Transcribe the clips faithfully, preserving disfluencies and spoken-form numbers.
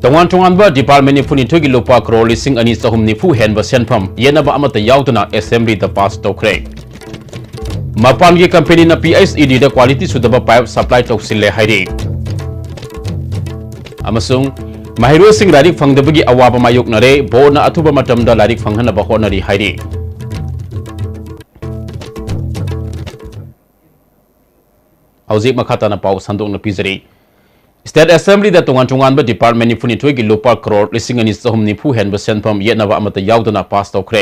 ꯇꯣꯉꯥꯟ ꯇꯣꯉꯥꯟꯕ department ꯅꯤꯐꯨꯅꯤꯊꯣꯏꯒꯤ ꯂꯨꯄꯥ ꯀ꯭ꯔꯣꯔ ꯂꯤꯁꯤꯡ ꯑꯅꯤ ꯆꯍꯨꯝ ꯅꯤꯐꯨ ꯍꯦꯟꯕ ꯁꯦꯟꯐꯝ ꯌꯦꯠꯅꯕ ꯑꯃꯠꯇ ꯌꯥꯎꯗꯅ assembly ꯗ pass ꯇꯧꯈ꯭ꯔꯦ꯫ ꯃꯄꯥꯟꯒꯤ company ꯅ P H E D ꯗ quality ꯁꯨꯗꯕ pipe supply ꯇꯧꯁꯤꯜꯂꯦ ꯍꯥꯏꯔꯤ꯫ ꯑꯃꯁꯨꯡ ꯃꯍꯩꯔꯣꯏꯁꯤꯡ ꯂꯥꯏꯔꯤꯛ ꯐꯪꯗꯕꯒꯤ ꯑꯋꯥꯕ ꯃꯥꯌꯣꯛꯅꯔꯦ, board ꯅ ꯑꯊꯨꯕ ꯃꯇꯝꯗ ꯂꯥꯏꯔꯤꯛ ꯐꯪꯍꯟꯅꯕ ꯍꯣꯠꯅꯔꯤ ꯍꯥꯏꯔꯤ꯫ ꯍꯧꯖꯤꯛ ꯃꯈꯥ ꯇꯥꯅ ꯄꯥꯎ ꯁꯟꯗꯣꯛꯅ ꯄꯤꯖꯔꯤ꯫ State Assembly ꯗ ꯇꯣꯉꯥꯟ ꯇꯣꯉꯥꯟꯕ department ꯅꯤꯐꯨꯅꯤꯊꯣꯏꯒꯤ ꯂꯨꯄꯥ ꯀ꯭ꯔꯣꯔ ꯂꯤꯁꯤꯡ ꯑꯅꯤ ꯆꯍꯨꯝ ꯅꯤꯐꯨ ꯍꯦꯟꯕ ꯁꯦꯟꯐꯝ ꯌꯦꯠꯅꯕ ꯑꯃꯠꯇ ꯌꯥꯎꯗꯅ pass ꯇꯧꯈ꯭ꯔꯦ꯫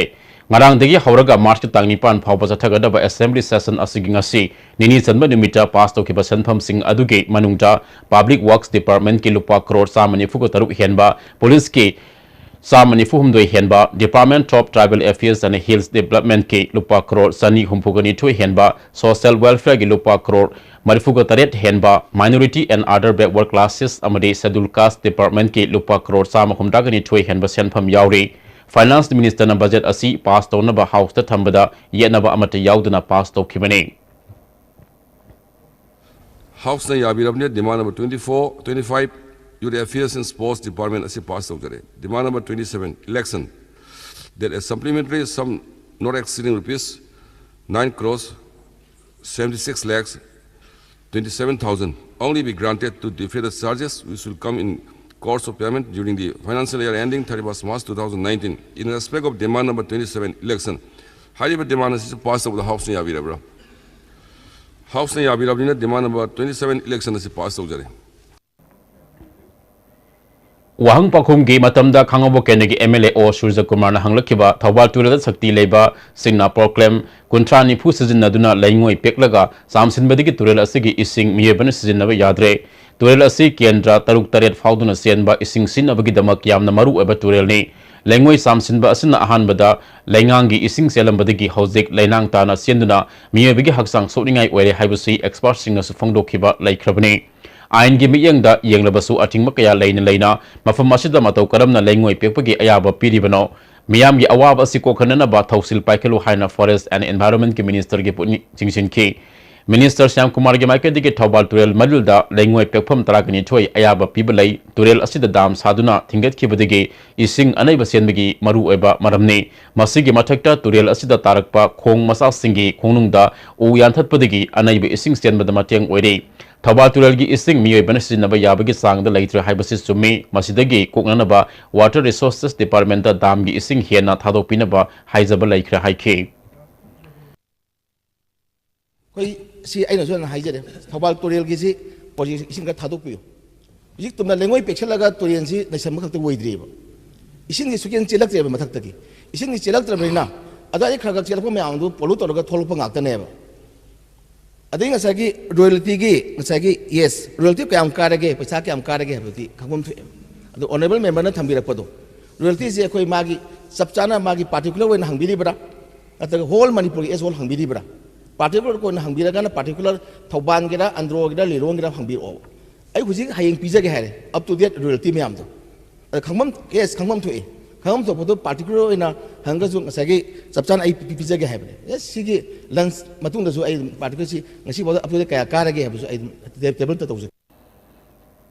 ꯉꯔꯥꯡꯗꯒꯤ ꯍꯧꯔꯒ March ꯀꯤ ꯇꯥꯡ ꯅꯤꯄꯥꯟ ꯐꯥꯎꯕ ꯆꯠꯊꯒꯗꯕ assembly session ꯑꯁꯤꯒꯤ ꯉꯁꯤ ꯅꯤꯅꯤ ꯆꯟꯕ ꯅꯨꯃꯤꯠꯇ pass ꯇꯧꯈꯤꯕ ꯁꯦꯟꯐꯝꯁꯤꯡ ꯑꯗꯨꯒꯤ ꯃꯅꯨꯡꯗ Public Works Department ꯀꯤ ꯂꯨꯄꯥ ꯀ꯭ꯔꯣꯔ ꯆꯥꯝꯃ ꯅꯤꯐꯨꯒ ꯇꯔꯨꯛ ꯍꯦꯟꯕ, Police ꯀꯤ ꯆꯥꯝꯃ ꯅꯤꯐꯨ ꯍꯨꯝꯗꯣꯏ ꯍꯦꯟꯕ, Department of Tribal Affairs and Hills Development ꯀꯤ ꯂꯨꯄꯥ ꯀ꯭ꯔꯣꯔ ꯆꯅꯤ ꯍꯨꯝꯐꯨꯒ ꯅꯤꯊꯣꯏ ꯍꯦꯟꯕ, Social Welfare ꯒꯤ ꯂꯨꯄꯥ ꯀ꯭ꯔꯣꯔ ꯃꯔꯤꯐꯨꯒ ꯇꯔꯦꯠ ꯍꯦꯟꯕ, Minority and Other Backward Classes ꯑꯃꯗꯤ Scheduled Caste Department ꯀꯤ ꯂꯨꯄꯥ ꯀ꯭ꯔꯣꯔ ꯆꯥꯝꯃ ꯍꯨꯝꯗ꯭ꯔꯥꯒ ꯅꯤꯊꯣꯏ ꯍꯦꯟꯕ ꯁꯦꯟꯐꯝ ꯌꯥꯎꯔꯤ꯫ Finance Minister ꯅ budget ꯑꯁꯤ pass ꯇꯧꯅꯕ House ꯇ ꯊꯝꯕꯗ ꯌꯦꯠꯅꯕ ꯑꯃꯠꯇ ꯌꯥꯎꯗꯅ pass ꯇꯧꯈꯤꯕꯅꯤ꯫ House ꯅ ꯌꯥꯕꯤꯔꯕꯅꯤ꯫ Demand number twenty-four, twenty-five, Youth Affairs and Sports Department ꯑꯁꯤ pass ꯇꯧꯖꯔꯦ꯫ Demand number twenty-seven, election, that a supplementary sum not exceeding rupees nine crores seventy-six lakhs twenty-seven thousand only be granted to defray the charges which will come in course of payment during the financial year ending thirty-first March two thousand nineteen. In respect of demand number twenty-seven, election, ꯍꯥꯏꯔꯤꯕ demand ꯑꯁꯤꯁꯨ pass ꯇꯧꯕꯗ House ꯅ ꯌꯥꯕꯤꯔꯕ꯭ꯔꯥ? House ꯅ ꯌꯥꯕꯤꯔꯕꯅꯤꯅ demand number twenty-seven, election ꯑꯁꯤ pass ꯇꯧꯖꯔꯦ꯫ ꯋꯥꯍꯪ ꯄꯥꯎꯈꯨꯝꯒꯤ ꯃꯇꯝꯗ ꯈꯥꯡꯉꯕꯣꯛ ꯀꯦꯟꯗ꯭ꯔꯒꯤ M L A ꯑꯣ ꯁꯨꯔꯖꯀꯨꯃꯥꯔꯅ ꯍꯪꯂꯛꯈꯤꯕ ꯊꯧꯕꯥꯜ ꯇꯨꯔꯦꯜꯗ ꯁꯛꯇꯤ ꯂꯩꯕ ꯁꯤꯡꯅ ꯄꯣꯀ꯭ꯂꯦꯝ ꯀꯨꯟꯊ꯭ꯔꯥ ꯅꯤꯐꯨ ꯁꯤꯖꯤꯟꯅꯗꯨꯅ ꯂꯩꯉꯣꯏ ꯄꯦꯛꯂꯒ ꯆꯥꯝꯁꯤꯟꯕꯗꯒꯤ ꯇꯨꯔꯦꯜ ꯑꯁꯤꯒꯤ ꯏꯁꯤꯡ ꯃꯤꯑꯣꯏꯕꯅ ꯁꯤꯖꯤꯟꯅꯕ ꯌꯥꯗ꯭ꯔꯦ꯫ ꯇꯨꯔꯦꯜ ꯑꯁꯤ ꯀꯦꯟꯗ꯭ꯔ ꯇꯔꯨꯛ ꯇꯔꯦꯠ ꯐꯥꯎꯗꯨꯅ ꯆꯦꯟꯕ ꯏꯁꯤꯡ ꯁꯤꯖꯤꯟꯅꯕꯒꯤꯗꯃꯛ ꯌꯥꯝꯅ ꯃꯔꯨ ꯑꯣꯏꯕ ꯇꯨꯔꯦꯜꯅꯤ꯫ ꯂꯩꯉꯣꯏ ꯆꯥꯝꯁꯤꯟꯕ ꯑꯁꯤꯅ ꯑꯍꯥꯟꯕꯗ ꯂꯩꯉꯥꯡꯒꯤ ꯏꯁꯤꯡ ꯆꯦꯜꯂꯝꯕꯗꯒꯤ ꯍꯧꯖꯤꯛ ꯂꯩꯅꯥꯡ ꯇꯥꯅ ꯆꯦꯟꯗꯨꯅ ꯃꯤꯑꯣꯏꯕꯒꯤ ꯍꯛꯆꯥꯡ ꯁꯣꯛꯅꯤꯡꯉꯥꯏ ꯑꯣꯏꯔꯦ ꯍꯥꯏꯕꯁꯤ expertꯁꯤꯡꯅꯁꯨ ꯐꯣꯡꯗꯣꯛꯈꯤꯕ ꯂꯩꯈ꯭ꯔꯕꯅꯤ꯫ ꯑꯥꯏꯟꯒꯤ ꯃꯤꯠꯌꯦꯡꯗ ꯌꯦꯡꯂꯕꯁꯨ ꯑꯊꯤꯡꯕ ꯀꯌꯥ ꯂꯩꯅ ꯂꯩꯅ ꯃꯐꯝ ꯑꯁꯤꯗ ꯃꯇꯧ ꯀꯔꯝꯅ ꯂꯩꯉꯣꯏ ꯄꯦꯛꯄꯒꯤ ꯑꯌꯥꯕ ꯄꯤꯔꯤꯕꯅꯣ? ꯃꯤꯌꯥꯝꯒꯤ ꯑꯋꯥꯕ ꯑꯁꯤ ꯀꯣꯛꯍꯟꯅꯅꯕ ꯊꯧꯁꯤꯜ ꯄꯥꯏꯈꯠꯂꯨ ꯍꯥꯏꯅ Forest and Environmentꯀꯤ Ministerꯒꯤ ꯄꯨꯛꯅꯤꯡ ꯆꯤꯡꯁꯤꯟꯈꯤ꯫ Minister ꯁ꯭ꯌꯥꯝ ꯀꯨꯃꯥꯔꯒꯤ ꯃꯥꯏꯀꯩꯗꯒꯤ ꯊꯧꯕꯥꯜ ꯇꯨꯔꯦꯜ ꯃꯔꯤꯜꯗ ꯂꯩꯉꯣꯏ ꯄꯦꯛꯐꯝ ꯇꯔꯥꯒ ꯅꯤꯊꯣꯏ ꯑꯌꯥꯕ ꯄꯤꯕ ꯂꯩ꯫ ꯇꯨꯔꯦꯜ ꯑꯁꯤꯗ dam ꯁꯥꯗꯨꯅ ꯊꯤꯡꯒꯠꯈꯤꯕꯗꯒꯤ ꯏꯁꯤꯡ ꯑꯅꯩꯕ ꯆꯦꯟꯕꯒꯤ ꯃꯔꯨꯑꯣꯏꯕ ꯃꯔꯝꯅꯤ꯫ ꯃꯁꯤꯒꯤ ꯃꯊꯛꯇ ꯇꯨꯔꯦꯜ ꯑꯁꯤꯗ ꯇꯥꯔꯛꯄ ꯈꯣꯡ ꯃꯆꯥꯁꯤꯡꯒꯤ ꯈꯣꯡꯅꯨꯡꯗ ꯎ ꯌꯥꯟꯊꯠꯄꯗꯒꯤ ꯑꯅꯩꯕ ꯏꯁꯤꯡ ꯆꯦꯟꯕꯗ ꯃꯇꯦꯡ ꯑꯣꯏꯔꯤ꯫ ꯊꯧꯕꯥꯜ ꯇꯨꯔꯦꯜꯒꯤ ꯏꯁꯤꯡ ꯃꯤꯑꯣꯏꯕꯅ ꯁꯤꯖꯤꯟꯅꯕ ꯌꯥꯕꯒꯤ ꯆꯥꯡꯗ ꯂꯩꯇ꯭ꯔꯦ ꯍꯥꯏꯕꯁꯤ ꯆꯨꯝꯃꯤ꯫ ꯃꯁꯤꯗꯒꯤ ꯀꯣꯛꯅꯅꯕ Water Resources Departmentꯇ damꯒꯤ ꯏꯁꯤꯡ ꯍꯦꯟꯅ ꯊꯥꯗꯣꯛꯄꯤꯅꯕ ꯍꯥꯏꯖꯕ ꯂꯩꯈ꯭ꯔꯦ ꯍꯥꯏꯈꯤ꯫ ꯑꯩꯈꯣꯏ ꯁꯤ ꯑꯩꯅꯁꯨ ꯍꯥꯟꯅ ꯍꯥꯏꯖꯔꯦ, ꯊꯧꯕꯥꯜ ꯇꯨꯔꯦꯜꯒꯤꯁꯤ ꯍꯧꯖꯤꯛ ꯏꯁꯤꯡ ꯈꯔ ꯊꯥꯗꯣꯛꯄꯤꯌꯨ꯫ ꯍꯧꯖꯤꯛ ꯇꯨꯝꯅ ꯂꯩꯉꯣꯏ ꯄꯦꯛꯁꯜꯂꯒ ꯇꯨꯔꯦꯜꯁꯤ ꯂꯩꯁꯟꯕ ꯈꯛꯇ ꯑꯣꯏꯗ꯭ꯔꯤꯑꯕ, ꯏꯁꯤꯡꯁꯤ ꯁꯨꯛꯆꯦꯟ ꯆꯦꯜꯂꯛꯇ꯭ꯔꯦꯕ ꯃꯊꯛꯇꯒꯤ꯫ ꯏꯁꯤꯡꯁꯤ ꯆꯦꯜꯂꯛꯇ꯭ꯔꯕꯅꯤꯅ ꯑꯗꯨꯋꯥꯏꯗ ꯈꯔ ꯈꯔ ꯆꯦꯜꯂꯛꯄ ꯃꯌꯥꯝꯗꯨ pollute ꯇꯧꯔꯒ ꯊꯣꯛꯂꯛꯄ ꯉꯥꯛꯇꯅꯦꯕ꯫ ꯑꯗꯩ ꯉꯁꯥꯏꯒꯤ royaltyꯒꯤ, ꯉꯁꯥꯏꯒꯤ, yes, royalty ꯀꯌꯥꯝ ꯀꯥꯔꯒꯦ, ꯄꯩꯁꯥ ꯀꯌꯥꯝ ꯀꯥꯔꯒꯦ ꯍꯥꯏꯕꯗꯨꯗꯤ ꯈꯪꯐꯝ ꯊꯣꯛꯑꯦ꯫ ꯑꯗꯣ honourable memberꯅ ꯊꯝꯕꯤꯔꯛꯄꯗꯣ, royaltyꯁꯦ ꯑꯩꯈꯣꯏ ꯃꯥꯒꯤ ꯆꯞ ꯆꯥꯅ ꯃꯥꯒꯤ particular ꯑꯣꯏꯅ ꯍꯪꯕꯤꯔꯤꯕ꯭ꯔꯥ, ꯅꯠꯇ꯭ꯔꯒ whole ꯃꯅꯤꯄꯨꯔꯒꯤ as whole ꯍꯪꯕꯤꯔꯤꯕ꯭ꯔꯥ? Particular ꯑꯣꯏꯅ ꯍꯪꯕꯤꯔꯒꯅ particular ꯊꯧꯕꯥꯜꯒꯤꯔ, ꯑꯟꯗ꯭ꯔꯣꯒꯤꯔ, ꯂꯤꯂꯣꯡꯒꯤꯔ ꯍꯪꯕꯤꯔꯛꯑꯣ꯫ ꯑꯩ ꯍꯧꯖꯤꯛ ꯍꯌꯦꯡ ꯄꯤꯖꯒꯦ ꯍꯥꯏꯔꯦ up to date royalty ꯃꯌꯥꯝꯗꯣ꯫ ꯑꯗ ꯈꯪꯐꯝ, yes, ꯈꯪꯐꯝ ꯊꯣꯛꯑꯦ꯫ ꯈꯪꯐꯝ ꯊꯣꯛꯄꯗꯣ particular ꯑꯣꯏꯅ ꯍꯪꯉꯒꯁꯨ ꯉꯁꯥꯏꯒꯤ ꯆꯞ ꯆꯥꯅ ꯑꯩ ꯄꯤ-, ꯄꯤꯖꯒꯦ ꯍꯥꯏꯕꯅꯦ꯫ Yes, ꯁꯤꯒꯤ lunch ꯃꯇꯨꯡꯗꯁꯨ ꯑꯩ particular ꯁꯤ ꯉꯁꯤ ꯐꯥꯎꯗ up to date ꯀꯌꯥ ꯀꯥꯔꯒꯦ ꯍꯥꯏꯕꯁꯨ ꯑꯩ ꯑꯗꯨꯝ tableꯗ ꯇꯧꯖꯒꯦ꯫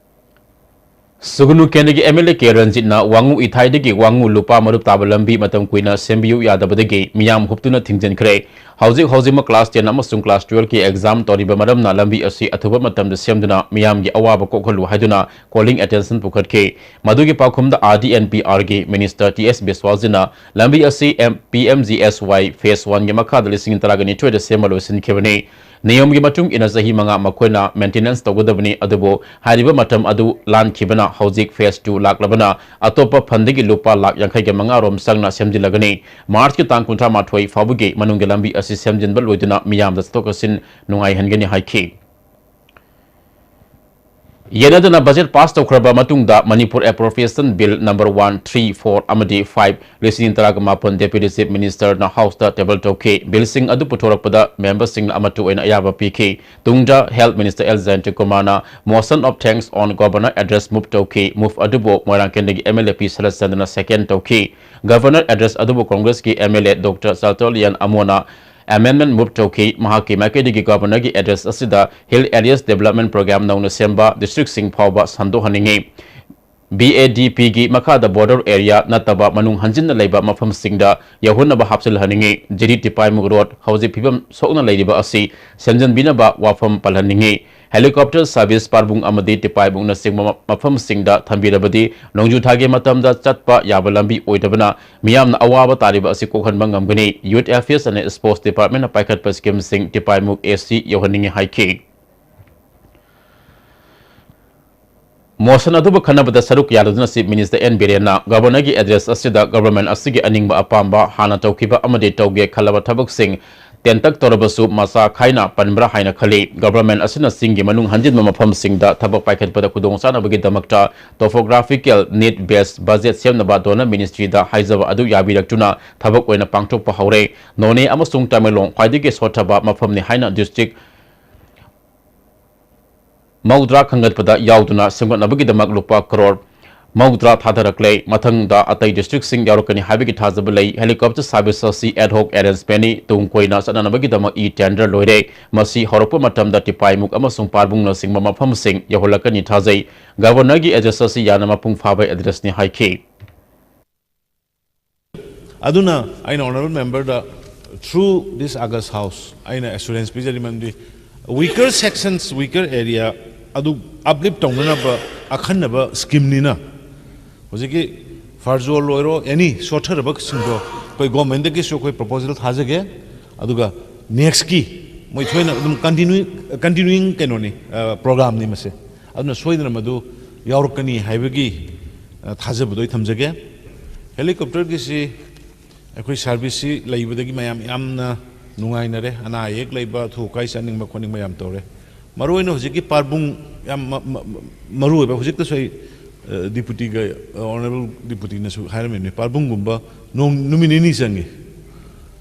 ꯁꯨꯒꯅꯨ ꯀꯦꯟꯗ꯭ꯔꯒꯤ MLA ꯀꯦ ꯔꯟꯖꯤꯠꯅ ꯋꯥꯉꯨ ꯏꯊꯥꯏꯗꯒꯤ ꯋꯥꯉꯨ ꯂꯨꯄꯥ ꯃꯔꯨꯞ ꯇꯥꯕ ꯂꯝꯕꯤ ꯃꯇꯝ ꯀꯨꯏꯅ ꯁꯦꯝꯕꯤꯌꯨ ꯌꯥꯗꯕꯗꯒꯤ ꯃꯤꯌꯥꯝ ꯍꯨꯞꯇꯨꯅ ꯊꯤꯡꯖꯤꯟꯈ꯭ꯔꯦ꯫ ꯍꯧꯖꯤꯛ ꯍꯧꯖꯤꯛꯃꯛ class ten ꯑꯃꯁꯨꯡ class twelveꯀꯤ exam ꯇꯧꯔꯤꯕ ꯃꯔꯝꯅ ꯂꯝꯕꯤ ꯑꯁꯤ ꯑꯊꯨꯕ ꯃꯇꯝꯗ ꯁꯦꯝꯗꯨꯅ ꯃꯤꯌꯥꯝꯒꯤ ꯑꯋꯥꯕ ꯀꯣꯛꯍꯜꯂꯨ ꯍꯥꯏꯗꯨꯅ calling attention ꯄꯨꯈꯠꯈꯤ꯫ ꯃꯗꯨꯒꯤ ꯄꯥꯎꯈꯨꯝꯗ RD&PRꯒꯤ minister ꯇꯤ ꯑꯦꯁ ꯕꯤꯁꯋꯥꯜꯖꯤꯅ ꯂꯝꯕꯤ ꯑꯁꯤ M-, P M G S Y phase oneꯒꯤ ꯃꯈꯥꯗ ꯂꯤꯁꯤꯡ ꯇꯔꯥꯒ ꯅꯤꯊꯣꯏꯗ ꯁꯦꯝꯕ ꯂꯣꯏꯁꯤꯟꯈꯤꯕꯅꯤ꯫ ꯅꯤꯌꯣꯝꯒꯤ ꯃꯇꯨꯡ ꯏꯟꯅ ꯆꯍꯤ ꯃꯉꯥ ꯃꯈꯣꯏꯅ maintenance ꯇꯧꯒꯗꯕꯅꯤ, ꯑꯗꯨꯕꯨ ꯍꯥꯏꯔꯤꯕ ꯃꯇꯝ ꯑꯗꯨ ꯂꯥꯟꯈꯤꯕꯅ ꯍꯧꯖꯤꯛ phase two ꯂꯥꯛꯂꯕꯅ ꯑꯇꯣꯞꯄ fundꯗꯒꯤ ꯂꯨꯄꯥ ꯂꯥꯈ ꯌꯥꯡꯈꯩꯒ ꯃꯉꯥ ꯔꯣꯝ ꯆꯪꯅ ꯁꯦꯝꯖꯤꯜꯂꯒꯅꯤ꯫ Marchꯀꯤ ꯇꯥꯡ ꯀꯨꯟꯊ꯭ꯔꯥ ꯃꯥꯊꯣꯏ ꯐꯥꯎꯕꯒꯤ ꯃꯅꯨꯡꯗ ꯂꯝꯕꯤ ꯑꯁꯤ ꯁꯦꯝꯖꯤꯟꯕ ꯂꯣꯏꯗꯨꯅ ꯃꯤꯌꯥꯝꯗ ꯆꯠꯊꯣꯛ ꯆꯠꯁꯤꯟ ꯅꯨꯡꯉꯥꯏꯍꯟꯒꯅꯤ ꯍꯥꯏꯈꯤ꯫ ꯌꯦꯠꯅꯗꯅ budget pass ꯇꯧꯈ꯭ꯔꯕ ꯃꯇꯨꯡꯗ Manipur Appropriation Bill number one, three, four ꯑꯃꯗꯤ five ꯂꯤꯁꯤꯡ ꯇꯔꯥꯒ ꯃꯥꯄꯟ Deputy Chief Ministerꯅ Houseꯇ table ꯇꯧꯈꯤ꯫ Billꯁꯤꯡ ꯑꯗꯨ ꯄꯨꯊꯣꯔꯛꯄꯗ memberꯁꯤꯡꯅ ꯑꯃꯠꯇ ꯑꯣꯏꯅ ꯑꯌꯥꯕ ꯄꯤꯈꯤ꯫ ꯇꯨꯡꯗ Health Minister ꯑꯦꯜ ꯖꯌꯟꯇꯀꯨꯃꯥꯔꯅ Motion of Thanks on Governor Address move ꯇꯧꯈꯤ꯫ Move ꯑꯗꯨꯕꯨ ꯃꯣꯏꯔꯥꯡ ꯀꯦꯟꯗ꯭ꯔꯒꯤ MLA ꯄꯤ ꯁꯔꯠꯆꯟꯗ꯭ꯔꯅ second ꯇꯧꯈꯤ꯫ Governor Address ꯑꯗꯨꯕꯨ Congressꯀꯤ MLA Doctor ꯆꯥꯔꯇꯔꯂꯤꯌꯟ ꯑꯃꯣꯅ ꯑꯦꯃꯦꯟꯗꯃꯦꯟꯠ ꯃꯨꯚ ꯇꯧꯈꯤ꯫ ꯃꯍꯥꯛꯀꯤ ꯃꯥꯏꯀꯩꯗꯒꯤ ꯒꯚꯔꯅꯔꯒꯤ ꯑꯦꯗ꯭ꯔꯦꯁ ꯑꯁꯤꯗ ꯍꯤꯜ ꯑꯦꯔꯤꯌꯥꯁ ꯗꯦꯕꯂꯞꯃꯦꯟꯠ ꯄ꯭ꯔꯣꯒ꯭ꯔꯥꯝ ꯅꯧꯅ ꯁꯦꯝꯕ ꯗꯤꯁꯇ꯭ꯔꯤꯛꯁꯤꯡ ꯐꯥꯎꯕ ꯁꯟꯗꯣꯛꯍꯟꯅꯤꯡꯏ꯫ ꯕꯤ ꯑꯦ ꯗꯤ ꯄꯤꯒꯤ ꯃꯈꯥꯗ ꯕꯣꯔꯗꯔ ꯑꯦꯔꯤꯌꯥ ꯅꯠꯇꯕ ꯃꯅꯨꯡ ꯍꯟꯖꯤꯟꯅ ꯂꯩꯕ ꯃꯐꯝꯁꯤꯡꯗ ꯌꯧꯍꯟꯅꯕ ꯍꯥꯞꯆꯤꯜꯍꯟꯅꯤꯡꯏ꯫ ꯖꯤꯔꯤ ꯇꯤꯄꯥꯏꯃꯨꯛ ꯔꯣꯗ ꯍꯧꯖꯤꯛ ꯐꯤꯕꯝ ꯁꯣꯛꯅ ꯂꯩꯔꯤꯕ ꯑꯁꯤ ꯁꯦꯝꯖꯤꯟꯕꯤꯅꯕ ꯋꯥꯐꯝ ꯄꯜꯍꯟꯅꯤꯡꯏ꯫ ꯍꯦꯂꯤꯀꯣꯞꯇꯔ ꯁꯥꯔꯚꯤꯁ ꯄꯥꯔꯕꯨꯡ ꯑꯃꯗꯤ ꯇꯤꯄꯥꯏꯃꯨꯛꯅꯆꯤꯡꯕ ꯃ-, ꯃꯐꯝꯁꯤꯡꯗ ꯊꯝꯕꯤꯔꯕꯗꯤ ꯅꯣꯡꯖꯨ ꯊꯥꯒꯤ ꯃꯇꯝꯗ ꯆꯠꯄ ꯌꯥꯕ ꯂꯝꯕꯤ ꯑꯣꯏꯗꯕꯅ ꯃꯤꯌꯥꯝꯅ ꯑꯋꯥꯕ ꯇꯥꯔꯤꯕ ꯑꯁꯤ ꯀꯣꯛꯍꯟꯕ ꯉꯝꯒꯅꯤ꯫ ꯌꯨꯊ ꯑꯦꯐꯤꯌꯔꯁ ꯑꯦꯟ ꯁ꯭ꯄꯣꯔꯠꯁ ꯗꯤꯄꯥꯔꯠꯃꯦꯟꯠꯅ ꯄꯥꯏꯈꯠꯄ ꯁ꯭ꯀꯤꯝꯁꯤꯡ ꯇꯤꯄꯥꯏꯃꯨꯛ ꯑꯦ ꯁꯤ ꯌꯧꯍꯟꯅꯤꯡꯏ ꯍꯥꯏꯈꯤ꯫ ꯃꯣꯁꯟ ꯑꯗꯨꯕꯨ ꯈꯟꯅꯕꯗ ꯁꯔꯨꯛ ꯌꯥꯔꯗꯨꯅ ꯆꯤꯐ ꯃꯤꯅꯤꯁꯇꯔ ꯑꯦꯟ ꯕꯤꯔꯦꯟꯅ ꯒꯚꯔꯅꯔꯒꯤ ꯑꯦꯗ꯭ꯔꯦꯁ ꯑꯁꯤꯗ ꯒꯚꯔꯟꯃꯦꯟꯠ ꯑꯁꯤꯒꯤ ꯑꯅꯤꯡꯕ ꯑꯄꯥꯝꯕ ꯍꯥꯟꯅ ꯇꯧꯈꯤꯕ ꯑꯃꯗꯤ ꯇꯧꯒꯦ ꯈꯜꯂꯕ ꯊꯕꯛꯁꯤꯡ ꯇꯦꯟꯇꯛ ꯇꯧꯔꯕꯁꯨ ꯃꯆꯥ ꯈꯥꯏꯅ ꯄꯟꯕ꯭ꯔꯥ ꯍꯥꯏꯅ ꯈꯜꯂꯤ꯫ ꯒꯚꯔꯟꯃꯦꯟꯠ ꯑꯁꯤꯅ ꯆꯤꯡꯒꯤ ꯃꯅꯨꯡ ꯍꯟꯖꯤꯟꯕ ꯃꯐꯝꯁꯤꯡꯗ ꯊꯕꯛ ꯄꯥꯏꯈꯠꯄꯗ ꯈꯨꯗꯣꯡꯆꯥꯅꯕꯒꯤꯗꯃꯛꯇ ꯇꯣꯄꯣꯒ꯭ꯔꯥꯐꯤꯀꯦꯜ ꯅꯤꯗ ꯕꯦꯁ ꯕꯖꯦꯠ ꯁꯦꯝꯅꯕ ꯗꯣꯅꯔ ꯃꯤꯅꯤꯁꯇ꯭ꯔꯤꯗ ꯍꯥꯏꯖꯕ ꯑꯗꯨ ꯌꯥꯕꯤꯔꯛꯇꯨꯅ ꯊꯕꯛ ꯑꯣꯏꯅ ꯄꯥꯡꯊꯣꯛꯄ ꯍꯧꯔꯦ꯫ ꯅꯣꯅꯦ ꯑꯃꯁꯨꯡ ꯇꯃꯦꯡꯂꯣꯡ ꯈ꯭ꯋꯥꯏꯗꯒꯤ ꯁꯣꯠꯊꯕ ꯃꯐꯝꯅꯤ ꯍꯥꯏꯅ ꯗꯤꯁꯇ꯭ꯔꯤꯛ ꯃꯧꯗ꯭ꯔꯥ ꯈꯟꯒꯠꯄꯗ ꯌꯥꯎꯗꯨꯅ ꯁꯦꯝꯒꯠꯅꯕꯒꯤꯗꯃꯛ ꯂꯨꯄꯥ ꯀꯔꯣꯔ ꯃꯧꯗ꯭ꯔꯥ ꯊꯥꯗꯔꯛꯂꯦ꯫ ꯃꯊꯪꯗ ꯑꯇꯩ ꯗꯤꯁꯇ꯭ꯔꯤꯛꯁꯤꯡ ꯌꯥꯎꯔꯛꯀꯅꯤ ꯍꯥꯏꯕꯒꯤ ꯊꯥꯖꯕ ꯂꯩ꯫ ꯍꯦꯂꯤꯀꯣꯞꯇꯔ ꯁꯥꯔꯚꯤꯁ ꯑꯁꯤ ꯑꯦꯗ ꯍꯣꯛ ꯑꯦꯔꯦꯟꯖꯃꯦꯟꯠꯅꯤ꯫ ꯇꯨꯡ ꯀꯣꯏꯅ ꯆꯠꯅꯅꯕꯒꯤꯗꯃꯛ ꯏ ꯇꯦꯟꯗꯔ ꯂꯣꯏꯔꯦ꯫ ꯃꯁꯤ ꯍꯧꯔꯛꯄ ꯃꯇꯝꯗ ꯇꯤꯄꯥꯏꯃꯨꯛ ꯑꯃꯁꯨꯡ ꯄꯥꯔꯕꯨꯡꯅꯆꯤꯡꯕ ꯃꯐꯝꯁꯤꯡ ꯌꯧꯍꯜꯂꯛꯀꯅꯤ ꯊꯥꯖꯩ꯫ ꯒꯚꯔꯅꯔꯒꯤ ꯑꯦꯗ꯭ꯔꯦꯁ ꯑꯁꯤ ꯌꯥꯝꯅ ꯃꯄꯨꯡ ꯐꯥꯕ ꯑꯦꯗ꯭ꯔꯦꯁꯅꯤ ꯍꯥꯏꯈꯤ꯫ ꯑꯗꯨꯅ ꯑꯩꯅ honourable member the through this August House ꯑꯩꯅ ꯑꯦꯁꯨꯔꯦꯟꯁ ꯄꯤꯖꯔꯤ, ꯃꯔꯝꯗꯤ weaker sections, weaker area ꯑꯗꯨ uplift ꯇꯧꯅꯅꯕ ꯑꯈꯟꯅꯕ ꯁ꯭ꯀꯤꯝꯅꯤꯅ ꯍꯧꯖꯤꯛꯀꯤ ꯐꯔꯖꯣꯜ ꯑꯣꯏꯔꯣ, ꯑꯦꯅꯤ ꯁꯣꯠꯊꯔꯕꯁꯤꯡꯗꯣ ꯑꯩꯈꯣꯏ ꯒꯣꯔꯃꯦꯟꯗꯒꯤꯁꯨ ꯑꯩꯈꯣꯏ ꯄ꯭ꯔꯣꯄꯣꯖꯦꯜ ꯊꯥꯖꯒꯦ꯫ ꯑꯗꯨꯒ ꯅꯦꯛꯁꯀꯤ ꯃꯣꯏ ꯊꯣꯏꯅ ꯑꯗꯨꯝ ꯀꯟꯇꯤꯅ꯭ꯌꯨ, ꯀꯟꯇꯤꯅ꯭ꯌꯨꯌꯤꯡ ꯀꯩꯅꯣꯅꯤ, ꯑ, ꯄ꯭ꯔꯣꯒ꯭ꯔꯥꯝꯅꯤ ꯃꯁꯦ꯫ ꯑꯗꯨꯅ ꯁꯣꯏꯗꯅ ꯃꯗꯨ ꯌꯥꯎꯔꯛꯀꯅꯤ ꯍꯥꯏꯕꯒꯤ, ꯑ, ꯊꯥꯖꯕꯗꯣ ꯑꯩ ꯊꯝꯖꯒꯦ꯫ ꯍꯦꯂꯤꯀꯣꯞꯇꯔꯒꯤꯁꯤ ꯑꯩꯈꯣꯏ ꯁꯥꯔꯚꯤꯁꯁꯤ ꯂꯩꯕꯗꯒꯤ ꯃꯌꯥꯝ ꯌꯥꯝꯅ ꯅꯨꯡꯉꯥꯏꯅꯔꯦ꯫ ꯑꯅꯥ ꯑꯌꯦꯛ ꯂꯩꯕ, ꯑꯊꯨ ꯑꯀꯥꯏ ꯆꯠꯅꯤꯡꯕ ꯈꯣꯠꯅꯤꯡꯕ ꯌꯥꯝ ꯇꯧꯔꯦ꯫ ꯃꯔꯨꯑꯣꯏꯅ ꯍꯧꯖꯤꯛꯀꯤ ꯄꯥꯔꯕꯨꯡ ꯌꯥꯝ ꯃ-, ꯃ-, ꯃ-, ꯃꯔꯨꯑꯣꯏꯕ, ꯍꯧꯖꯤꯛꯇꯁꯨ ꯑꯩ, ꯑ, ꯗꯤꯄꯨꯇꯤꯒ, ꯑ, ꯑꯣꯅꯔꯦꯕꯜ ꯗꯤꯄꯨꯇꯤꯅꯁꯨ ꯍꯥꯏꯔꯝꯃꯤꯕꯅꯤ, ꯄꯥꯔꯕꯨꯡꯒꯨꯝꯕ ꯅꯣꯡ, ꯅꯨꯃꯤꯠ ꯅꯤꯅꯤ ꯆꯪꯉꯤ꯫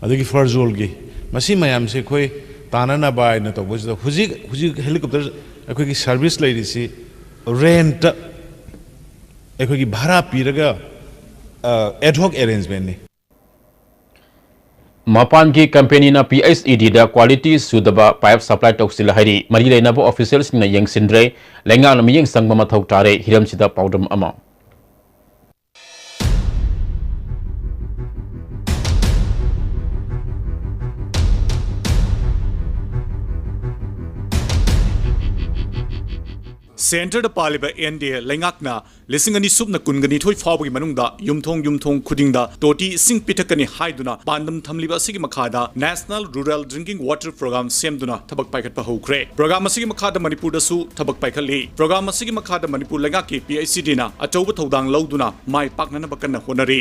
ꯑꯗꯒꯤ ꯐꯔꯖꯣꯜꯒꯤ, ꯃꯁꯤ ꯃꯌꯥꯝꯁꯦ ꯑꯩꯈꯣꯏ ꯇꯥꯅꯅꯕ ꯍꯥꯏꯅ ꯇꯧꯕꯁꯤꯗ ꯍꯧꯖꯤꯛ, ꯍꯧꯖꯤꯛ ꯍꯦꯂꯤꯀꯣꯞꯇꯔ ꯑꯩꯈꯣꯏꯒꯤ ꯁꯥꯔꯚꯤꯁ ꯂꯩꯔꯤꯁꯤ ꯔꯦꯟꯠꯇ ꯑꯩꯈꯣꯏꯒꯤ ꯚꯔꯥ ꯄꯤꯔꯒ, ꯑ, ꯑꯦꯗ ꯍꯣꯛ ꯑꯦꯔꯦꯟꯖꯃꯦꯟꯠꯅꯤ꯫ ꯃꯄꯥꯟꯒꯤ ꯀꯝꯄꯦꯅꯤꯅ ꯄꯤ ꯑꯩꯆ ꯏ ꯗꯤꯗ quality ꯁꯨꯗꯕ pipe supply ꯇꯧꯁꯤꯜꯂꯦ ꯍꯥꯏꯔꯤ꯫ ꯃꯔꯤ ꯂꯩꯅꯕ officialꯁꯤꯡꯅ ꯌꯦꯡꯁꯤꯟꯗ꯭ꯔꯦ꯫ ꯂꯩꯉꯥꯛꯅ ꯃꯤꯠꯌꯦꯡ ꯆꯪꯕ ꯃꯊꯧ ꯇꯥꯔꯦ꯫ ꯍꯤꯔꯝꯁꯤꯗ ꯄꯥꯎꯗꯝ ꯑꯃ꯫ Centreꯗ ꯄꯥꯜꯂꯤꯕ N D A ꯂꯩꯉꯥꯛꯅ ꯂꯤꯁꯤꯡ ꯑꯅꯤ ꯁꯨꯞꯅ ꯀꯨꯟꯒ ꯅꯤꯊꯣꯏ ꯐꯥꯎꯕꯒꯤ ꯃꯅꯨꯡꯗ ꯌꯨꯝꯊꯣꯡ ꯌꯨꯝꯊꯣꯡ ꯈꯨꯗꯤꯡꯗ ꯇꯣꯇꯤ ꯏꯁꯤꯡ ꯄꯤꯊꯛꯀꯅꯤ ꯍꯥꯏꯗꯨꯅ ꯄꯥꯟꯗꯝ ꯊꯝꯂꯤꯕ ꯑꯁꯤꯒꯤ ꯃꯈꯥꯗ National Rural Drinking Water Program ꯁꯦꯝꯗꯨꯅ ꯊꯕꯛ ꯄꯥꯏꯈꯠꯄ ꯍꯧꯈ꯭ꯔꯦ꯫ Program ꯑꯁꯤꯒꯤ ꯃꯈꯥꯗ ꯃꯅꯤꯄꯨꯔꯗꯁꯨ ꯊꯕꯛ ꯄꯥꯏꯈꯠꯂꯤ꯫ Program ꯑꯁꯤꯒꯤ ꯃꯈꯥꯗ ꯃꯅꯤꯄꯨꯔ ꯂꯩꯉꯥꯛꯀꯤ P I C Dꯅ ꯑꯆꯧꯕ ꯊꯧꯗꯥꯡ ꯂꯧꯗꯨꯅ ꯃꯥꯏ ꯄꯥꯛꯅꯅꯕ ꯀꯟꯅ ꯍꯣꯠꯅꯔꯤ꯫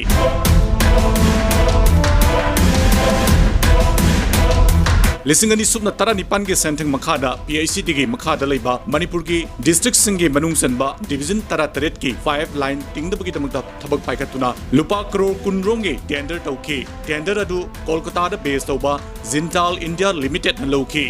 ꯂꯤꯁꯤꯡ ꯑꯅꯤ ꯁꯨꯞꯅ ꯇꯔꯥꯅꯤꯄꯥꯟꯒꯤ ꯁꯦꯟꯊꯪ ꯃꯈꯥꯗ P I C Dꯒꯤ ꯃꯈꯥꯗ ꯂꯩꯕ ꯃꯅꯤꯄꯨꯔꯒꯤ districtꯁꯤꯡꯒꯤ ꯃꯅꯨꯡ ꯆꯟꯕ division ꯇꯔꯥꯇꯔꯦꯠꯀꯤ pipe line ꯇꯤꯡꯗꯕꯒꯤꯗꯃꯛꯇ ꯊꯕꯛ ꯄꯥꯏꯈꯠꯇꯨꯅ ꯂꯨꯄꯥ ꯀꯔꯣꯔ ꯀꯨꯟ ꯔꯣꯝꯒꯤ tender ꯇꯧꯈꯤ꯫ Tender ꯑꯗꯨ ꯀꯣꯜꯀꯇꯥꯗ base ꯇꯧꯕ Jindal India Limitedꯅ ꯂꯧꯈꯤ꯫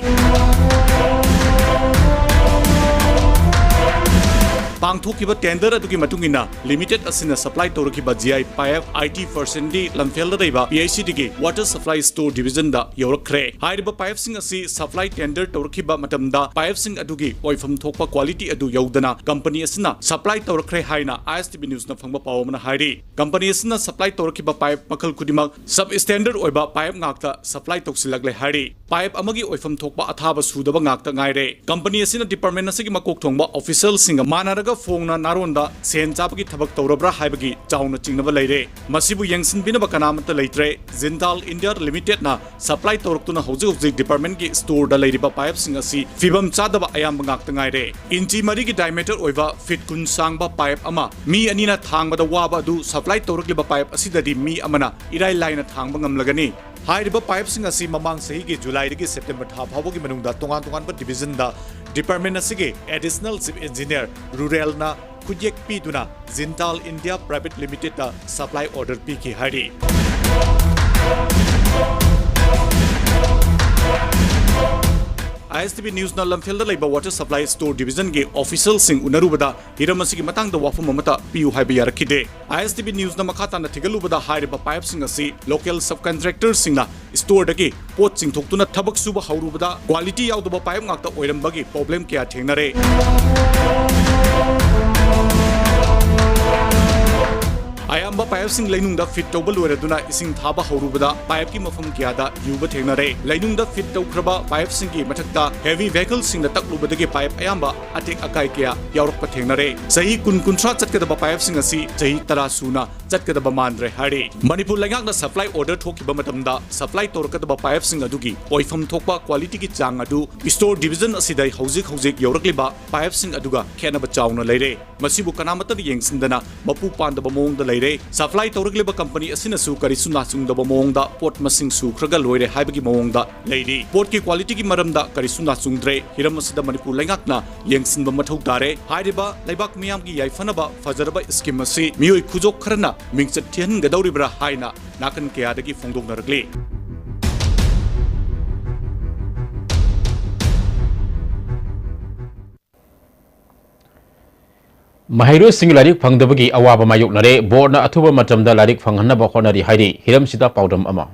ꯄꯥꯡꯊꯣꯛꯈꯤꯕ tender ꯑꯗꯨꯒꯤ ꯃꯇꯨꯡ ꯏꯟꯅ limited ꯑꯁꯤꯅ supply ꯇꯧꯔꯛꯈꯤꯕ G I pipe eighty percentꯗꯤ ꯂꯝꯐꯦꯜꯗ ꯂꯩꯕ P I C Dꯒꯤ Water Supply Store Divisionꯗ ꯌꯧꯔꯛꯈ꯭ꯔꯦ꯫ ꯍꯥꯏꯔꯤꯕ pipeꯁꯤꯡ ꯑꯁꯤ supply tender ꯇꯧꯔꯛꯈꯤꯕ ꯃꯇꯝꯗ pipeꯁꯤꯡ ꯑꯗꯨꯒꯤ ꯑꯣꯏꯐꯝ ꯊꯣꯛꯄ quality ꯑꯗꯨ ꯌꯧꯗꯅ company ꯑꯁꯤꯅ supply ꯇꯧꯔꯛꯈ꯭ꯔꯦ ꯍꯥꯏꯅ I S T V Newsꯅ ꯐꯪꯕ ꯄꯥꯎ ꯑꯃꯅ ꯍꯥꯏꯔꯤ꯫ Company ꯑꯁꯤꯅ supply ꯇꯧꯔꯛꯈꯤꯕ pipe ꯃꯈꯜ ꯈꯨꯗꯤꯡꯃꯛ substandard ꯑꯣꯏꯕ pipe ꯉꯥꯛꯇ supply ꯇꯧꯁꯤꯜꯂꯛꯂꯦ ꯍꯥꯏꯔꯤ꯫ Pipe ꯑꯃꯒꯤ ꯑꯣꯏꯐꯝ ꯊꯣꯛꯄ ꯑꯊꯥꯕ ꯁꯨꯗꯕ ꯉꯥꯛꯇ ꯉꯥꯏꯔꯦ꯫ Company ꯑꯁꯤꯅ department ꯑꯁꯤꯒꯤ ꯃꯀꯣꯛ ꯊꯣꯡꯕ officialꯁꯤꯡꯒ ꯃꯥꯟꯅꯔꯒ ꯐꯣꯡꯅ ꯅꯥꯔꯣꯟꯗ ꯁꯦꯟ ꯆꯥꯕꯒꯤ ꯊꯕꯛ ꯇꯧꯔꯕ꯭ꯔꯥ ꯍꯥꯏꯕꯒꯤ ꯆꯥꯎꯅ ꯆꯤꯡꯅꯕ ꯂꯩꯔꯦ꯫ ꯃꯁꯤꯕꯨ ꯌꯦꯡꯁꯤꯟꯕꯤꯅꯕ ꯀꯅꯥꯃꯠꯇ ꯂꯩꯇ꯭ꯔꯦ꯫ Jindal India Limitedꯅ supply ꯇꯧꯔꯛꯇꯨꯅ ꯍꯧꯖꯤꯛ ꯍꯧꯖꯤꯛ departmentꯀꯤ storeꯗ ꯂꯩꯔꯤꯕ pipeꯁꯤꯡ ꯑꯁꯤ ꯐꯤꯕꯝ ꯆꯥꯗꯕ ꯑꯌꯥꯝꯕ ꯉꯥꯛꯇ ꯉꯥꯏꯔꯦ꯫ Inch ꯃꯔꯤꯒꯤ diameter ꯑꯣꯏꯕ feet ꯀꯨꯟ ꯁꯥꯡꯕ pipe ꯑꯃ ꯃꯤ ꯑꯅꯤꯅ ꯊꯥꯡꯕꯗ ꯋꯥꯕ ꯑꯗꯨ supply ꯇꯧꯔꯛꯂꯤꯕ pipe ꯑꯁꯤꯗꯗꯤ ꯃꯤ ꯑꯃꯅ ꯏꯔꯥꯏ ꯂꯥꯏꯅ ꯊꯥꯡꯕ ꯉꯝꯂꯒꯅꯤ꯫ ꯍꯥꯏꯔꯤꯕ pipeꯁꯤꯡ ꯑꯁꯤ ꯃꯃꯥꯡ ꯆꯍꯤꯒꯤ Julyꯗꯒꯤ September ꯊꯥ ꯐꯥꯎꯕꯒꯤ ꯃꯅꯨꯡꯗ ꯇꯣꯉꯥꯟ ꯇꯣꯉꯥꯟꯕ divisionꯗ department ꯑꯁꯤꯒꯤ Additional Chief Engineer Ruralꯅ ꯈꯨꯠꯌꯦꯛ ꯄꯤꯗꯨꯅ Jindal India Private Limitedꯇ supply order ꯄꯤꯈꯤ ꯍꯥꯏꯔꯤ꯫ ꯑꯥꯏ ꯑꯦꯁ ꯇꯤ ꯚꯤ ꯅ꯭ꯌꯨꯁꯅ ꯂꯝꯐꯦꯜꯗ ꯂꯩꯕ Water Supply Store Divisionꯒꯤ officialꯁꯤꯡ ꯎꯅꯔꯨꯕꯗ ꯍꯤꯔꯝ ꯑꯁꯤꯒꯤ ꯃꯇꯥꯡꯗ ꯋꯥꯐꯝ ꯑꯃꯠꯇ ꯄꯤꯌꯨ ꯍꯥꯏꯕ ꯌꯥꯔꯛꯈꯤꯗꯦ꯫ ꯑꯥꯏ ꯑꯦꯁ ꯇꯤ ꯚꯤ ꯅ꯭ꯌꯨꯁꯅ ꯃꯈꯥ ꯇꯥꯅ ꯊꯤꯒꯠꯂꯨꯕꯗ ꯍꯥꯏꯔꯤꯕ pipeꯁꯤꯡ ꯑꯁꯤ local subcontractorꯁꯤꯡꯅ storeꯗꯒꯤ ꯄꯣꯠ ꯆꯤꯡꯊꯣꯛꯇꯨꯅ ꯊꯕꯛ ꯁꯨꯕ ꯍꯧꯔꯨꯕꯗ quality ꯌꯥꯎꯗꯕ pipe ꯉꯥꯛꯇ ꯑꯣꯏꯔꯝꯕꯒꯤ problem ꯀꯌꯥ ꯊꯦꯡꯅꯔꯦ꯫ ꯑꯌꯥꯝꯕ pipeꯁꯤꯡ ꯂꯩꯅꯨꯡꯗ fit ꯇꯧꯕ ꯂꯣꯏꯔꯗꯨꯅ ꯏꯁꯤꯡ ꯊꯥꯕ ꯍꯧꯔꯨꯕꯗ pipeꯀꯤ ꯃꯐꯝ ꯀꯌꯥꯗ ꯌꯨꯕ ꯊꯦꯡꯅꯔꯦ꯫ ꯂꯩꯅꯨꯡꯗ fit ꯇꯧꯈ꯭ꯔꯕ pipeꯁꯤꯡꯒꯤ ꯃꯊꯛꯇ heavy vehicleꯁꯤꯡꯅ ꯇꯛꯂꯨꯕꯗꯒꯤ pipe ꯑꯌꯥꯝꯕ ꯑꯇꯦꯛ ꯑꯀꯥꯏ ꯀꯌꯥ ꯌꯥꯎꯔꯛꯄ ꯊꯦꯡꯅꯔꯦ꯫ ꯆꯍꯤ ꯀꯨꯟ ꯀꯨꯟꯊ꯭ꯔꯥ ꯆꯠꯀꯗꯕ pipeꯁꯤꯡ ꯑꯁꯤ ꯆꯍꯤ ꯇꯔꯥ ꯁꯨꯅ ꯆꯠꯀꯗꯕ ꯃꯥꯟꯗ꯭ꯔꯦ ꯍꯥꯏꯔꯤ꯫ ꯃꯅꯤꯄꯨꯔ ꯂꯩꯉꯥꯛꯅ supply order ꯊꯣꯛꯈꯤꯕ ꯃꯇꯝꯗ supply ꯇꯧꯔꯛꯀꯗꯕ pipeꯁꯤꯡ ꯑꯗꯨꯒꯤ ꯑꯣꯏꯐꯝ ꯊꯣꯛꯄ qualityꯒꯤ ꯆꯥꯡ ꯑꯗꯨ Store Division ꯑꯁꯤꯗ ꯍꯧꯖꯤꯛ ꯍꯧꯖꯤꯛ ꯌꯧꯔꯛꯂꯤꯕ pipeꯁꯤꯡ ꯑꯗꯨꯒ ꯈꯦꯠꯅꯕ ꯆꯥꯎꯅ ꯂꯩꯔꯦ꯫ ꯃꯁꯤꯕꯨ ꯀꯅꯥꯃꯠꯇꯅ ꯌꯦꯡꯁꯤꯟꯗꯅ ꯃꯄꯨ ꯄꯥꯟꯗꯕ ꯃꯑꯣꯡꯗ ꯂꯩꯔꯦ꯫ Supply ꯇꯧꯔꯛꯂꯤꯕ company ꯑꯁꯤꯅꯁꯨ ꯀꯔꯤꯁꯨ ꯅꯥꯆꯨꯡꯗꯕ ꯃꯑꯣꯡꯗ ꯄꯣꯠ ꯃꯁꯤꯡ ꯁꯨꯈ꯭ꯔꯒ ꯂꯣꯏꯔꯦ ꯍꯥꯏꯕꯒꯤ ꯃꯑꯣꯡꯗ ꯂꯩꯔꯤ꯫ ꯄꯣꯠꯀꯤ qualityꯒꯤ ꯃꯔꯝꯗ ꯀꯔꯤꯁꯨ ꯅꯥꯆꯨꯡꯗ꯭ꯔꯦ꯫ ꯍꯤꯔꯝ ꯑꯁꯤꯗ ꯃꯅꯤꯄꯨꯔ ꯂꯩꯉꯥꯛꯅ ꯌꯦꯡꯁꯤꯟꯕ ꯃꯊꯧ ꯇꯥꯔꯦ꯫ ꯍꯥꯏꯔꯤꯕ ꯂꯩꯕꯥꯛ ꯃꯤꯌꯥꯝꯒꯤ ꯌꯥꯏꯐꯅꯕ ꯐꯖꯔꯕ scheme ꯑꯁꯤ ꯃꯤꯑꯣꯏ ꯈꯨꯖꯣꯛ ꯈꯔꯅ ꯃꯤꯡꯆꯠ ꯊꯤꯍꯟꯒꯗꯧꯔꯤꯕ꯭ꯔꯥ ꯍꯥꯏꯅ ꯅꯥꯀꯟ ꯀꯌꯥꯗꯒꯤ ꯐꯣꯡꯗꯣꯛꯅꯔꯛꯂꯤ꯫ ꯃꯍꯩꯔꯣꯏꯁꯤꯡ ꯂꯥꯏꯔꯤꯛ ꯐꯪꯗꯕꯒꯤ ꯑꯋꯥꯕ ꯃꯥꯌꯣꯛꯅꯔꯦ꯫ Boardꯅ ꯑꯊꯨꯕ ꯃꯇꯝꯗ ꯂꯥꯏꯔꯤꯛ ꯐꯪꯍꯟꯅꯕ ꯍꯣꯠꯅꯔꯤ ꯍꯥꯏꯔꯤ꯫ ꯍꯤꯔꯝꯁꯤꯗ ꯄꯥꯎꯗꯝ ꯑꯃ꯫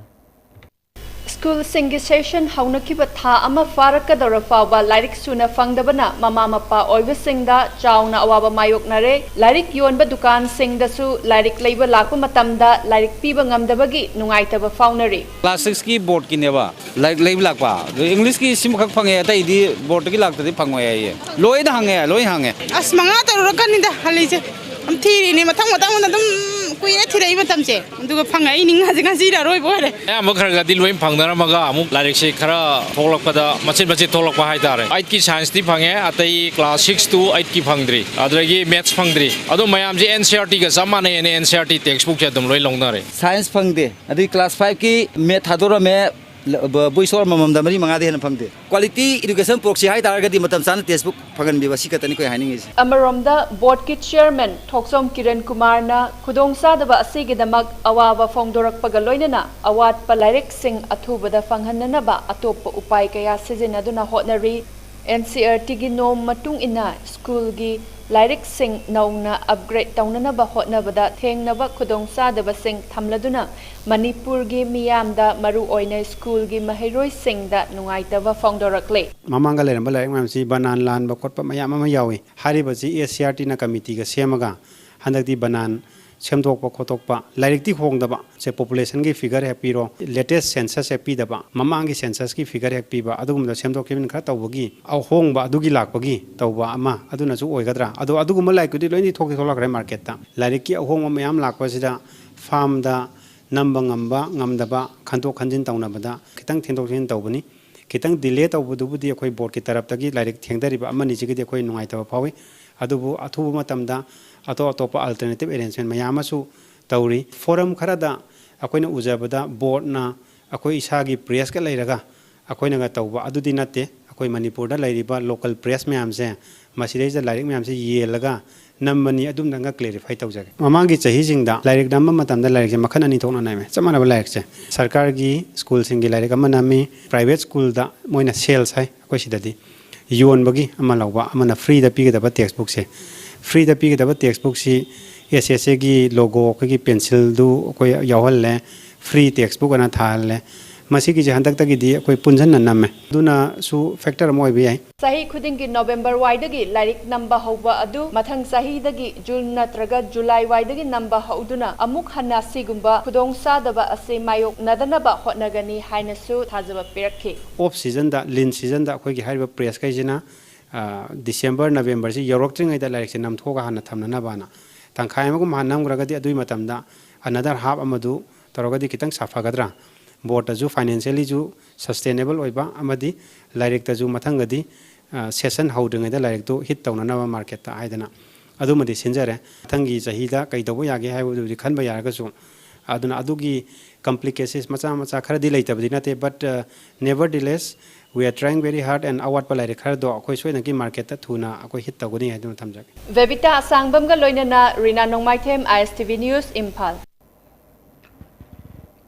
Schoolꯁꯤꯡꯒꯤ session ꯍꯧꯅꯈꯤꯕ ꯊꯥ ꯑꯃ ꯐꯥꯔꯛꯀꯗꯧꯔ ꯐꯥꯎꯕ ꯂꯥꯏꯔꯤꯛ ꯁꯨꯅ ꯐꯪꯗꯕꯅ ꯃꯃꯥ ꯃꯄꯥ ꯑꯣꯏꯕꯁꯤꯡꯗ ꯆꯥꯎꯅ ꯑꯋꯥꯕ ꯃꯥꯌꯣꯛꯅꯔꯦ꯫ ꯂꯥꯏꯔꯤꯛ ꯌꯣꯟꯕ ꯗꯨꯀꯥꯟꯁꯤꯡꯗꯁꯨ ꯂꯥꯏꯔꯤꯛ ꯂꯩꯕ ꯂꯥꯛꯄ ꯃꯇꯝꯗ ꯂꯥꯏꯔꯤꯛ ꯄꯤꯕ ꯉꯝꯗꯕꯒꯤ ꯅꯨꯡꯉꯥꯏꯇꯕ ꯐꯥꯎꯅꯔꯤ꯫ Class sixꯀꯤ boardꯀꯤꯅꯦꯕ꯫ ꯂꯥꯏꯔꯤꯛ ꯂꯩꯕ ꯂꯥꯛꯄ꯫ ꯑꯗꯨ Englishꯀꯤ ꯁꯤꯃꯈꯛ ꯐꯪꯉꯦ, ꯑꯇꯩꯗꯤ boardꯇꯒꯤ ꯂꯥꯛꯇ꯭ꯔꯗꯤ ꯐꯪꯉꯣꯏ ꯍꯥꯏꯌꯦ꯫ ꯂꯣꯏꯅ ꯍꯪꯉꯦ, ꯂꯣꯏ ꯍꯪꯉꯦ꯫ ꯑꯁ, ꯃꯉꯥ ꯇꯔꯨꯛꯔꯛꯀꯅꯤꯗ ꯍꯜꯂꯤꯁꯦ꯫ ꯌꯥꯝ ꯊꯤꯔꯤꯅꯦ, ꯃꯊꯪ ꯃꯊꯪ ꯑꯗꯨꯝ ꯀꯨꯏꯔꯦ ꯊꯤꯔꯛꯏ ꯃꯇꯝꯁꯦ꯫ ꯑꯗꯨꯒ ꯐꯪꯉꯛꯏꯅꯤ ꯉꯁꯤ, ꯉꯁꯤꯅ ꯑꯔꯣꯏꯕ ꯑꯣꯏꯔꯦ꯫ ꯑꯌꯥꯝꯕ ꯈꯔ ꯈꯔꯗꯤ ꯂꯣꯏ ꯐꯪꯅꯔꯝꯃꯒ ꯑꯃꯨꯛ ꯂꯥꯏꯔꯤꯛꯁꯦ ꯈꯔ ꯊꯣꯛꯂꯛꯄꯗ ꯃꯆꯤꯠ ꯃꯆꯤꯠ ꯊꯣꯛꯂꯛꯄ ꯍꯥꯏꯇꯥꯔꯦ꯫ Eightꯀꯤ scienceꯇꯤ ꯐꯪꯉꯦ, ꯑꯇꯩ class six to eightꯀꯤ ꯐꯪꯗ꯭ꯔꯤ, ꯑꯗꯨꯗꯒꯤ maths ꯐꯪꯗ꯭ꯔꯤ꯫ ꯑꯗꯣ ꯃꯌꯥꯝꯁꯦ NCERTꯒ ꯆꯞ ꯃꯥꯟꯅꯩꯅ NCERT textbookꯁꯦ ꯑꯗꯨꯝ ꯂꯣꯏ ꯂꯧꯅꯔꯦ꯫ Science ꯐꯪꯗꯦ, ꯑꯗꯨꯒꯤ class fiveꯀꯤ math ꯊꯥꯗꯣꯔꯝꯃꯦ꯫ ꯕꯣꯏ ꯁꯣꯔ ꯑꯃꯃꯝꯗ ꯃꯔꯤ ꯃꯉꯥꯗꯤ ꯍꯦꯟꯅ ꯐꯪꯗꯦ꯫ ꯀ꯭ꯋꯥꯂꯤꯇꯤ ꯏꯗꯨꯀꯦꯁꯟ ꯄ꯭ꯔꯣꯛꯁꯤ ꯍꯥꯏ ꯇꯥꯔꯒꯗꯤ ꯃꯇꯝ ꯆꯥꯅ ꯇꯦꯛꯁꯕꯨꯛ ꯐꯪꯍꯟꯕꯤꯕ, ꯁꯤ ꯈꯛꯇꯅꯤ ꯑꯩꯈꯣꯏ ꯍꯥꯏꯅꯤꯡꯉꯤꯁꯦ꯫ ꯑꯃꯔꯣꯝꯗ ꯕꯣꯔꯗꯀꯤ ꯆꯤꯌꯔꯃꯦꯟ ꯊꯣꯛꯆꯣꯝ ꯀꯤꯔꯟ ꯀꯨꯃꯥꯔꯅ ꯈꯨꯗꯣꯡꯆꯥꯗꯕ ꯑꯁꯤꯒꯤꯗꯃꯛ ꯑꯋꯥꯕ ꯐꯣꯡꯗꯣꯔꯛꯄꯒ ꯂꯣꯏꯅꯅ ꯑꯋꯥꯠꯄ ꯂꯥꯏꯔꯤꯛꯁꯤꯡ ꯑꯊꯨꯕꯗ ꯐꯪꯍꯟꯅꯅꯕ ꯑꯇꯣꯞꯄ ꯎꯄꯥꯏ ꯀꯌꯥ ꯁꯤꯖꯤꯟꯅꯗꯨꯅ ꯍꯣꯠꯅꯔꯤ꯫ ꯑꯦꯟ ꯁꯤ ꯑꯥꯔ ꯇꯤꯒꯤ ꯅꯣꯝ ꯃꯇꯨꯡ ꯏꯟꯅ ꯁ꯭ꯀꯨꯜꯒꯤ ꯂꯥꯏꯔꯤꯛꯁꯤꯡ ꯅꯧꯅ ꯑꯞꯒ꯭ꯔꯦꯗ ꯇꯧꯅꯅꯕ ꯍꯣꯠꯅꯕꯗ ꯊꯦꯡꯅꯕ ꯈꯨꯗꯣꯡꯆꯥꯗꯕꯁꯤꯡ ꯊꯝꯂꯗꯨꯅ ꯃꯅꯤꯄꯨꯔꯒꯤ ꯃꯤꯌꯥꯝꯗ ꯃꯔꯨꯑꯣꯏꯅ ꯁ꯭ꯀꯨꯜꯒꯤ ꯃꯍꯩꯔꯣꯏꯁꯤꯡꯗ ꯅꯨꯡꯉꯥꯏꯇꯕ ꯐꯣꯡꯗꯣꯔꯛꯂꯦ꯫ ꯃꯃꯥꯡꯗ ꯂꯩꯔꯝꯕ ꯂꯥꯏꯔꯤꯛ ꯃꯌꯥꯝꯁꯤ ꯕꯅꯥꯟ ꯂꯥꯟꯕ ꯈꯣꯠꯄ ꯃꯌꯥꯝ ꯑꯃ ꯌꯥꯎꯏ꯫ ꯍꯥꯏꯔꯤꯕꯁꯤ ꯑꯦ ꯁꯤ ꯑꯥꯔ ꯇꯤꯅ ꯀꯃꯤꯇꯤꯒ ꯁꯦꯝꯃꯒ ꯍꯟꯗꯛꯇꯤ ꯕꯅꯥꯟ ꯁꯦꯝꯗꯣꯛꯄ ꯈꯣꯠꯇꯣꯛꯄ, ꯂꯥꯏꯔꯤꯛꯇꯤ ꯍꯣꯡꯗꯕ, ꯁꯦ ꯄꯣꯄꯨꯂꯦꯁꯟꯒꯤ ꯐꯤꯒꯔ ꯍꯦꯛ ꯄꯤꯔꯣ, ꯂꯦꯇꯦꯁ ꯁꯦꯟꯁꯁ ꯍꯦꯛ ꯄꯤꯗꯕ, ꯃꯃꯥꯡꯒꯤ ꯁꯦꯟꯁꯁꯀꯤ ꯐꯤꯒꯔ ꯍꯦꯛ ꯄꯤꯕ, ꯑꯗꯨꯒꯨꯝꯕꯗ ꯁꯦꯝꯗꯣꯛ ꯁꯦꯝꯖꯤꯟ ꯈꯔ ꯇꯧꯕꯒꯤ ꯑꯍꯣꯡꯕ ꯑꯗꯨꯒꯤ ꯂꯥꯛꯄꯒꯤ ꯇꯧꯕ ꯑꯃ ꯑꯗꯨꯅꯁꯨ ꯑꯣꯏꯒꯗ꯭ꯔꯥ? ꯑꯗꯣ ꯑꯗꯨꯒꯨꯝꯕ ꯂꯥꯏꯔꯤꯛꯇꯨꯗꯤ ꯂꯣꯏꯅꯗꯤ ꯊꯣꯛꯇꯤ ꯊꯣꯛꯂꯛꯈ꯭ꯔꯦ ꯃꯥꯔꯀꯦꯠꯇ꯫ ꯂꯥꯏꯔꯤꯛꯀꯤ ꯑꯍꯣꯡꯕ ꯃꯌꯥꯝ ꯂꯥꯛꯄꯁꯤꯗ ꯐꯥꯔꯝꯗ ꯅꯝꯕ ꯉꯝꯕ ꯉꯝꯗꯕ ꯈꯟꯗꯣꯛ ꯈꯟꯖꯤꯟ ꯇꯧꯅꯕꯗ ꯈꯤꯇꯪ ꯊꯦꯡꯗꯣꯛ ꯊꯦꯡꯖꯤꯟ ꯇꯧꯕꯅꯤ꯫ ꯈꯤꯇꯪ ꯗꯤꯂꯦ ꯇꯧꯕꯗꯨꯕꯨꯗꯤ ꯑꯩꯈꯣꯏ ꯕꯣꯔꯗꯀꯤ ꯇꯔꯞꯇꯒꯤ ꯂꯥꯏꯔꯤꯛ ꯊꯦꯡꯊꯔꯤꯕ ꯑꯃꯅꯤꯁꯤꯒꯤꯗꯤ ꯑꯩꯈꯣꯏ ꯅꯨꯡꯉꯥꯏꯇꯕ ꯐꯥꯎꯏ꯫ ꯑꯗꯨꯕꯨ ꯑꯊꯨꯕ ꯃꯇꯝꯗ ꯑꯇꯣꯞ ꯑꯇꯣꯞꯄ ꯑꯜꯇꯔꯅꯦꯇꯤꯞ ꯑꯦꯔꯦꯟꯖꯃꯦꯟ ꯃꯌꯥꯝ ꯑꯃꯁꯨ ꯇꯧꯔꯤ꯫ ꯐꯣꯔꯝ ꯈꯔꯗ ꯑꯩꯈꯣꯏꯅ ꯎꯖꯕꯗ ꯕꯣꯔꯗꯅ ꯑꯩꯈꯣꯏ ꯏꯁꯥꯒꯤ ꯄ꯭ꯔꯦꯁꯀ ꯂꯩꯔꯒ ꯑꯩꯈꯣꯏꯅꯒ ꯇꯧꯕ ꯑꯗꯨꯗꯤ ꯅꯠꯇꯦ꯫ ꯑꯩꯈꯣꯏ ꯃꯅꯤꯄꯨꯔꯗ ꯂꯩꯔꯤꯕ ꯂꯣꯀꯦꯜ ꯄ꯭ꯔꯦꯁ ꯃꯌꯥꯝꯁꯦ, ꯃꯁꯤꯗꯩꯁꯤꯗ ꯂꯥꯏꯔꯤꯛ ꯃꯌꯥꯝꯁꯦ ꯌꯦꯜꯂꯒ ꯅꯝꯕꯅꯤ꯫ ꯑꯗꯨꯝꯇꯪꯒ ꯀ꯭ꯂꯦꯔꯤꯐꯥꯏ ꯇꯧꯖꯒꯦ꯫ ꯃꯃꯥꯡꯒꯤ ꯆꯍꯤꯁꯤꯡꯗ ꯂꯥꯏꯔꯤꯛ ꯅꯝꯕ ꯃꯇꯝꯗ ꯂꯥꯏꯔꯤꯛꯁꯦ ꯃꯈꯜ ꯑꯅꯤ ꯊꯣꯛꯅ ꯅꯝꯃꯦ꯫ ꯆꯞ ꯃꯥꯟꯅꯕ ꯂꯥꯏꯔꯤꯛꯁꯦ ꯁꯔꯀꯥꯔꯒꯤ ꯁ꯭ꯀꯨꯜꯁꯤꯡꯒꯤ ꯂꯥꯏꯔꯤꯛ ꯑꯃ ꯅꯝꯃꯤ, ꯄ꯭ꯔꯥꯏꯚꯦꯠ ꯁ꯭ꯀꯨꯜꯗ ꯃꯣꯏꯅ ꯁꯦꯜꯁ ꯍꯥꯏ ꯑꯩꯈꯣꯏ ꯁꯤꯗꯗꯤ, ꯌꯣꯟꯕꯒꯤ ꯑꯃ ꯂꯧꯕ, ꯑꯃꯅ ꯐ꯭ꯔꯤꯗ ꯄꯤꯒꯗꯕ ꯇꯦꯛꯁꯕꯨꯛꯁꯦ꯫ ꯐ꯭ꯔꯤꯗ ꯄꯤꯒꯗꯕ ꯇꯦꯛꯁꯕꯨꯛꯁꯤ ꯑꯦꯁ ꯑꯦꯁ ꯑꯦꯒꯤ ꯂꯣꯒꯣ, ꯑꯩꯈꯣꯏꯒꯤ ꯄꯦꯟꯁꯤꯜꯗꯨ ꯑꯩꯈꯣꯏ ꯌꯥꯎꯍꯜꯂꯦ, ꯐ꯭ꯔꯤ ꯇꯦꯛꯁꯕꯨꯛ ꯑꯅ ꯊꯥꯍꯜꯂꯦ꯫ ꯃꯁꯤꯒꯤꯁꯦ ꯍꯟꯗꯛꯇꯒꯤꯗꯤ ꯑꯩꯈꯣꯏ ꯄꯨꯟꯁꯤꯟꯅ ꯅꯝꯃꯦ꯫ ꯑꯗꯨꯅꯁꯨ ꯐꯦꯛꯇꯔ ꯑꯃ ꯑꯣꯏꯕ ꯌꯥꯏ꯫ ꯆꯍꯤ ꯈꯨꯗꯤꯡꯒꯤ ꯅꯣꯕꯦꯝꯕꯔ ꯋꯥꯏꯗꯒꯤ ꯂꯥꯏꯔꯤꯛ ꯅꯝꯕ ꯍꯧꯕ ꯑꯗꯨ ꯃꯊꯪ ꯆꯍꯤꯗꯒꯤ ꯖꯨꯟ ꯅꯠꯇ꯭ꯔꯒ ꯖꯨꯂꯥꯏ ꯋꯥꯏꯗꯒꯤ ꯅꯝꯕ ꯍꯧꯗꯨꯅ ꯑꯃꯨꯛ ꯍꯟꯅ ꯑꯁꯤꯒꯨꯝꯕ ꯈꯨꯗꯣꯡꯆꯥꯗꯕ ꯑꯁꯤ ꯃꯥꯌꯣꯛꯅꯗꯅꯕ ꯍꯣꯠꯅꯒꯅꯤ ꯍꯥꯏꯅꯁꯨ ꯊꯥꯖꯕ ꯄꯤꯔꯛꯈꯤ꯫ ꯑꯣꯐ ꯁꯤꯖꯟꯗ, ꯂꯤꯟ ꯁꯤꯖꯟꯗ ꯑꯩꯈꯣꯏꯒꯤ ꯍꯥꯏꯔꯤꯕ ꯄ꯭ꯔꯦꯁꯈꯩꯁꯤꯅ, ꯑ, ꯗꯤꯁꯦꯝꯕꯔ, ꯅꯕꯦꯝꯕꯔꯁꯤ ꯌꯧꯔꯛꯇ꯭ꯔꯤꯉꯩꯗ ꯂꯥꯏꯔꯤꯛꯁꯦ ꯅꯝꯊꯣꯛꯑꯒ ꯍꯥꯟꯅ ꯊꯝꯅꯅꯕꯅ꯫ ꯇꯪꯈꯥꯏ ꯑꯃꯒꯨꯝꯕ ꯍꯥꯟꯅ ꯅꯝꯈ꯭ꯔꯒꯗꯤ ꯑꯗꯨꯒꯤ ꯃꯇꯝꯗ another half ꯑꯃꯗꯨ ꯇꯧꯔꯒꯗꯤ ꯈꯤꯇꯪ ꯁꯥꯐꯒꯗ꯭ꯔꯥ? ꯕꯣꯔꯗꯇꯁꯨ ꯐꯥꯏꯅꯥꯟꯁꯤꯌꯦꯜꯂꯤꯁꯨ ꯁꯁꯇꯦꯅꯦꯕꯜ ꯑꯣꯏꯕ ꯑꯃꯗꯤ ꯂꯥꯏꯔꯤꯛꯇꯁꯨ ꯃꯊꯪꯗꯗꯤ, ꯑ, ꯁꯦꯁꯟ ꯍꯧꯗ꯭ꯔꯤꯉꯩꯗ ꯂꯥꯏꯔꯤꯛꯇꯨ ꯍꯤꯠ ꯇꯧꯅꯅꯕ ꯃꯥꯔꯀꯦꯠꯇ ꯍꯥꯏꯗꯅ ꯑꯗꯨꯃꯗꯤ ꯁꯤꯟꯖꯔꯦ꯫ ꯃꯊꯪꯒꯤ ꯆꯍꯤꯗ ꯀꯩ ꯇꯧꯕ ꯌꯥꯒꯦ ꯍꯥꯏꯕꯗꯨꯕꯨꯗꯤ ꯈꯟꯕ ꯌꯥꯔꯒꯁꯨ, ꯑꯗꯨꯅ ꯑꯗꯨꯒꯤ complications ꯃꯆꯥ ꯃꯆꯥ ꯈꯔꯗꯤ ꯂꯩꯇꯕꯗꯤ ꯅꯠꯇꯦ, but, uh, nevertheless, we are trying very hard and ꯑꯋꯥꯠꯄ ꯂꯥꯏꯔꯤꯛ ꯈꯔꯗꯣ ꯑꯩꯈꯣꯏ ꯁꯣꯏꯗꯅꯒꯤ marketꯇ ꯊꯨꯅ ꯑꯩꯈꯣꯏ hit ꯇꯧꯒꯅꯤ ꯍꯥꯏꯗꯨꯅ ꯊꯝꯖꯒꯦ꯫ ꯕꯦꯕꯤꯇꯥ ꯑꯁꯥꯡꯕꯝꯒ ꯂꯣꯏꯅꯅ ꯔꯤꯅꯥ ꯅꯣꯡꯃꯥꯏꯊꯦꯝ, I S T V News, Imphal.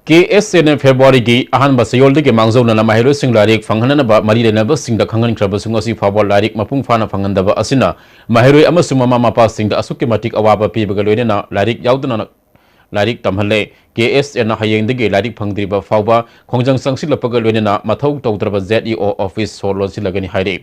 ꯀꯦ ꯑꯦꯁ ꯑꯦꯅ ꯐꯦꯕ꯭ꯔꯨꯋꯥꯔꯤꯒꯤ ꯑꯍꯥꯟꯕ ꯆꯌꯣꯜꯗꯒꯤ ꯃꯥꯡꯖꯧꯅꯅ ꯃꯍꯩꯔꯣꯏꯁꯤꯡ ꯂꯥꯏꯔꯤꯛ ꯐꯪꯍꯟꯅꯅꯕ ꯃꯔꯤ ꯂꯩꯅꯕꯁꯤꯡꯗ ꯈꯪꯍꯟꯈ꯭ꯔꯕꯁꯨ ꯉꯁꯤ ꯐꯥꯎꯕ ꯂꯥꯏꯔꯤꯛ ꯃꯄꯨꯡ ꯐꯥꯅ ꯐꯪꯍꯟꯗꯕ ꯑꯁꯤꯅ ꯃꯍꯩꯔꯣꯏ ꯑꯃꯁꯨꯡ ꯃꯃꯥ ꯃꯄꯥꯁꯤꯡꯗ ꯑꯁꯨꯛꯀꯤ ꯃꯇꯤꯛ ꯑꯋꯥꯕ ꯄꯤꯕꯒ ꯂꯣꯏꯅꯅ ꯂꯥꯏꯔꯤꯛ ꯌꯥꯎꯗꯅ ꯂꯥꯏꯔꯤꯛ ꯇꯝꯍꯜꯂꯦ꯫ ꯀꯦ ꯑꯦꯁ ꯑꯦꯅ ꯍꯌꯦꯡꯗꯒꯤ ꯂꯥꯏꯔꯤꯛ ꯐꯪꯗ꯭ꯔꯤꯕ ꯐꯥꯎꯕ ꯈꯣꯡꯖꯪ ꯆꯪꯁꯤꯜꯂꯛꯄꯒ ꯂꯣꯏꯅꯅ ꯃꯊꯧ ꯇꯧꯗ꯭ꯔꯕ Z E O office ꯁꯣ ꯂꯣꯟꯁꯤꯜꯂꯒꯅꯤ ꯍꯥꯏꯔꯤ꯫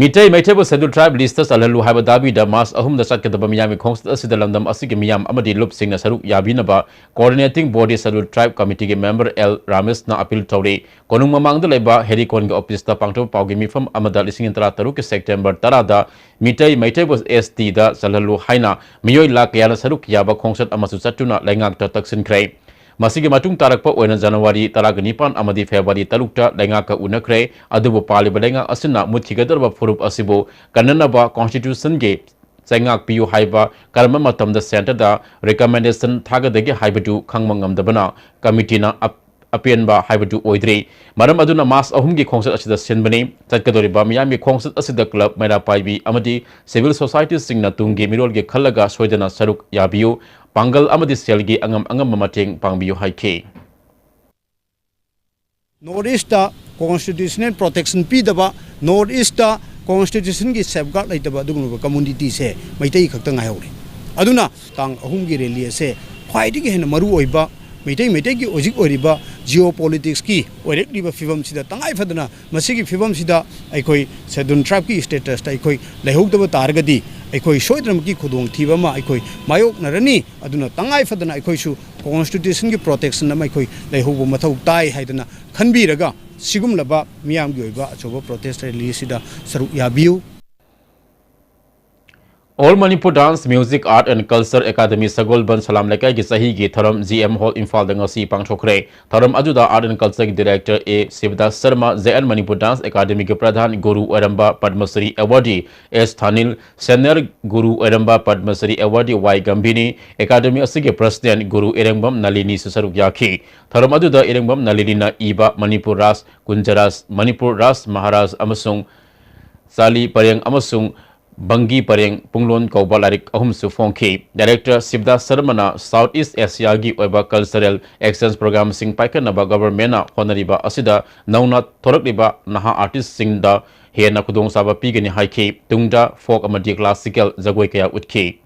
ꯃꯤꯇꯩ ꯃꯩꯇꯩꯕꯨ Scheduled Tribe listꯇ ꯆꯜꯍꯜꯂꯨ ꯍꯥꯏꯕ ꯗꯥꯕꯤꯗ ꯃꯥꯔꯆ ꯑꯍꯨꯝꯗ ꯆꯠꯀꯗꯕ ꯃꯤꯌꯥꯝꯒꯤ ꯈꯣꯡꯆꯠ ꯑꯁꯤꯗ ꯂꯝꯗꯝ ꯑꯁꯤꯒꯤ ꯃꯤꯌꯥꯝ ꯑꯃꯗꯤ ꯂꯨꯞꯁꯤꯡꯅ ꯁꯔꯨꯛ ꯌꯥꯕꯤꯅꯕ Coordinating Body Scheduled Tribe Committeeꯒꯤ member L ꯔꯥꯃꯦꯁꯅ appeal ꯇꯧꯔꯤ꯫ ꯀꯣꯅꯨꯡ ꯃꯃꯥꯡꯗ ꯂꯩꯕ ꯍꯦꯔꯤꯀꯣꯟꯒꯤ officeꯇ ꯄꯥꯡꯊꯣꯛꯄ ꯄꯥꯎꯒꯤ ꯃꯤꯐꯝ ꯑꯃꯗ ꯂꯤꯁꯤꯡ ꯇꯔꯥꯇꯔꯨꯛꯀꯤ September ꯇꯔꯥꯗ ꯃꯤꯇꯩ ꯃꯩꯇꯩꯕꯨ S Tꯗ ꯆꯜꯍꯜꯂꯨ ꯍꯥꯏꯅ ꯃꯤꯑꯣꯏ ꯂꯥꯈ ꯀꯌꯥꯅ ꯁꯔꯨꯛ ꯌꯥꯕ ꯈꯣꯡꯆꯠ ꯑꯃꯁꯨ ꯆꯠꯇꯨꯅ ꯂꯩꯉꯥꯛꯇ ꯇꯛꯁꯤꯟꯈ꯭ꯔꯦ꯫ ꯃꯁꯤꯒꯤ ꯃꯇꯨꯡ ꯇꯥꯔꯛꯄ ꯑꯣꯏꯅ ꯖꯅꯋꯥꯔꯤ ꯇꯔꯥꯒ ꯅꯤꯄꯥꯟ ꯑꯃꯗꯤ ꯐꯦꯕ꯭ꯔꯨꯋꯥꯔꯤ ꯇꯔꯨꯛꯇ ꯂꯩꯉꯥꯛꯀ ꯎꯅꯈ꯭ꯔꯦ꯫ ꯑꯗꯨꯕꯨ ꯄꯥꯜꯂꯤꯕ ꯂꯩꯉꯥꯛ ꯑꯁꯤꯅ ꯃꯨꯠꯈꯤꯒꯗꯧꯔꯕ ꯐꯨꯔꯨꯞ ꯑꯁꯤꯕꯨ ꯀꯟꯅꯅꯕ constitutionꯒꯤ ꯆꯩꯉꯥꯛ ꯄꯤꯌꯨ ꯍꯥꯏꯕ ꯀꯔꯝꯕ ꯃꯇꯝꯗ centreꯗ recommendation ꯊꯥꯒꯗꯒꯦ ꯍꯥꯏꯕꯗꯨ ꯈꯪꯕ ꯉꯝꯗꯕꯅ committeeꯅ ꯑꯞ-, ꯑꯄꯦꯟꯕ ꯍꯥꯏꯕꯗꯨ ꯑꯣꯏꯗ꯭ꯔꯤ꯫ ꯃꯔꯝ ꯑꯗꯨꯅ ꯃꯥꯔꯆ ꯑꯍꯨꯝꯒꯤ ꯈꯣꯡꯆꯠ ꯑꯁꯤꯗ ꯁꯤꯟꯕꯅꯤ꯫ ꯆꯠꯀꯗꯧꯔꯤꯕ ꯃꯤꯌꯥꯝꯒꯤ ꯈꯣꯡꯆꯠ ꯑꯁꯤꯗ club, ꯃꯩꯔꯥ ꯄꯥꯏꯕꯤ ꯑꯃꯗꯤ civil societyꯁꯤꯡꯅ ꯇꯨꯡꯒꯤ ꯃꯤꯔꯣꯜꯒꯤ ꯈꯜꯂꯒ ꯁꯣꯏꯗꯅ ꯁꯔꯨꯛ ꯌꯥꯕꯤꯌꯨ꯫ ꯄꯥꯡꯒꯜ ꯑꯃꯗꯤ ꯁꯦꯜꯒꯤ ꯑꯉꯝ ꯑꯉꯝꯕ ꯃꯇꯦꯡ ꯄꯥꯡꯕꯤꯌꯨ ꯍꯥꯏꯈꯤ꯫ North Eastꯇ constitutional protection ꯄꯤꯗꯕ, North Eastꯇ constitutionꯒꯤ safeguard ꯂꯩꯇꯕ ꯑꯗꯨꯒꯨꯝꯂꯕ communityꯁꯦ ꯃꯩꯇꯩ ꯈꯛꯇ ꯉꯥꯏꯍꯧꯔꯦ꯫ ꯑꯗꯨꯅ ꯇꯥꯡ ꯑꯍꯨꯝꯒꯤ rally ꯑꯁꯦ ꯈ꯭ꯋꯥꯏꯗꯒꯤ ꯍꯦꯟꯅ ꯃꯔꯨ ꯑꯣꯏꯕ, ꯃꯩꯇꯩ, ꯃꯩꯇꯩꯒꯤ ꯍꯧꯖꯤꯛ ꯑꯣꯏꯔꯤꯕ geopoliticsꯀꯤ ꯑꯣꯏꯔꯛꯂꯤꯕ ꯐꯤꯕꯝꯁꯤꯗ ꯇꯉꯥꯏ ꯐꯗꯅ ꯃꯁꯤꯒꯤ ꯐꯤꯕꯝꯁꯤꯗ ꯑꯩꯈꯣꯏ Scheduled Tribeꯀꯤ statusꯇ ꯑꯩꯈꯣꯏ ꯂꯩꯍꯧꯗꯕ ꯇꯥꯔꯒꯗꯤ ꯑꯩꯈꯣꯏ ꯁꯣꯏꯗꯅꯃꯛꯀꯤ ꯈꯨꯗꯣꯡꯊꯤꯕ ꯑꯃ ꯑꯩꯈꯣꯏ ꯃꯥꯌꯣꯛꯅꯔꯅꯤ꯫ ꯑꯗꯨꯅ ꯇꯉꯥꯏ ꯐꯗꯅ ꯑꯩꯈꯣꯏꯁꯨ constitutionꯒꯤ protection ꯑꯃ ꯑꯩꯈꯣꯏ ꯂꯩꯍꯧꯕ ꯃꯊꯧ ꯇꯥꯏ ꯍꯥꯏꯗꯅ ꯈꯟꯕꯤꯔꯒ ꯁꯤꯒꯨꯝꯂꯕ ꯃꯤꯌꯥꯝꯒꯤ ꯑꯣꯏꯕ ꯑꯆꯧꯕ protest rally ꯑꯁꯤꯗ ꯁꯔꯨꯛ ꯌꯥꯕꯤꯌꯨ꯫ All Manipur Dance, Music, Art and Culture Academy ꯁꯒꯣꯜꯕꯟ ꯁꯂꯥꯝ ꯂꯩꯀꯥꯏꯒꯤ ꯆꯍꯤꯒꯤ ꯊꯧꯔꯝ G M Hall ꯏꯝꯐꯥꯜꯗ ꯉꯁꯤ ꯄꯥꯡꯊꯣꯛꯈ꯭ꯔꯦ꯫ ꯊꯧꯔꯝ ꯑꯗꯨꯗ Art and Cultureꯒꯤ Director A ꯁꯤꯕꯗꯥꯁ Sharma, J N Manipur Dance Academyꯒꯤ ꯄ꯭ꯔꯙꯥꯟ ꯒꯨꯔꯨ ꯑꯣꯏꯔꯝꯕ ꯄꯗꯃꯁ꯭ꯔꯤ awardee S ꯊꯥꯅꯤꯜ, Senior ꯒꯨꯔꯨ ꯑꯣꯏꯔꯝꯕ ꯄꯗꯃꯁ꯭ꯔꯤ awardee Y ꯒꯝꯚꯤꯅꯤ, Academy ꯑꯁꯤꯒꯤ President ꯒꯨꯔꯨ ꯏꯔꯦꯡꯕꯝ ꯅꯂꯤꯅꯤꯁꯨ ꯁꯔꯨꯛ ꯌꯥꯈꯤ꯫ ꯊꯧꯔꯝ ꯑꯗꯨꯗ ꯏꯔꯦꯡꯕꯝ ꯅꯂꯤꯅꯤꯅ ꯏꯕ ꯃꯅꯤꯄꯨꯔ ꯔꯥꯖ, ꯀꯨꯟꯖꯔꯥꯖ, ꯃꯅꯤꯄꯨꯔ ꯔꯥꯖ ꯃꯍꯥꯔꯥꯖ ꯑꯃꯁꯨꯡ ꯆꯥꯂꯤ ꯄꯔꯦꯡ ꯑꯃꯁꯨꯡ ꯕꯪꯒꯤ ꯄꯔꯦꯡ ꯄꯨꯡꯂꯣꯟ ꯀꯧꯕ ꯂꯥꯏꯔꯤꯛ ꯑꯍꯨꯝꯁꯨ ꯐꯣꯡꯈꯤ꯫ Director ꯁꯤꯕꯗꯥꯁ ꯁꯔꯃꯅ South East Asiaꯒꯤ ꯑꯣꯏꯕ cultural exchange programꯁꯤꯡ ꯄꯥꯏꯈꯠꯅꯕ governmentꯅ ꯍꯣꯠꯅꯔꯤꯕ ꯑꯁꯤꯗ ꯅꯧꯅ ꯊꯣꯔꯛꯂꯤꯕ ꯅꯍꯥ artistꯁꯤꯡꯗ ꯍꯦꯟꯅ ꯈꯨꯗꯣꯡꯆꯥꯕ ꯄꯤꯒꯅꯤ ꯍꯥꯏꯈꯤ꯫ ꯇꯨꯡꯗ folk ꯑꯃꯗꯤ classical ꯖꯒꯣꯏ ꯀꯌꯥ ꯎꯠꯈꯤ꯫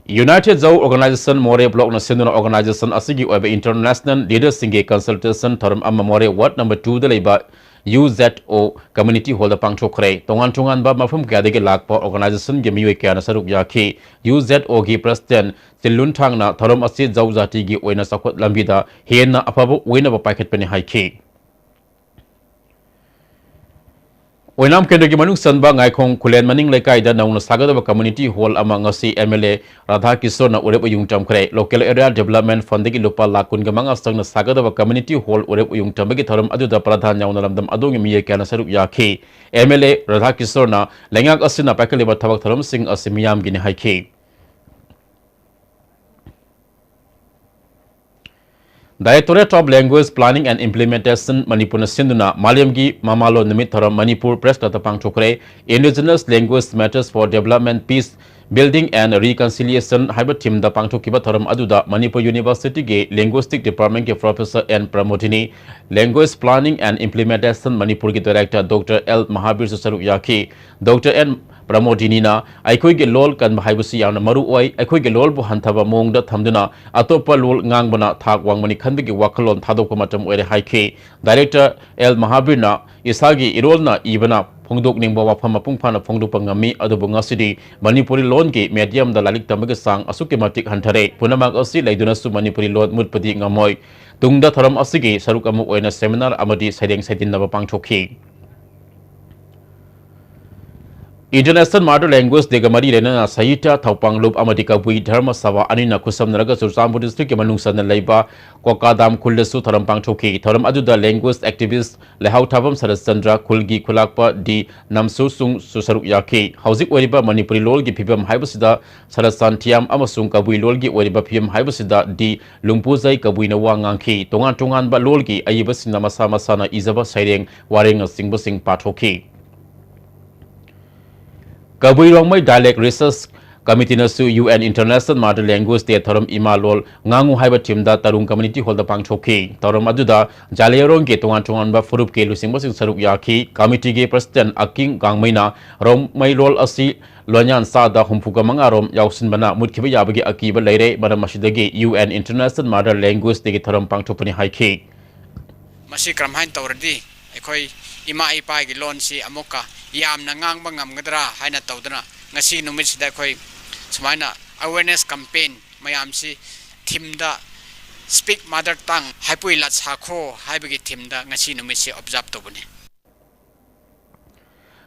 United Zou Organization ꯃꯣꯔꯦ blockꯅ ꯁꯤꯟꯗꯨꯅ organization ꯑꯁꯤꯒꯤ ꯑꯣꯏꯕ international leaderꯁꯤꯡꯒꯤ consultation ꯊꯧꯔꯝ ꯑꯃ ꯃꯣꯔꯦ ward number twoꯗ ꯂꯩꯕ U Z O community hallꯗ ꯄꯥꯡꯊꯣꯛꯈ꯭ꯔꯦ꯫ ꯇꯣꯉꯥꯟ ꯇꯣꯉꯥꯟꯕ ꯃꯐꯝ ꯀꯌꯥꯗꯒꯤ ꯂꯥꯛꯄ organizationꯒꯤ ꯃꯤꯑꯣꯏ ꯀꯌꯥꯅ ꯁꯔꯨꯛ ꯌꯥꯈꯤ꯫ U Z Oꯒꯤ President ꯆꯤꯟꯂꯨꯟ ꯊꯥꯡꯅ ꯊꯧꯔꯝ ꯑꯁꯤ ꯖꯧ ꯖꯥꯇꯤꯒꯤ ꯑꯣꯏꯅ ꯆꯥꯎꯈꯠ ꯂꯝꯕꯤꯗ ꯍꯦꯟꯅ ꯑꯐꯕ ꯑꯣꯏꯅꯕ ꯄꯥꯏꯈꯠꯄꯅꯤ ꯍꯥꯏꯈꯤ꯫ ꯑꯣꯏꯅꯥꯝ ꯀꯦꯟꯗ꯭ꯔꯒꯤ ꯃꯅꯨꯡ ꯆꯟꯕ ꯉꯥꯏꯈꯣꯡ ꯈꯨꯂꯦꯟ ꯃꯅꯤꯡ ꯂꯩꯀꯥꯏꯗ ꯅꯧꯅ ꯁꯥꯒꯗꯕ community hall ꯑꯃ ꯉꯁꯤ M L A Radha ꯀꯤꯁꯣꯔꯅ ꯎꯔꯦꯞ ꯎꯌꯨꯡ ꯇꯝꯈ꯭ꯔꯦ꯫ Local Area Development Fundꯗꯒꯤ ꯂꯨꯄꯥ ꯂꯥꯈ ꯀꯨꯟꯒ ꯃꯉꯥ ꯆꯪꯅ ꯁꯥꯒꯗꯕ community hall ꯎꯔꯦꯞ ꯎꯌꯨꯡ ꯇꯝꯕꯒꯤ ꯊꯧꯔꯝ ꯑꯗꯨꯗ ꯄ꯭ꯔꯙꯥꯟ ꯌꯥꯎꯅ ꯂꯝꯗꯝ ꯑꯗꯨꯒꯤ ꯃꯤꯑꯣꯏ ꯀꯌꯥꯅ ꯁꯔꯨꯛ ꯌꯥꯈꯤ꯫ M L A ꯔꯥꯙꯥ ꯀꯤꯁꯣꯔꯅ ꯂꯩꯉꯥꯛ ꯑꯁꯤꯅ ꯄꯥꯏꯈꯠꯂꯤꯕ ꯊꯕꯛ ꯊꯧꯔꯝꯁꯤꯡ ꯑꯁꯤ ꯃꯤꯌꯥꯝꯒꯤꯅꯤ ꯍꯥꯏꯈꯤ꯫ Directorate of Language Planning and Implementation ꯃꯅꯤꯄꯨꯔꯅ ꯁꯤꯟꯗꯨꯅ ꯃꯥꯂꯦꯝꯒꯤ ꯃꯃꯥꯂꯣꯟ ꯅꯨꯃꯤꯠ ꯊꯧꯔꯝ Manipur Press Clubꯇ ꯄꯥꯡꯊꯣꯛꯈ꯭ꯔꯦ꯫ Indigenous Language Matters for Development, Peace Building and Reconciliation ꯍꯥꯏꯕ themeꯗ ꯄꯥꯡꯊꯣꯛꯈꯤꯕ ꯊꯧꯔꯝ ꯑꯗꯨꯗ Manipur Universityꯒꯤ Linguistic Departmentꯀꯤ Professor N Pramodini, Language Planning and Implementation ꯃꯅꯤꯄꯨꯔꯒꯤ Director Doctor L ꯃꯍꯥꯕꯤꯔꯁꯨ ꯁꯔꯨꯛ ꯌꯥꯈꯤ꯫ Doctor N ꯄ꯭ꯔꯃꯣꯗꯤꯅꯤꯅ ꯑꯩꯈꯣꯏꯒꯤ ꯂꯣꯜ ꯀꯟꯕ ꯍꯥꯏꯕꯁꯤ ꯌꯥꯝꯅ ꯃꯔꯨ ꯑꯣꯏ, ꯑꯩꯈꯣꯏꯒꯤ ꯂꯣꯜꯕꯨ ꯍꯟꯊꯕ ꯃꯑꯣꯡꯗ ꯊꯝꯗꯨꯅ ꯑꯇꯣꯞꯄ ꯂꯣꯜ ꯉꯥꯡꯕꯅ ꯊꯥꯛ ꯋꯥꯡꯕꯅꯤ ꯈꯟꯕꯒꯤ ꯋꯥꯈꯜꯂꯣꯟ ꯊꯥꯗꯣꯛꯄ ꯃꯇꯝ ꯑꯣꯏꯔꯦ ꯍꯥꯏꯈꯤ꯫ Director L ꯃꯍꯥꯕꯤꯔꯅ ꯏꯁꯥꯒꯤ ꯏꯔꯣꯜꯅ ꯏꯕꯅ ꯐꯣꯡꯗꯣꯛꯅꯤꯡꯕ ꯋꯥꯐꯝ ꯃꯄꯨꯡ ꯐꯥꯅ ꯐꯣꯡꯗꯣꯛꯄ ꯉꯝꯃꯤ, ꯑꯗꯨꯕꯨ ꯉꯁꯤꯗꯤ ꯃꯅꯤꯄꯨꯔꯤ ꯂꯣꯟꯒꯤ mediumꯗ ꯂꯥꯏꯔꯤꯛ ꯇꯝꯕꯒꯤ ꯆꯥꯡ ꯑꯁꯨꯛꯀꯤ ꯃꯇꯤꯛ ꯍꯟꯊꯔꯦ꯫ ꯄꯨꯝꯅꯃꯛ ꯑꯁꯤ ꯂꯩꯗꯨꯅꯁꯨ ꯃꯅꯤꯄꯨꯔꯤ ꯂꯣꯟ ꯃꯨꯠꯄꯗꯤ ꯉꯝꯃꯣꯏ꯫ ꯇꯨꯡꯗ ꯊꯧꯔꯝ ꯑꯁꯤꯒꯤ ꯁꯔꯨꯛ ꯑꯃ ꯑꯣꯏꯅ seminar ꯑꯃꯗꯤ ꯁꯩꯔꯦꯡ ꯁꯩꯗꯤꯟꯅꯕ ꯄꯥꯡꯊꯣꯛꯈꯤ꯫ International Mother Language Day ꯒ ꯃꯔꯤ ꯂꯩꯅꯅ ꯁꯍꯤꯇ꯭ꯌ, ꯊꯧꯄꯥꯡꯂꯨꯞ ꯑꯃꯗꯤ ꯀꯕꯨꯏ ꯙꯔꯃ ꯁꯚꯥ ꯑꯅꯤꯅ ꯈꯨꯠꯁꯝꯅꯔꯒ ꯆꯨꯔꯆꯥꯟꯄꯨꯔ district ꯀꯤ ꯃꯅꯨꯡ ꯆꯟꯅ ꯂꯩꯕ ꯀꯣꯀꯥꯗꯥꯝ ꯈꯨꯜꯗꯁꯨ ꯊꯧꯔꯝ ꯄꯥꯡꯊꯣꯛꯈꯤ꯫ ꯊꯧꯔꯝ ꯑꯗꯨꯗ language activist ꯂꯩꯍꯥꯎ ꯊꯥꯕꯝ ꯁꯔꯠꯆꯟꯗ꯭ꯔ, ꯈꯨꯜꯒꯤ ꯈꯨꯂꯥꯛꯄ ꯗꯤ ꯅꯝꯁꯨꯁꯨꯡꯁꯨ ꯁꯔꯨꯛ ꯌꯥꯈꯤ꯫ ꯍꯧꯖꯤꯛ ꯑꯣꯏꯔꯤꯕ ꯃꯅꯤꯄꯨꯔꯤ ꯂꯣꯜꯒꯤ ꯐꯤꯕꯝ ꯍꯥꯏꯕꯁꯤꯗ ꯁꯔꯠꯆꯥꯟꯊꯤꯌꯥꯝ ꯑꯃꯁꯨꯡ ꯀꯕꯨꯏ ꯂꯣꯜꯒꯤ ꯑꯣꯏꯔꯤꯕ ꯐꯤꯕꯝ ꯍꯥꯏꯕꯁꯤꯗ ꯗꯤ ꯂꯨꯝꯄꯨꯖꯩ ꯀꯕꯨꯏꯅ ꯋꯥ ꯉꯥꯡꯈꯤ꯫ ꯇꯣꯉꯥꯟ ꯇꯣꯉꯥꯟꯕ ꯂꯣꯜꯒꯤ ꯑꯏꯕꯁꯤꯡꯅ ꯃꯁꯥ ꯃꯁꯥꯅ ꯏꯖꯕ ꯁꯩꯔꯦꯡ, ꯋꯥꯔꯦꯡꯅꯆꯤꯡꯕꯁꯤꯡ ꯄꯥꯊꯣꯛꯈꯤ꯫ ꯀꯕꯨꯏ ꯔꯣꯡꯃꯩ Dialect Research Committee ꯅꯁꯨ U N International Mother Language Day ꯊꯧꯔꯝ ꯏꯃꯥ ꯂꯣꯜ ꯉꯥꯡꯉꯨ ꯍꯥꯏꯕ theme ꯗ ꯇꯔꯨꯡ community hall ꯗ ꯄꯥꯡꯊꯣꯛꯈꯤ꯫ ꯊꯧꯔꯝ ꯑꯗꯨꯗ ꯖꯥꯂꯦꯔꯣꯡꯒꯤ ꯇꯣꯉꯥꯟ ꯇꯣꯉꯥꯟꯕ ꯐꯨꯔꯨꯞꯀꯤ ꯂꯨꯆꯤꯡꯕꯁꯤꯡ ꯁꯔꯨꯛ ꯌꯥꯈꯤ꯫ Committee ꯒꯤ President ꯑꯀꯤꯡ ꯒꯥꯡꯃꯩꯅ ꯔꯣꯡꯃꯩ ꯂꯣꯜ ꯑꯁꯤ ꯂꯣꯟꯌꯥꯟ ꯆꯥꯗ ꯍꯨꯝꯐꯨꯒ ꯃꯉꯥ ꯔꯣꯝ ꯌꯥꯎꯁꯤꯟꯕꯅ ꯃꯨꯠꯈꯤꯕ ꯌꯥꯕꯒꯤ ꯑꯀꯤꯕ ꯂꯩꯔꯦ, ꯃꯔꯝ ꯑꯁꯤꯗꯒꯤ U N International Mother Language Day ꯒꯤ ꯊꯧꯔꯝ ꯄꯥꯡꯊꯣꯛꯄꯅꯤ ꯍꯥꯏꯈꯤ꯫ ꯃꯁꯤ ꯀꯔꯝꯍꯥꯏꯅ ꯇꯧꯔꯗꯤ ꯑꯩꯈꯣꯏ ꯏꯃꯥ ꯏꯄꯥꯒꯤ ꯂꯣꯟꯁꯤ ꯑꯃꯨꯛꯀ ꯌꯥꯝꯅ ꯉꯥꯡꯕ ꯉꯝꯒꯗ꯭ꯔꯥ ꯍꯥꯏꯅ ꯇꯧꯗꯅ ꯉꯁꯤ ꯅꯨꯃꯤꯠꯁꯤꯗ ꯑꯩꯈꯣꯏ ꯁꯨꯃꯥꯏꯅ awareness campaign ꯃꯌꯥꯝꯁꯤ theme ꯗ Speak Mother Tongue, ꯍꯥꯏꯄꯨꯏ ꯂꯥꯠ ꯁꯥꯈꯣ ꯍꯥꯏꯕꯒꯤ theme ꯗ ꯉꯁꯤ ꯅꯨꯃꯤꯠꯁꯤ observe ꯇꯧꯕꯅꯤ꯫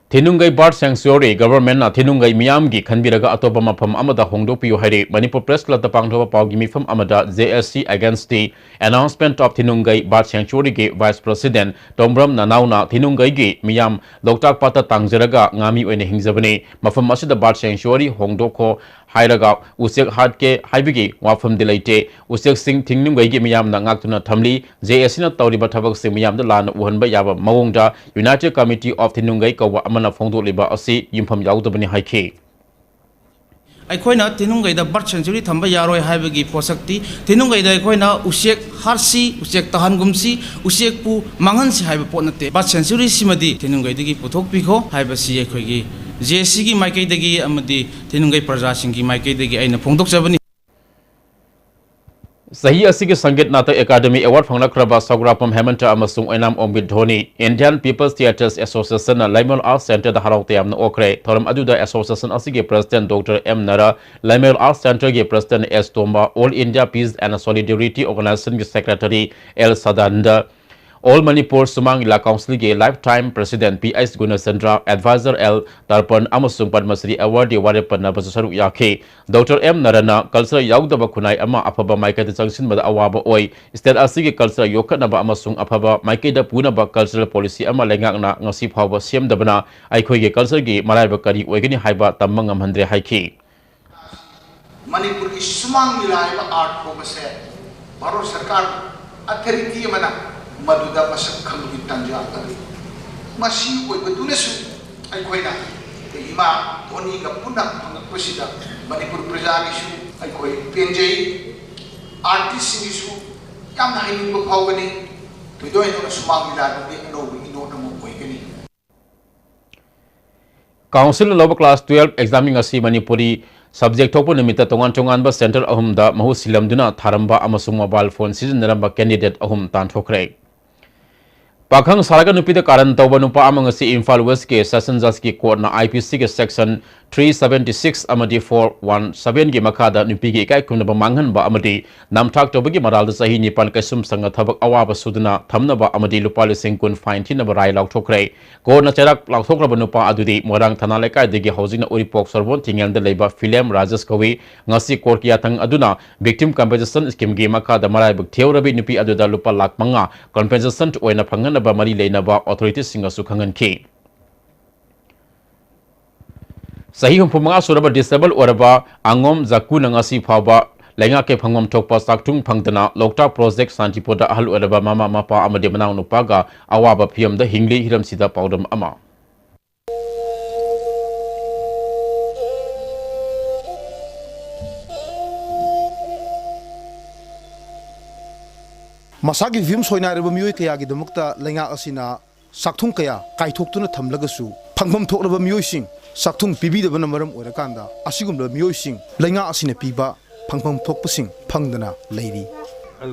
ꯊꯤꯅꯨꯡꯒꯩ Bird Sanctuary Government ꯅ ꯊꯤꯅꯨꯡꯒꯩ ꯃꯤꯌꯥꯝꯒꯤ ꯈꯟꯕꯤꯔꯒ ꯑꯇꯣꯞꯄ ꯃꯐꯝ ꯑꯃꯗ ꯍꯣꯡꯗꯣꯛꯄꯤꯌꯨ ꯍꯥꯏꯔꯦ꯫ ꯃꯅꯤꯄꯨꯔ Press Club ꯇ ꯄꯥꯡꯊꯣꯛꯄ ꯄꯥꯎꯒꯤ ꯃꯤꯐꯝ ꯑꯃꯗ J S C against the announcement of ꯊꯤꯅꯨꯡꯒꯩ Bird Sanctuary ꯒꯤ Vice President ꯇꯣꯝꯕ꯭ꯔꯝ ꯅꯅꯥꯎꯅ ꯊꯤꯅꯨꯡꯒꯩꯒꯤ ꯃꯤꯌꯥꯝ ꯂꯣꯛꯇꯥꯛ ꯄꯥꯠꯇ ꯇꯥꯡꯖꯔꯒ ꯉꯥꯃꯤ ꯑꯣꯏꯅ ꯍꯤꯡꯖꯕꯅꯤ꯫ ꯃꯐꯝ ꯑꯁꯤꯗ Bird Sanctuary ꯍꯣꯡꯗꯣꯛꯈꯣ ꯍꯥꯏꯔꯒ ꯎꯆꯦꯛ ꯍꯥꯠꯀꯦ ꯍꯥꯏꯕꯒꯤ ꯋꯥꯐꯝꯗꯤ ꯂꯩꯇꯦ꯫ ꯎꯆꯦꯛꯁꯤꯡ ꯊꯤꯅꯨꯡꯒꯩꯒꯤ ꯃꯤꯌꯥꯝꯅ ꯉꯥꯛꯇꯨꯅ ꯊꯝꯂꯤ꯫ J S C ꯅ ꯇꯧꯔꯤꯕ ꯊꯕꯛꯁꯤꯡ ꯃꯤꯌꯥꯝꯗ ꯂꯥꯟꯅ ꯎꯍꯟꯕ ꯌꯥꯕ ꯃꯑꯣꯡꯗ United Committee of ꯊꯤꯅꯨꯡꯒꯩ ꯀꯧꯕ ꯑꯃꯅ ꯐꯣꯡꯗꯣꯛꯂꯤꯕ ꯑꯁꯤ ꯌꯨꯝꯐꯝ ꯌꯥꯎꯗꯕꯅꯤ ꯍꯥꯏꯈꯤ꯫ ꯑꯩꯈꯣꯏꯅ ꯊꯤꯅꯨꯡꯒꯩꯗ Bird Sanctuary ꯊꯝꯕ ꯌꯥꯔꯣꯏ ꯍꯥꯏꯕꯒꯤ ꯄꯣꯠꯁꯛꯇꯤ ꯊꯤꯅꯨꯡꯒꯩꯗ ꯑꯩꯈꯣꯏꯅ ꯎꯆꯦꯛ ꯍꯥꯠꯁꯤ, ꯎꯆꯦꯛ ꯇꯥꯍꯟꯒꯨꯝꯁꯤ, ꯎꯆꯦꯛꯄꯨ ꯃꯥꯡꯍꯟꯁꯤ ꯍꯥꯏꯕ ꯄꯣꯠ ꯅꯠꯇꯦ꯫ Bird Sanctuary ꯁꯤꯃꯗꯤ ꯊꯤꯅꯨꯡꯒꯩꯗꯒꯤ ꯄꯨꯊꯣꯛꯄꯤꯈꯣ ꯍꯥꯏꯕꯁꯤ ꯑꯩꯈꯣꯏꯒꯤ J S C ꯒꯤ ꯃꯥꯏꯀꯩꯗꯒꯤ ꯑꯃꯗꯤ ꯊꯤꯅꯨꯡꯒꯩ ꯄ꯭ꯔꯖꯥꯁꯤꯡꯒꯤ ꯃꯥꯏꯀꯩꯗꯒꯤ ꯑꯩꯅ ꯐꯣꯡꯗꯣꯛꯆꯕꯅꯤ꯫ ꯆꯍꯤ ꯑꯁꯤꯒꯤ ꯁꯪꯒꯤꯠ ꯅꯥꯇꯛ ꯑꯦꯀꯥꯗꯃꯤ award ꯐꯪꯂꯛꯈ꯭ꯔꯕ ꯁꯧꯒ꯭ꯔꯥꯛꯄꯝ ꯍꯦꯃꯟꯇ ꯑꯃꯁꯨꯡ ꯑꯣꯏꯅꯥꯝ ꯑꯣꯝꯕꯤ Dhoni Indian People's Theatres Association ꯅ ꯂꯩꯃꯔꯦꯜ Arts Centre ꯗ ꯍꯔꯥꯎ ꯇꯌꯥꯝꯅ ꯑꯣꯛꯈ꯭ꯔꯦ꯫ ꯊꯧꯔꯝ ꯑꯗꯨꯗ association ꯑꯁꯤꯒꯤ President Doctor M ꯅꯔꯥ, Leimarel Arts Centre ꯒꯤ President S Tomba, All India Peace and Solidarity Organisation ꯒꯤ Secretary L Sadananda, All Manipur ꯁꯨꯃꯥꯡ ꯂꯤꯂꯥ ꯀꯥꯎꯟꯁꯤꯜꯒꯤ life time president P H Gunachandra, adviser L ꯇꯔꯄꯟ ꯑꯃꯁꯨꯡ ꯄꯗꯃꯁ꯭ꯔꯤ ꯑꯦꯋꯥꯔꯗꯤ ꯋꯥꯔꯦꯞ ꯄꯟꯅꯕꯁꯨ ꯁꯔꯨꯛ ꯌꯥꯈꯤ꯫ ꯗꯣꯛꯇꯔ ꯑꯦꯝ ꯅꯔꯟꯅ ꯀꯜꯆꯔ ꯌꯥꯎꯗꯕ ꯈꯨꯟꯅꯥꯏ ꯑꯃ ꯑꯐꯕ ꯃꯥꯏꯀꯩꯗ ꯆꯪꯁꯤꯟꯕꯗ ꯑꯋꯥꯕ ꯑꯣꯏ꯫ ꯁ꯭ꯇꯦꯠ ꯑꯁꯤꯒꯤ ꯀꯜꯆꯔ ꯌꯣꯛꯈꯠꯅꯕ ꯑꯃꯁꯨꯡ ꯑꯐꯕ ꯃꯥꯏꯀꯩꯗ ꯄꯨꯅꯕ ꯀꯜꯆꯔꯦꯜ ꯄꯣꯂꯤꯁꯤ ꯑꯃ ꯂꯩꯉꯥꯛꯅ ꯉꯁꯤ ꯐꯥꯎꯕ ꯁꯦꯝꯗꯕꯅ ꯑꯩꯈꯣꯏꯒꯤ ꯀꯜꯆꯔꯒꯤ ꯃꯔꯥꯏꯕꯛ ꯀꯔꯤ ꯑꯣꯏꯒꯅꯤ ꯍꯥꯏꯕ ꯇꯝꯕ ꯉꯝꯍꯟꯗ꯭ꯔꯦ ꯍꯥꯏꯈꯤ꯫ ꯃꯅꯤꯄꯨꯔꯒꯤ ꯁꯨꯃꯥꯡ ꯂꯤꯂꯥ ꯍꯥꯏꯕ ꯑꯥꯔꯠ ꯐꯣꯔꯝ ꯑꯁꯦ ꯚꯥꯔꯠ ꯁꯔꯀꯥꯔ ꯑꯊꯣꯔꯤꯇꯤ ꯑꯃꯅ ꯃꯗꯨꯗ ꯃꯁꯛ ꯈꯪꯕꯒꯤ ꯇꯥꯟꯖꯥ ꯑꯗꯨ ꯃꯁꯤ ꯑꯣꯏꯕꯗꯨꯅꯁꯨ ꯑꯩꯈꯣꯏꯅ ꯏꯃꯥ ꯙꯣꯅꯤꯒ ꯄꯨꯟꯅ ꯐꯪꯉꯛꯄꯁꯤꯗ ꯃꯅꯤꯄꯨꯔ ꯄ꯭ꯔꯖꯥꯒꯤꯁꯨ ꯑꯩꯈꯣꯏ ꯄꯦꯟꯖꯩ, ꯑꯥꯔꯇꯤꯁꯁꯤꯡꯒꯤꯁꯨ ꯌꯥꯝꯅ ꯍꯩꯅꯤꯡꯕ ꯐꯥꯎꯒꯅꯤ꯫ ꯊꯣꯏꯗꯣꯛ ꯍꯦꯟꯗꯣꯛꯅ ꯁꯨꯃꯥꯡ ꯂꯤꯂꯥꯗꯨꯗꯤ ꯑꯅꯧꯕ ꯏꯅꯣꯠ ꯑꯃ ꯑꯣꯏꯒꯅꯤ꯫ ꯀꯥꯎꯟꯁꯤꯜꯅ ꯂꯧꯕ ꯀ꯭ꯂꯥꯁ ꯇꯨꯌꯦꯜꯐ ꯑꯦꯛꯖꯥꯝ ꯑꯁꯤ ꯃꯅꯤꯄꯨꯔꯤ ꯁꯕꯖꯦꯛ ꯊꯣꯛꯄ ꯅꯨꯃꯤꯠꯇ ꯇꯣꯉꯥꯟ ꯇꯣꯉꯥꯟꯕ ꯁꯦꯟꯇꯔ ꯑꯍꯨꯝꯗ ꯃꯍꯨꯠ ꯁꯤꯜꯂꯝꯗꯨꯅ ꯊꯥꯔꯝꯕ ꯑꯃꯁꯨꯡ ꯃꯣꯕꯥꯏꯜ ꯐꯣꯟ ꯁꯤꯖꯤꯟꯅꯔꯝꯕ ꯀꯦꯟꯗꯤꯗꯦꯠ ꯑꯍꯨꯝ ꯇꯥꯟꯊꯣꯛꯈ꯭ꯔꯦ꯫ ꯄꯥꯈꯪ ꯁꯥꯔꯒ ꯅꯨꯄꯤꯗ ꯀꯥꯔꯟ ꯇꯧꯕ ꯅꯨꯄꯥ ꯑꯃ ꯉꯁꯤ ꯏꯝꯐꯥꯜ ꯋꯦꯁꯀꯤ ꯁꯦꯁꯟ ꯖꯖꯀꯤ ꯀꯣꯔꯠꯅ ꯑꯥꯏ ꯄꯤ ꯁꯤꯒꯤ ꯁꯦꯛꯁꯟ ꯊ꯭ꯔꯤ ꯁꯚꯦꯟꯇꯤ ꯁꯤꯛꯁ ꯑꯃꯗꯤ ꯐꯣꯔ ꯋꯥꯟ ꯁꯚꯦꯟꯒꯤ ꯃꯈꯥꯗ ꯅꯨꯄꯤꯒꯤ ꯏꯀꯥꯏ ꯈꯨꯝꯅꯕ ꯃꯥꯡꯍꯟꯕ ꯑꯃꯗꯤ ꯅꯝꯊꯥꯛ ꯇꯧꯕꯒꯤ ꯃꯔꯥꯜꯗ ꯆꯍꯤ ꯅꯤꯄꯥꯟ ꯀꯩꯁꯨꯝꯁꯪꯅ ꯊꯕꯛ ꯑꯋꯥꯕ ꯁꯨꯗꯨꯅ ꯊꯝꯅꯕ ꯑꯃꯗꯤ ꯂꯨꯄꯥ ꯂꯤꯁꯤꯡ ꯀꯨꯟ ꯐꯥꯏꯟ ꯊꯤꯅꯕ ꯔꯥꯏ ꯂꯥꯎꯊꯣꯛꯈ꯭ꯔꯦ꯫ ꯀꯣꯔꯠꯅ ꯆꯩꯔꯥꯛ ꯂꯥꯎꯊꯣꯛꯈ꯭ꯔꯕ ꯅꯨꯄꯥ ꯑꯗꯨꯗꯤ ꯃꯣꯏꯔꯥꯡ ꯊꯅꯥ ꯂꯩꯀꯥꯏꯗꯒꯤ ꯍꯧꯖꯤꯛꯅ ꯎꯔꯤꯄꯣꯛ ꯁꯣꯔꯣꯛ ꯊꯤꯡꯉꯦꯜꯗ ꯂꯩꯕ ꯐꯤꯂꯦꯝ ꯔꯥꯖꯦꯁ ꯀꯧꯏ꯫ ꯉꯁꯤ ꯀꯣꯔꯠꯀꯤ ꯌꯥꯊꯪ ꯑꯗꯨꯅ ꯚꯤꯛꯇꯤꯝ ꯀꯝꯄꯦꯟꯁꯦꯁꯟ ꯁ꯭ꯀꯤꯝꯒꯤ ꯃꯈꯥꯗ ꯃꯔꯥꯏꯕꯛ ꯊꯤꯍꯧꯔꯕꯤ ꯅꯨꯄꯤ ꯑꯗꯨꯗ ꯂꯨꯄꯥ ꯂꯥꯈ ꯃꯉꯥ ꯀꯝꯄꯦꯟꯁꯦꯁꯟ ꯑꯣꯏꯅ ꯐꯪꯍꯟꯅꯕ ꯃꯔꯤ ꯂꯩꯅꯕ ꯑꯣꯊꯣꯔꯤꯇꯤꯁꯤꯡꯒꯁꯨ ꯈꯪꯍꯟꯈꯤ꯫ ꯆꯍꯤ ꯍꯨꯝꯐꯨ ꯃꯉꯥ ꯁꯨꯔꯕ ꯗꯤꯁꯦꯕꯜ ꯑꯣꯏꯔꯕ ꯑꯉꯣꯝ ꯖꯥꯀꯨꯅ ꯉꯁꯤ ꯐꯥꯎꯕ ꯂꯩꯉꯥꯛꯀꯤ ꯐꯪꯐꯝ ꯊꯣꯛꯄ ꯆꯥꯛꯊꯨꯡ ꯐꯪꯗꯅ ꯂꯣꯛꯇꯥꯛ ꯄ꯭ꯔꯣꯖꯦꯛ ꯁꯥꯟꯇꯤꯄꯨꯔꯗ ꯑꯍꯜ ꯑꯣꯏꯔꯕ ꯃꯃꯥ ꯃꯄꯥ ꯑꯃꯗꯤ ꯃꯅꯥꯎꯅꯨꯄꯥꯒ ꯑꯋꯥꯕ ꯐꯤꯚꯝꯗ ꯍꯤꯡꯂꯤ꯫ ꯍꯤꯔꯝꯁꯤꯗ ꯄꯥꯎꯗꯝ ꯑꯃ꯫ ꯃꯁꯥꯒꯤ ꯐꯤꯕꯝ ꯁꯣꯏꯅꯥꯏꯔꯕ ꯃꯤꯑꯣꯏ ꯀꯌꯥꯒꯤꯗꯃꯛꯇ ꯂꯩꯉꯥꯛ ꯑꯁꯤꯅ ꯆꯥꯛꯊꯨꯡ ꯀꯌꯥ ꯀꯥꯏꯊꯣꯛꯇꯨꯅ ꯊꯝꯂꯒꯁꯨ, ꯐꯪꯐꯝ ꯊꯣꯛꯂꯕ ꯃꯤꯑꯣꯏꯁꯤꯡ ꯆꯥꯛꯊꯨꯡ ꯄꯤꯕꯤꯗꯕꯅ ꯃꯔꯝ ꯑꯣꯏꯔꯀꯥꯟꯗ, ꯑꯁꯤꯒꯨꯝꯂꯕ ꯃꯤꯑꯣꯏꯁꯤꯡ ꯂꯩꯉꯥꯛ ꯑꯁꯤꯅ ꯄꯤꯕ ꯐꯪꯐꯝ ꯊꯣꯛꯄꯁꯤꯡ ꯐꯪꯗꯅ ꯂꯩꯔꯤ꯫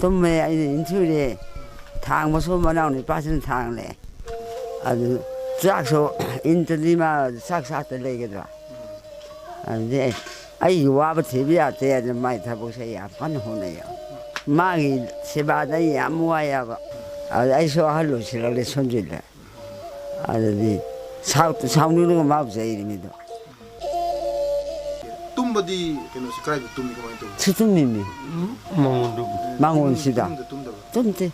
ꯇꯨꯝꯃꯦ, ꯑꯩꯅ ꯏꯟꯊꯨꯔꯦ꯫ ꯊꯥꯡꯕꯁꯨ ꯃꯅꯥꯎ ꯅꯨꯄꯥꯁꯤꯅ ꯊꯥꯡꯂꯦ꯫ ꯑꯗꯨ ꯆꯥꯛꯁꯨ ꯏꯟꯇꯗꯤ ꯃꯥ ꯆꯥꯛ ꯆꯥꯇ ꯂꯩꯒꯗ꯭ꯔꯥ? ꯑꯗꯨꯗꯤ ꯑꯩ, ꯑꯩꯒꯤ ꯋꯥꯕ ꯊꯤꯕ ꯌꯥꯗꯦ꯫ ꯑꯗꯨ ꯃꯥꯏ ꯊꯕꯛꯁꯦ ꯌꯥꯝ ꯀꯟꯅ ꯍꯣꯠꯅꯩ꯫ ꯃꯥꯒꯤ ꯁꯦꯕꯥꯗ ꯑꯩ ꯌꯥꯝ ꯋꯥꯏꯑꯕ꯫ ꯑꯗ ꯑꯩꯁꯨ ꯑꯍꯜ ꯑꯣꯏꯁꯤꯜꯂꯛꯂꯦ, ꯁꯣꯟꯖꯤꯜꯂꯦ꯫ ꯑꯗꯨꯗꯤ ꯁꯥꯎ-, ꯁꯥꯎꯅꯤꯡꯉꯒ ꯃꯥꯕꯨ ꯆꯩꯔꯤꯃꯤꯗꯣ꯫ ꯇꯨꯝꯕꯗꯤ ꯀꯩꯅꯣꯁꯤ ꯀꯗꯥꯏꯗ ꯇꯨꯝꯃꯤ, ꯀꯃꯥꯏꯅ ꯇꯧꯏ? ꯁꯤ ꯇꯨꯝꯃꯤꯃꯤ꯫ ꯃꯉꯣꯟꯗꯨ ꯃꯥꯡꯒꯣꯟꯁꯤꯗ꯫ ꯏꯃꯨꯡꯗ ꯇꯨꯝꯗꯕ? ꯇꯨꯝꯗꯦ꯫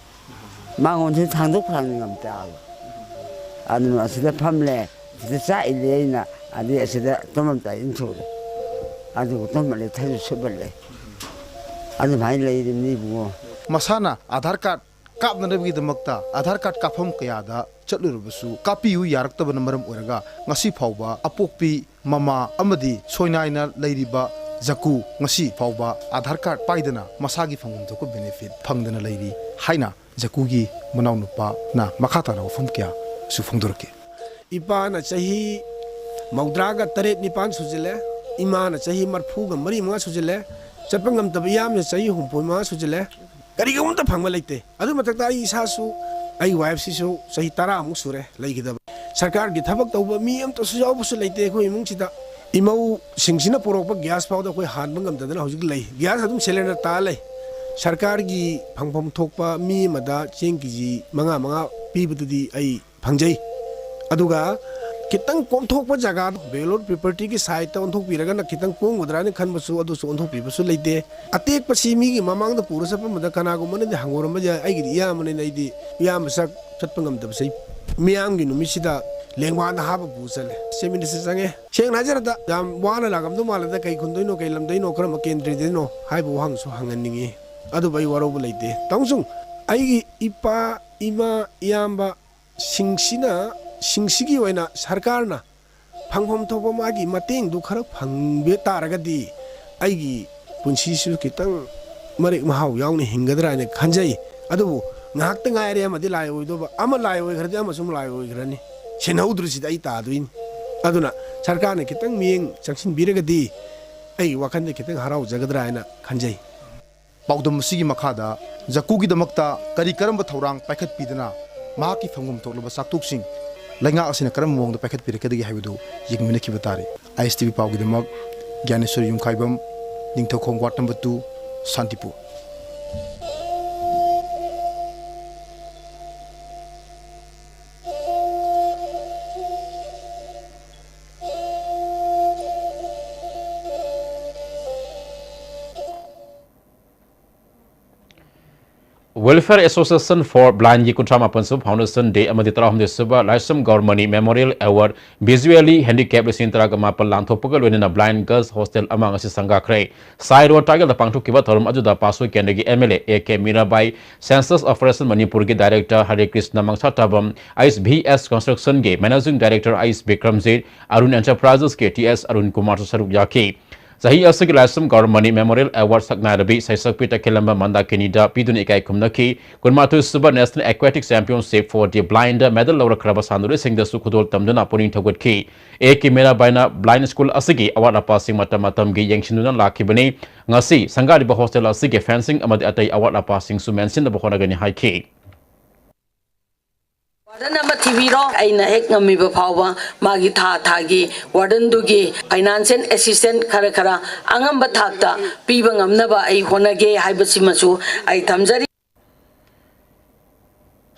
ꯃꯥꯡꯒꯣꯟꯁꯤꯗ ꯊꯥꯡꯗꯣꯛ ꯊꯥꯡꯖꯤꯟ ꯉꯝꯗꯦ ꯑꯥꯗ꯫ ꯑꯗꯨꯅ ꯑꯁꯤꯗ ꯐꯝꯂꯦ꯫ ꯁꯤꯗ ꯆꯥꯛ ꯏꯜꯂꯦ ꯑꯩꯅ꯫ ꯑꯗꯩ ꯑꯁꯤꯗ ꯇꯨꯝꯃꯝꯗꯥꯏ ꯏꯟꯊꯣꯛꯑꯦ꯫ ꯑꯗꯨꯒ ꯇꯨꯝꯍꯜꯂꯦ, ꯊꯩꯁꯨ ꯁꯨꯞꯍꯜꯂꯦ꯫ ꯑꯗꯨꯃꯥꯏꯅ ꯂꯩꯔꯤꯕꯅꯤ ꯏꯕꯨꯡꯉꯣ꯫ ꯃꯁꯥꯅ ꯑꯙꯥꯔ ꯀꯥꯔꯗ ꯀꯥꯞꯅꯅꯕꯒꯤꯗꯃꯛꯇ ꯑꯙꯥꯔ ꯀꯥꯔꯗ ꯀꯥꯞꯐꯝ ꯀꯌꯥꯗ ꯆꯠꯂꯨꯔꯕꯁꯨ ꯀꯥꯞꯄꯤꯌꯨ ꯌꯥꯔꯛꯇꯕꯅ ꯃꯔꯝ ꯑꯣꯏꯔꯒ ꯉꯁꯤ ꯐꯥꯎꯕ ꯑꯄꯣꯛꯄꯤ ꯃꯃꯥ ꯑꯃꯗꯤ ꯁꯣꯏꯅꯥꯏꯅ ꯂꯩꯔꯤꯕ ꯖꯀꯨ ꯉꯁꯤ ꯐꯥꯎꯕ ꯑꯙꯥꯔ ꯀꯥꯔꯗ ꯄꯥꯏꯗꯅ ꯃꯁꯥꯒꯤ ꯐꯪꯐꯝ ꯊꯣꯛꯄ ꯕꯦꯅꯤꯐꯤꯠ ꯐꯪꯗꯅ ꯂꯩꯔꯤ ꯍꯥꯏꯅ ꯖꯀꯨꯒꯤ ꯃꯅꯥꯎꯅꯨꯄꯥꯅ ꯃꯈꯥ ꯇꯥꯅ ꯋꯥꯐꯝ ꯀꯌꯥꯁꯨ ꯐꯣꯡꯗꯣꯔꯛꯈꯤ꯫ ꯏꯄꯥꯅ ꯆꯍꯤ ꯃꯧꯗ꯭ꯔꯥꯒ ꯇꯔꯦꯠ ꯅꯤꯄꯥꯟ ꯁꯨꯖꯤꯜꯂꯦ꯫ ꯏꯃꯥꯅ ꯆꯍꯤ ꯃꯔꯐꯨꯒ ꯃꯔꯤ ꯃꯉꯥ ꯁꯨꯖꯤꯜꯂꯦ꯫ ꯆꯠꯄ ꯉꯝꯗꯕ ꯏꯌꯥꯝꯕꯅ ꯆꯍꯤ ꯍꯨꯝꯐꯨ ꯃꯉꯥ ꯁꯨꯖꯤꯜꯂꯦ꯫ ꯀꯔꯤꯒꯨꯝꯕ ꯑꯃꯇ ꯐꯪꯕ ꯂꯩꯇꯦ꯫ ꯑꯗꯨ ꯃꯊꯛꯇ ꯑꯩ ꯏꯁꯥꯁꯨ, ꯑꯩ ꯋꯥꯏꯐꯁꯤꯁꯨ ꯆꯍꯤ ꯇꯔꯥꯃꯨꯛ ꯁꯨꯔꯦ ꯂꯩꯈꯤꯗꯕ꯫ ꯁꯔꯀꯥꯔꯒꯤ ꯊꯕꯛ ꯇꯧꯕ ꯃꯤ ꯑꯝꯇꯁꯨ ꯌꯥꯎꯕꯁꯨ ꯂꯩꯇꯦ ꯑꯩꯈꯣꯏ ꯏꯃꯨꯡꯁꯤꯗ꯫ ꯏꯃꯧꯁꯤꯡꯁꯤꯅ ꯄꯨꯔꯛꯄ ꯒ꯭ꯌꯥꯁ ꯐꯥꯎꯗ ꯑꯩꯈꯣꯏ ꯍꯥꯟꯕ ꯉꯝꯗꯗꯅ ꯍꯧꯖꯤꯛ ꯂꯩ꯫ ꯒ꯭ꯌꯥꯁ ꯑꯗꯨꯝ ꯁꯤꯂꯤꯟꯗꯔ ꯇꯥ ꯂꯩ꯫ ꯁꯔꯀꯥꯔꯒꯤ ꯐꯪꯐꯝ ꯊꯣꯛꯄ ꯃꯤ ꯑꯃꯗ ꯆꯦꯡ ꯀꯦ ꯖꯤ ꯃꯉꯥ ꯃꯉꯥ ꯄꯤꯕꯗꯨꯗꯤ ꯑꯩ ꯐꯪꯖꯩ꯫ ꯑꯗꯨꯒ ꯈꯤꯇꯪ ꯀꯣꯝꯊꯣꯛꯄ ꯖꯒꯥꯗꯣ, ꯕꯦꯡꯒ꯭ꯂꯣꯔ ꯄ꯭ꯔꯣꯄꯔꯇꯤꯒꯤ ꯁꯥꯏꯠꯇ ꯑꯣꯟꯊꯣꯛꯄꯤꯔꯒꯅ ꯈꯤꯇꯪ ꯀꯣꯝꯒꯗ꯭ꯔꯥ ꯍꯥꯏꯅ ꯈꯟꯕꯁꯨ, ꯑꯗꯨꯁꯨ ꯑꯣꯟꯊꯣꯛꯄꯤꯕꯁꯨ ꯂꯩꯇꯦ꯫ ꯑꯇꯦꯛꯄꯁꯤ ꯃꯤꯒꯤ ꯃꯃꯥꯡꯗ ꯄꯨꯔ ꯆꯠꯄ ꯑꯃꯗ ꯀꯅꯥꯒꯨꯝꯕꯅꯗꯤ ꯍꯪꯉꯨꯔꯝꯕ ꯌꯥꯏ, ꯑꯩꯒꯤꯗꯤ ꯏꯌꯥꯝꯕꯅꯤꯅ ꯑꯩꯗꯤ ꯏꯌꯥꯝꯕ ꯆꯠ-, ꯆꯠꯄ ꯉꯝꯗꯕꯁꯦ꯫ ꯃꯤꯌꯥꯝꯒꯤ ꯅꯨꯃꯤꯠꯁꯤꯗ ꯂꯦꯡꯕꯥꯟꯗ ꯍꯥꯞꯄ ꯄꯨ ꯆꯠꯂꯦ꯫ ꯆꯤꯐ ꯃꯤꯅꯤꯁꯇꯔ ꯆꯪꯉꯦ꯫ ꯁꯦꯡꯅ ꯍꯥꯏꯖꯔꯕꯗ ꯌꯥꯝ ꯋꯥꯅ ꯂꯥꯛꯂꯝꯗꯧ ꯃꯥꯜꯂꯦꯗ, ꯀꯩ ꯈꯨꯟꯗꯩꯅꯣ, ꯀꯩ ꯂꯝꯗꯩꯅꯣ, ꯀꯔꯝꯕ ꯀꯦꯟꯗ꯭ꯔꯗꯩꯅꯣ ꯍꯥꯏꯕ ꯋꯥꯍꯪꯁꯨ ꯍꯪꯍꯟꯅꯤꯡꯉꯤ꯫ ꯑꯗꯨꯕꯨ ꯑꯩ ꯋꯥꯔꯧꯕ ꯂꯩꯇꯦ꯫ ꯇꯥꯃꯣꯁꯨꯡ, ꯑꯩꯒꯤ ꯏꯄꯥ, ꯏꯃꯥ, ꯏꯌꯥꯝꯕ ꯁꯤꯡꯁꯤꯅ, ꯁꯤꯡꯁꯤꯒꯤ ꯑꯣꯏꯅ ꯁꯔꯀꯥꯔꯅ ꯐꯪꯐꯝ ꯊꯣꯛꯄ ꯃꯥꯒꯤ ꯃꯇꯦꯡꯗꯨ ꯈꯔ ꯐꯪꯕ ꯇꯥꯔꯒꯗꯤ ꯑꯩꯒꯤ ꯄꯨꯟꯁꯤꯁꯨ ꯈꯤꯇꯪ ꯃꯔꯦꯛ ꯃꯍꯥꯎ ꯌꯥꯎꯅ ꯍꯤꯡꯒꯗ꯭ꯔꯥ ꯍꯥꯏꯅ ꯈꯟꯖꯩ꯫ ꯑꯗꯨꯕꯨ ꯉꯥꯏꯍꯥꯛꯇ ꯉꯥꯏꯔꯦ ꯑꯃꯗꯤ ꯂꯥꯏ ꯑꯣꯏꯗꯧꯕ, ꯑꯃ ꯂꯥꯏ ꯑꯣꯏꯈ꯭ꯔꯗꯤ ꯑꯃꯁꯨ ꯑꯃꯨꯛ ꯂꯥꯏ ꯑꯣꯏꯈ꯭ꯔꯅꯤ꯫ ꯁꯤꯟꯍꯧꯗ꯭ꯔꯤꯁꯤꯗ ꯑꯩ ꯇꯥꯗꯣꯏꯅꯤ꯫ ꯑꯗꯨꯅ ꯁꯔꯀꯥꯔꯅ ꯈꯤꯇꯪ ꯃꯤꯠꯌꯦꯡ ꯆꯪꯁꯤꯟꯕꯤꯔꯒꯗꯤ ꯑꯩꯒꯤ ꯋꯥꯈꯜꯗ ꯈꯤꯇꯪ ꯍꯔꯥꯎꯖꯒꯗ꯭ꯔꯥ ꯍꯥꯏꯅ ꯈꯟꯖꯩ꯫ ꯄꯥꯎꯗꯝ ꯑꯁꯤꯒꯤ ꯃꯈꯥꯗ ꯖꯀꯨꯒꯤꯗꯃꯛꯇ ꯀꯔꯤ ꯀꯔꯝꯕ ꯊꯧꯔꯥꯡ ꯄꯥꯏꯈꯠꯄꯤꯗꯅ ꯃꯍꯥꯛꯀꯤ ꯐꯪꯐꯝ ꯊꯣꯛꯂꯕ ꯆꯥꯛꯊꯣꯛꯁꯤꯡ ꯂꯩꯉꯥꯛ ꯑꯁꯤꯅ ꯀꯔꯝꯕ ꯃꯑꯣꯡꯗ ꯄꯥꯏꯈꯠꯄꯤꯔꯛꯀꯗꯒꯦ ꯍꯥꯏꯕꯗꯨ ꯌꯦꯡꯃꯤꯟꯅꯈꯤꯕ ꯇꯥꯔꯦ꯫ ꯑꯥꯏ ꯑꯦꯁ ꯇꯤ ꯚꯤ ꯄꯥꯎꯒꯤꯗꯃꯛ ꯒ꯭ꯌꯥꯅꯦꯁꯣꯔ ꯌꯨꯝꯈꯥꯏꯕꯝ, Ningthoukhong ward number two, Shantipur. Welfare Association for Blindꯒꯤ ꯀꯨꯟꯊ꯭ꯔꯥ ꯃꯥꯄꯟ ꯁꯨꯕ Foundation Day ꯑꯃꯗꯤ ꯇꯔꯥꯍꯨꯝꯗꯣꯏ ꯁꯨꯕ ꯂꯥꯏꯁ꯭ꯔꯝ ꯒꯧꯔꯃꯅꯤ Memorial Award Visually Handicap ꯂꯤꯁꯤꯡ ꯇꯔꯥꯒ ꯃꯥꯄꯟ ꯂꯥꯟꯊꯣꯛꯄꯒ ꯂꯣꯏꯅꯅ Blind Girls Hostel ꯑꯃ ꯉꯁꯤ ꯁꯪꯒꯥꯈ꯭ꯔꯦ꯫ ꯁꯥꯏ ꯔꯣꯗ ꯇꯥꯒꯦꯜꯗ ꯄꯥꯡꯊꯣꯛꯈꯤꯕ ꯊꯧꯔꯝ ꯑꯗꯨꯗ ꯄꯥꯁꯣꯏ ꯀꯦꯟꯗ꯭ꯔꯒꯤ M L A A K Mirabai, Census Operation ꯃꯅꯤꯄꯨꯔꯒꯤ Director ꯍꯔꯦ Krishna ꯃꯪꯁꯥꯊꯥꯕꯝ, Ice V S Constructionꯒꯤ Managing Director Ice Bikramjit, Arun Enterprisesꯀꯤ T S Arun ꯀꯨꯃꯥꯔꯁꯨ ꯁꯔꯨꯛ ꯌꯥꯈꯤ꯫ ꯆꯍꯤ ꯑꯁꯤꯒꯤ ꯂꯥꯏꯁ꯭ꯔꯝ ꯒꯧꯔꯃꯅꯤ Memorial Award ꯁꯛꯅꯥꯏꯔꯕꯤ ꯁꯩꯁꯛꯄꯤ ꯇꯈꯦꯂꯝꯕ ꯃꯟꯗꯥꯀꯤꯅꯤꯗ ꯄꯤꯗꯨꯅ ꯏꯀꯥꯏ ꯈꯨꯝꯅꯈꯤ꯫ ꯀꯨꯟꯃꯥꯊꯣꯏ ꯁꯨꯕ National Aquatic Championship for the Blindꯗ medal ꯂꯧꯔꯛꯈ꯭ꯔꯕ ꯁꯥꯟꯅꯔꯣꯏꯁꯤꯡꯗꯁꯨ ꯈꯨꯗꯣꯜ ꯇꯝꯗꯨꯅ ꯄꯨꯛꯅꯤꯡ ꯊꯧꯒꯠꯈꯤ꯫ A K ꯃꯤꯔꯥꯕꯥꯏꯅ Blind School ꯑꯁꯤꯒꯤ ꯑꯋꯥꯠ ꯑꯄꯥꯁꯤꯡ ꯃꯇꯝ ꯃꯇꯝꯒꯤ ꯌꯦꯡꯁꯤꯟꯗꯨꯅ ꯂꯥꯛꯈꯤꯕꯅꯤ꯫ ꯉꯁꯤ ꯁꯪꯒꯥꯔꯤꯕ hostel ꯑꯁꯤꯒꯤ fencing ꯑꯃꯗꯤ ꯑꯇꯩ ꯑꯋꯥꯠ ꯑꯄꯥꯁꯤꯡꯁꯨ ꯃꯦꯟꯁꯤꯟꯅꯕ ꯍꯣꯠꯅꯒꯅꯤ ꯍꯥꯏꯈꯤ꯫ Warden ꯑꯃ ꯊꯤꯕꯤꯔꯣ꯫ ꯑꯩꯅ ꯍꯦꯛ ꯉꯝꯃꯤꯕ ꯐꯥꯎꯕ ꯃꯥꯒꯤ ꯊꯥ ꯊꯥꯒꯤ wardenꯗꯨꯒꯤ financial assistance ꯈꯔ ꯈꯔ ꯑꯉꯝꯕ ꯊꯥꯛꯇ ꯄꯤꯕ ꯉꯝꯅꯕ ꯑꯩ ꯍꯣꯠꯅꯒꯦ ꯍꯥꯏꯕꯁꯤꯃꯁꯨ ꯑꯩ ꯊꯝꯖꯔꯤ꯫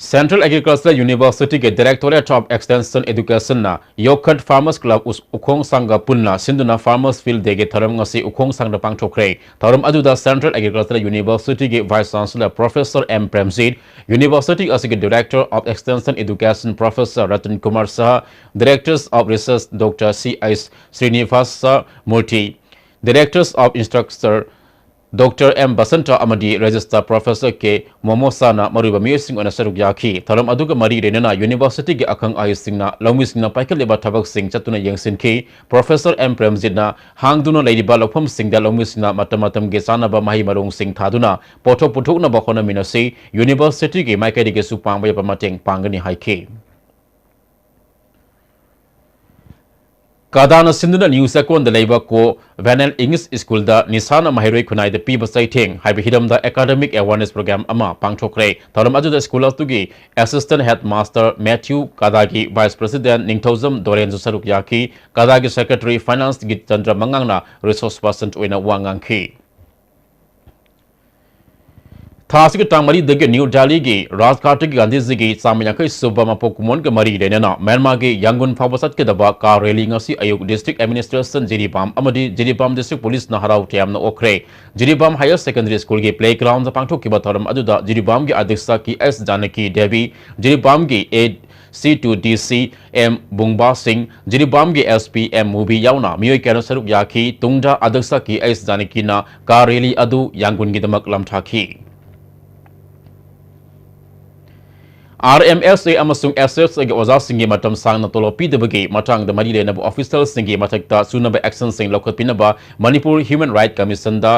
Central Agricultural Universityꯒꯤ Directorate of Extension Educationꯅ Yokhat Farmers Club ꯎꯈꯣꯡꯁꯥꯡꯒ ꯄꯨꯟꯅ ꯁꯤꯟꯗꯨꯅ Farmers Field Dayꯒꯤ ꯊꯧꯔꯝ ꯉꯁꯤ ꯎꯈꯣꯡꯁꯥꯡꯗ ꯄꯥꯡꯊꯣꯛꯈ꯭ꯔꯦ꯫ ꯊꯧꯔꯝ ꯑꯗꯨꯗ Central Agricultural Universityꯒꯤ Vice Chancellor Professor M Premjit, University ꯑꯁꯤꯒꯤ Director of Extension Education Professor Ratan Kumar Shah, Directors of Research Doctor C H Srinivasa Murthy, Directors of Instructor Doctor M Basanta ꯑꯃꯗꯤ Registrar Professor ꯀꯦ ꯃꯣꯃꯣꯁꯥꯅ ꯃꯔꯨꯑꯣꯏꯕ ꯃꯤꯑꯣꯏꯁꯤꯡ ꯑꯣꯏꯅ ꯁꯔꯨꯛ ꯌꯥꯈꯤ꯫ ꯊꯧꯔꯝ ꯑꯗꯨꯒ ꯃꯔꯤ ꯂꯩꯅꯅ Universityꯒꯤ ꯑꯈꯪ ꯑꯍꯩꯁꯤꯡꯅ ꯂꯧꯃꯤꯁꯤꯡꯅ ꯄꯥꯏꯈꯠꯂꯤꯕ ꯊꯕꯛꯁꯤꯡ ꯆꯠꯇꯨꯅ ꯌꯦꯡꯁꯤꯟꯈꯤ꯫ Professor M ꯄ꯭ꯔꯦꯝꯖꯤꯠꯅ ꯍꯥꯡꯗꯨꯅ ꯂꯩꯔꯤꯕ ꯂꯧꯐꯝꯁꯤꯡꯗ ꯂꯧꯃꯤꯁꯤꯡꯅ ꯃꯇꯝ ꯃꯇꯝꯒꯤ ꯆꯥꯅꯕ ꯃꯍꯩ ꯃꯔꯣꯡꯁꯤꯡ ꯊꯥꯗꯨꯅ ꯄꯣꯠꯊꯣꯛ ꯄꯨꯊꯣꯛꯅꯕ ꯍꯣꯠꯅꯃꯤꯟꯅꯁꯤ꯫ Universityꯒꯤ ꯃꯥꯏꯀꯩꯗꯒꯤꯁꯨ ꯄꯥꯡꯕ ꯌꯥꯕ ꯃꯇꯦꯡ ꯄꯥꯡꯒꯅꯤ ꯍꯥꯏꯈꯤ꯫ ꯀꯗꯥꯅ ꯁꯤꯟꯗꯨꯅ ꯅ꯭ꯌꯨ ꯆꯦꯛꯀꯣꯟꯗ ꯂꯩꯕ ꯀꯣ ꯚꯦꯅꯦꯜ ꯏꯪꯂꯤꯁ ꯁ꯭ꯀꯨꯜꯗ ꯅꯤꯁꯥꯅ ꯃꯍꯩꯔꯣꯏ ꯈꯨꯟꯅꯥꯏꯗ ꯄꯤꯕ ꯆꯩꯊꯦꯡ ꯍꯥꯏꯕ ꯍꯤꯔꯝꯗ academic awareness program ꯑꯃ ꯄꯥꯡꯊꯣꯛꯈ꯭ꯔꯦ꯫ ꯊꯧꯔꯝ ꯑꯗꯨꯗ ꯁ꯭ꯀꯨꯜ ꯑꯗꯨꯒꯤ Assistant Headmaster Matthew, ꯀꯗꯥꯒꯤ Vice President ꯅꯤꯡꯊꯧꯖꯝ ꯗꯣꯔꯦꯟꯁꯨ ꯁꯔꯨꯛ ꯌꯥꯈꯤ꯫ ꯀꯗꯥꯒꯤ Secretary Finance ꯒꯤꯇꯆꯟꯗ꯭ꯔ ꯃꯉꯥꯡꯅ resource person ꯑꯣꯏꯅ ꯋꯥ ꯉꯥꯡꯈꯤ꯫ ꯊꯥ ꯑꯁꯤꯒꯤ ꯇꯥꯡ ꯃꯔꯤꯗꯒꯤ ꯅ꯭ꯌꯨ ꯗꯦꯜꯂꯤꯒꯤ ꯔꯥꯖꯘꯥꯠꯇꯒꯤ ꯒꯥꯟꯙꯤꯖꯤꯒꯤ ꯆꯥꯝꯃ ꯌꯥꯡꯈꯩ ꯁꯨꯕ ꯃꯄꯣꯛ ꯀꯨꯝꯑꯣꯟꯒ ꯃꯔꯤ ꯂꯩꯅꯅ ꯃ꯭ꯌꯥꯟꯃꯥꯔꯒꯤ ꯌꯥꯡꯒꯨꯟ ꯐꯥꯎꯕ ꯆꯠꯀꯗꯕ ꯀꯥꯔ ꯔꯦꯂꯤ ꯉꯁꯤ ꯑꯌꯨꯛ ꯗꯤꯁꯇ꯭ꯔꯤꯛ ꯑꯦꯗꯃꯤꯅꯤꯁꯇ꯭ꯔꯦꯁꯟ ꯖꯤꯔꯤꯕꯥꯝ ꯑꯃꯗꯤ ꯖꯤꯔꯤꯕꯥꯝ ꯗꯤꯁꯇ꯭ꯔꯤꯛ ꯄꯨꯂꯤꯁꯅ ꯍꯔꯥꯎ ꯇꯌꯥꯝꯅ ꯑꯣꯛꯈ꯭ꯔꯦ꯫ ꯖꯤꯔꯤꯕꯥꯝ ꯍꯥꯌꯔ ꯁꯦꯀꯦꯟꯗꯔꯤ ꯁ꯭ꯀꯨꯜꯒꯤ ꯄ꯭ꯂꯦꯒ꯭ꯔꯥꯎꯟꯗ ꯄꯥꯡꯊꯣꯛꯈꯤꯕ ꯊꯧꯔꯝ ꯑꯗꯨꯗ ꯖꯤꯔꯤꯕꯥꯝꯒꯤ ꯑꯗ꯭ꯌꯛꯁ ꯀꯦ ꯑꯦꯁ ꯖꯥꯅꯀꯤ ꯗꯦꯕꯤ, ꯖꯤꯔꯤꯕꯥꯝꯒꯤ ꯑꯦ ꯁꯤ ꯇꯨ ꯗꯤ ꯁꯤ ꯑꯦꯝ ꯕꯨꯡꯕꯥ ꯁꯤꯡ, ꯖꯤꯔꯤꯕꯥꯝꯒꯤ ꯑꯦꯁ ꯄꯤ ꯑꯦꯝ ꯃꯨꯕꯤ ꯌꯥꯎꯅ ꯃꯤꯑꯣꯏ ꯀꯌꯥꯅ ꯁꯔꯨꯛ ꯌꯥꯈꯤ꯫ ꯇꯨꯡꯗ ꯑꯗ꯭ꯌꯛꯁ ꯀꯦ ꯑꯦꯁ ꯖꯥꯅꯀꯤꯅ ꯀꯥꯔ ꯔꯦꯂꯤ ꯑꯗꯨ ꯌꯥꯡꯒꯨꯟꯒꯤꯗꯃꯛ ꯂꯝꯊꯥꯈꯤ꯫ ꯑꯥꯔ ꯑꯦꯝ ꯑꯦꯁ ꯑꯦ ꯑꯃꯁꯨꯡ ꯑꯦꯁ ꯑꯦꯁ ꯑꯦꯒꯤ ꯑꯣꯖꯥꯁꯤꯡꯒꯤ ꯃꯇꯝ ꯁꯥꯡꯅ ꯇꯣꯂꯣꯞ ꯄꯤꯗꯕꯒꯤ ꯃꯇꯥꯡꯗ ꯃꯔꯤ ꯂꯩꯅꯕ ꯑꯣꯐꯤꯁꯔꯁꯤꯡꯒꯤ ꯃꯊꯛꯇ ꯆꯨꯅꯕ ꯑꯦꯛꯁꯟꯁꯤꯡ ꯂꯧꯈꯠꯄꯤꯅꯕ ꯃꯅꯤꯄꯨꯔ ꯍ꯭ꯌꯨꯃꯦꯟ ꯔꯥꯏꯠ ꯀꯃꯤꯁꯟꯗ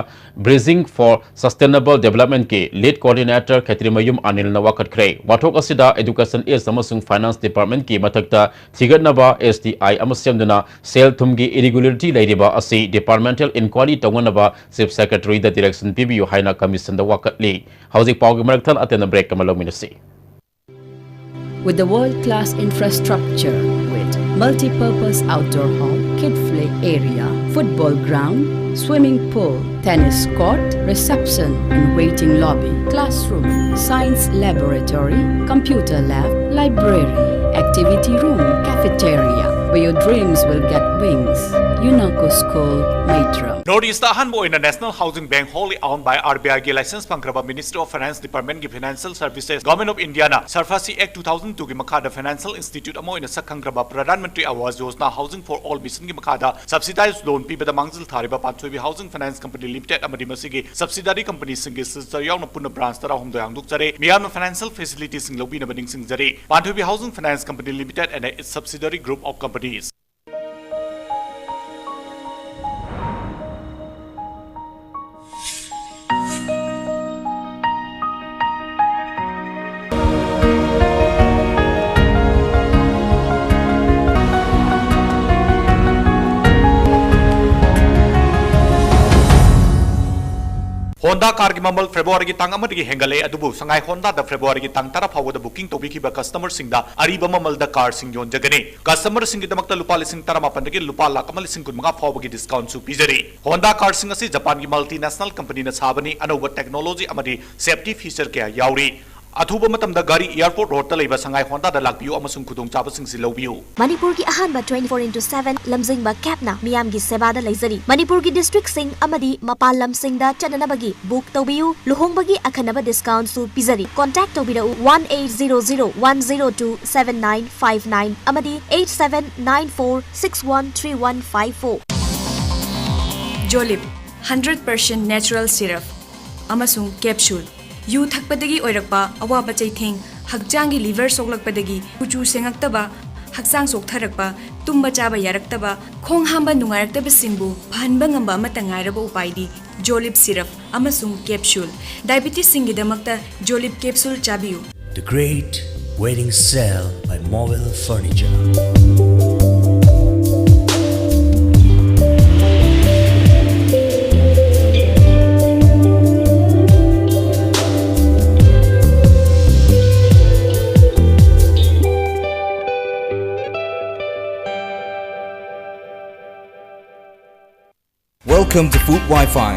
Bridging for Sustainable Developmentꯀꯤ ꯂꯤꯗ ꯀꯣꯑꯣꯔꯗꯤꯅꯦꯇꯔ ꯈꯦꯇ꯭ꯔꯤꯃꯌꯨꯝ ꯑꯅꯤꯜꯅ ꯋꯥꯀꯠꯈ꯭ꯔꯦ꯫ ꯋꯥꯊꯣꯛ ꯑꯁꯤꯗ ꯑꯦꯗꯨꯀꯦꯁꯟ ꯑꯦꯁ ꯑꯃꯁꯨꯡ ꯐꯥꯏꯅꯥꯟꯁ ꯗꯤꯄꯥꯔꯠꯃꯦꯟꯠꯀꯤ ꯃꯊꯛꯇ ꯊꯤꯒꯠꯅꯕ ꯑꯦꯁ ꯇꯤ ꯑꯥꯏ ꯑꯃ ꯁꯦꯝꯗꯨꯅ ꯁꯦꯜ ꯊꯨꯝꯒꯤ ꯏꯔꯤꯒꯨꯂꯔꯤꯇꯤ ꯂꯩꯔꯤꯕ ꯑꯁꯤ ꯗꯤꯄꯥꯔꯠꯃꯦꯟꯇꯦꯜ ꯏꯟꯀ꯭ꯋꯥꯏꯔꯤ ꯇꯧꯅꯅꯕ ꯆꯤꯐ ꯁꯦꯀ꯭ꯔꯦꯇꯔꯤꯗ ꯗꯤꯔꯦꯛꯁꯟ ꯄꯤꯕꯤꯌꯨ ꯍꯥꯏꯅ ꯀꯃꯤꯁꯟꯗ ꯋꯥꯀꯠꯂꯤ꯫ ꯍꯧꯖꯤꯛ ꯄꯥꯎꯒꯤ ꯃꯔꯛ ꯊꯠꯅ ꯑꯇꯦꯟꯕ ꯕ꯭ꯔꯦꯛ ꯑꯃ ꯂꯧꯃꯤꯟꯅꯁꯤ꯫ With the world-class infrastructure with multi-purpose outdoor hall, kid play area, football ground, swimming pool, tennis court, reception and waiting lobby, classroom, science laboratory, computer lab, library, activity room, cafeteria, where your dreams will get wings. UNACO School, Meitram. North East ꯑꯍꯥꯟꯕ ꯑꯣꯏꯅ National Housing Bank wholly owned by RBIꯒꯤ license ꯐꯪꯈ꯭ꯔꯕ Ministry of Finance Departmentꯀꯤ Financial Services, Government of Indiaꯅ SARFAESI Act two thousand twoꯒꯤ ꯃꯈꯥꯗ financial institute ꯑꯃ ꯑꯣꯏꯅ ꯁꯛ ꯈꯪꯈ꯭ꯔꯕ Pradhan Mantri Awas Yojana Housing for All missionꯒꯤ ꯃꯈꯥꯗ subsidized loan ꯄꯤꯕꯗ ꯃꯥꯡꯖꯤꯜ ꯊꯥꯔꯤꯕ ꯄꯥꯟꯊꯣꯏꯕꯤ Housing Finance Company Limited ꯑꯃꯗꯤ ꯃꯁꯤꯒꯤ subsidiary companyꯁꯤꯡꯒꯤ signature ꯌꯥꯎꯅ ꯄꯨꯟꯅ branch ꯇꯔꯥꯍꯨꯝꯗꯣꯏ ꯍꯥꯡꯗꯣꯛꯆꯔꯦ꯫ ꯃꯤꯌꯥꯝꯅ financial facilityꯁꯤꯡ ꯂꯧꯕꯤꯅꯕ ꯅꯤꯡꯁꯤꯡꯖꯔꯤ꯫ ꯄꯥꯟꯊꯣꯏꯕꯤ Housing Finance Company Limited and its subsidiary group of companies. Honda car ꯒꯤ ꯃꯃꯜ February ꯒꯤ ꯇꯥꯡ ꯑꯃꯗꯒꯤ ꯍꯦꯟꯒꯠꯂꯦ, ꯑꯗꯨꯕꯨ ꯁꯉꯥꯏ Honda ꯗ February ꯒꯤ ꯇꯥꯡ ꯇꯔꯥ ꯐꯥꯎꯕꯗ booking ꯇꯧꯕꯤꯈꯤꯕ customer ꯁꯤꯡꯗ ꯑꯔꯤꯕ ꯃꯃꯜꯗ car ꯁꯤꯡ ꯌꯣꯟꯖꯒꯅꯤ꯫ Customer ꯁꯤꯡꯒꯤꯗꯃꯛꯇ ꯂꯨꯄꯥ ꯂꯤꯁꯤꯡ ꯇꯔꯥꯃꯥꯄꯟꯗꯒꯤ ꯂꯨꯄꯥ ꯂꯥꯈ ꯑꯃ ꯂꯤꯁꯤꯡ ꯀꯨꯟꯃꯉꯥ ꯐꯥꯎꯕꯒꯤ discount ꯁꯨ ꯄꯤꯖꯔꯤ꯫ Honda car ꯁꯤꯡ ꯑꯁꯤ ꯖꯄꯥꯟꯒꯤ multinational company ꯅ ꯁꯥꯕꯅꯤ, ꯑꯅꯧꯕ technology ꯑꯃꯗꯤ safety feature ꯀꯌꯥ ꯌꯥꯎꯔꯤ꯫ ꯑꯊꯨꯕ ꯃꯇꯝꯗ ꯒꯥꯔꯤ airport road ꯇ ꯂꯩꯕ ꯁꯉꯥꯏ Honda ꯗ ꯂꯥꯛꯄꯤꯌꯨ ꯑꯃꯁꯨꯡ ꯈꯨꯗꯣꯡꯆꯥꯕꯁꯤꯡꯁꯤ ꯂꯧꯕꯤꯌꯨ꯫ ꯃꯅꯤꯄꯨꯔꯒꯤ ꯑꯍꯥꯟꯕ twenty four into seven ꯂꯝꯖꯤꯡꯕ cab ꯅ ꯃꯤꯌꯥꯝꯒꯤ ꯁꯦꯕꯥꯗ ꯂꯩꯖꯔꯤ꯫ ꯃꯅꯤꯄꯨꯔꯒꯤ district ꯁꯤꯡ ꯑꯃꯗꯤ ꯃꯄꯥꯟ ꯂꯝꯁꯤꯡꯗ ꯆꯠꯅꯅꯕꯒꯤ book ꯇꯧꯕꯤꯌꯨ꯫ ꯂꯨꯍꯣꯡꯕꯒꯤ ꯑꯈꯟꯅꯕ discount ꯁꯨ ꯄꯤꯖꯔꯤ꯫ Contact ꯇꯧꯕꯤꯔꯛꯎ one eight zero zero one zero two seven nine five nine ꯑꯃꯗꯤ eight seven nine four six one three one five four꯫ Jolib, hundred percent natural syrup ꯑꯃꯁꯨꯡ capsule꯫ ꯌꯨ ꯊꯛꯄꯗꯒꯤ ꯑꯣꯏꯔꯛꯄ ꯑꯋꯥꯕ ꯆꯩꯊꯦꯡ, ꯍꯛꯆꯥꯡꯒꯤ liver ꯁꯣꯛꯂꯛꯄꯗꯒꯤ ꯀꯨꯆꯨ ꯁꯦꯡꯉꯛꯇꯕ, ꯍꯛꯆꯥꯡ ꯆꯣꯛꯊꯔꯛꯄ, ꯇꯨꯝꯕ ꯆꯥꯕ ꯌꯥꯔꯛꯇꯕ, ꯈꯣꯡ ꯍꯥꯝꯕ ꯅꯨꯡꯉꯥꯏꯔꯛꯇꯕꯁꯤꯡꯕꯨ ꯐꯍꯟꯕ ꯉꯝꯕ ꯑꯃꯠꯇ ꯉꯥꯏꯔꯕ ꯎꯄꯥꯏꯗꯤ Jolib syrup ꯑꯃꯁꯨꯡ capsule꯫ Diabetes ꯁꯤꯡꯒꯤꯗꯃꯛꯇ Jolib capsule ꯆꯥꯕꯤꯌꯨ꯫ The Great Wedding Sale by Mobile Furniture. Welcome to Food Wi-Fi,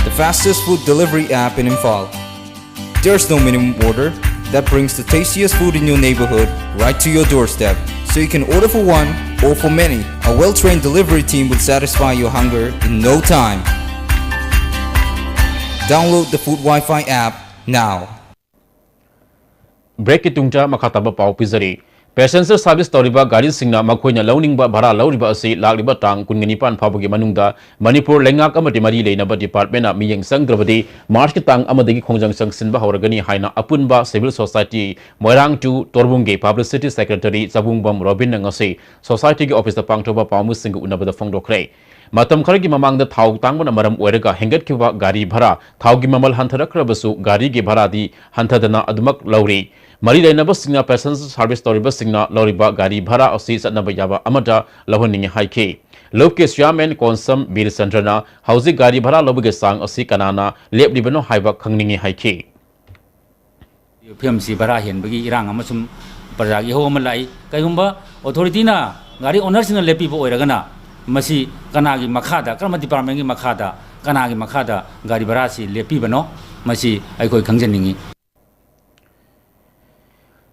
the fastest food delivery app in Imphal. There's no minimum order that brings the tastiest food in your neighborhood right to your doorstep. So you can order for one or for many. A well-trained delivery team will satisfy your hunger in no time. Download the Food Wi-Fi app now. Break ꯀꯤ ꯇꯨꯡꯗ ꯃꯈꯥ ꯇꯥꯕ ꯄꯥꯎ ꯄꯤꯖꯔꯤ꯫ Passenger service ꯇꯧꯔꯤꯕ ꯒꯥꯔꯤꯁꯤꯡꯅ ꯃꯈꯣꯏꯅ ꯂꯧꯅꯤꯡꯕ ꯚꯔꯥ ꯂꯧꯔꯤꯕ ꯑꯁꯤ ꯂꯥꯛꯂꯤꯕ ꯇꯥꯡ ꯀꯨꯟꯒ ꯅꯤꯄꯥꯟ ꯐꯥꯎꯕꯒꯤ ꯃꯅꯨꯡꯗ ꯃꯅꯤꯄꯨꯔ ꯂꯩꯉꯥꯛ ꯑꯃꯗꯤ ꯃꯔꯤ ꯂꯩꯅꯕ department ꯅ ꯃꯤꯠꯌꯦꯡ ꯆꯪꯗ꯭ꯔꯕꯗꯤ March ꯀꯤ ꯇꯥꯡ ꯑꯃꯗꯒꯤ ꯈꯣꯡꯖꯪ ꯆꯪꯁꯤꯟꯕ ꯍꯧꯔꯒꯅꯤ ꯍꯥꯏꯅ ꯑꯄꯨꯟꯕ Civil Society ꯃꯣꯏꯔꯥꯡ two ꯇꯣꯔꯕꯨꯡꯒꯤ publicity secretary ꯆꯕꯨꯡꯕꯝ ꯔꯣꯕꯤꯟꯅ ꯉꯁꯤ Society ꯒꯤ office ꯇ ꯄꯥꯡꯊꯣꯛꯄ ꯄꯥꯎꯃꯤꯁꯤꯡꯒ ꯎꯅꯕꯗ ꯐꯣꯡꯗꯣꯛꯈ꯭ꯔꯦ꯫ ꯃꯇꯝ ꯈꯔꯒꯤ ꯃꯃꯥꯡꯗ ꯊꯥꯎ ꯇꯥꯡꯕꯅ ꯃꯔꯝ ꯑꯣꯏꯔꯒ ꯍꯦꯟꯒꯠꯈꯤꯕ ꯒꯥꯔꯤ ꯚꯔꯥ, ꯊꯥꯎꯒꯤ ꯃꯃꯜ ꯍꯟꯊꯔꯛꯈ꯭ꯔꯕꯁꯨ ꯒꯥꯔꯤꯒꯤ ꯚꯔꯥꯗꯤ ꯍꯟꯊꯗꯅ ꯑꯗꯨꯃꯛ ꯂꯧꯔꯤ꯫ ꯃꯔꯤ ꯂꯩꯅꯕꯁꯤꯡꯅ passenger service ꯇꯧꯔꯤꯕꯁꯤꯡꯅ ꯂꯧꯔꯤꯕ ꯒꯥꯔꯤ ꯚꯔꯥ ꯑꯁꯤ ꯆꯠꯅꯕ ꯌꯥꯕ ꯑꯃꯗ ꯂꯧꯍꯟꯅꯤꯡꯏ ꯍꯥꯏꯈꯤ꯫ ꯂꯨꯞꯀꯤ chairman ꯀꯣꯟꯁꯝ ꯕꯤꯔꯆꯟꯗ꯭ꯔꯅ ꯍꯧꯖꯤꯛ ꯒꯥꯔꯤ ꯚꯔꯥ ꯂꯧꯕꯒꯤ ꯆꯥꯡ ꯑꯁꯤ ꯀꯅꯥꯅ ꯂꯦꯞꯂꯤꯕꯅꯣ ꯍꯥꯏꯕ ꯈꯪꯅꯤꯡꯏ ꯍꯥꯏꯈꯤ꯫ ꯐꯤꯕꯝꯁꯤ ꯚꯔꯥ ꯍꯦꯟꯕꯒꯤ ꯏꯔꯥꯡ ꯑꯃꯁꯨꯡ ꯄ꯭ꯔꯖꯥꯒꯤ ꯏꯍꯧ ꯑꯃ ꯂꯥꯛꯏ꯫ ꯀꯩꯒꯨꯝꯕ authority ꯅ ꯒꯥꯔꯤ owner ꯁꯤꯡꯅ ꯂꯦꯞꯄꯤꯕ ꯑꯣꯏꯔꯒꯅ ꯃꯁꯤ ꯀꯅꯥꯒꯤ ꯃꯈꯥꯗ, ꯀꯔꯝꯕ department ꯀꯤ ꯃꯈꯥꯗ, ꯀꯅꯥꯒꯤ ꯃꯈꯥꯗ ꯒꯥꯔꯤ ꯚꯔꯥꯁꯤ ꯂꯦꯞꯄꯤꯕꯅꯣ, ꯃꯁꯤ ꯑꯩꯈꯣꯏ ꯈꯪꯖꯅꯤꯡꯏ꯫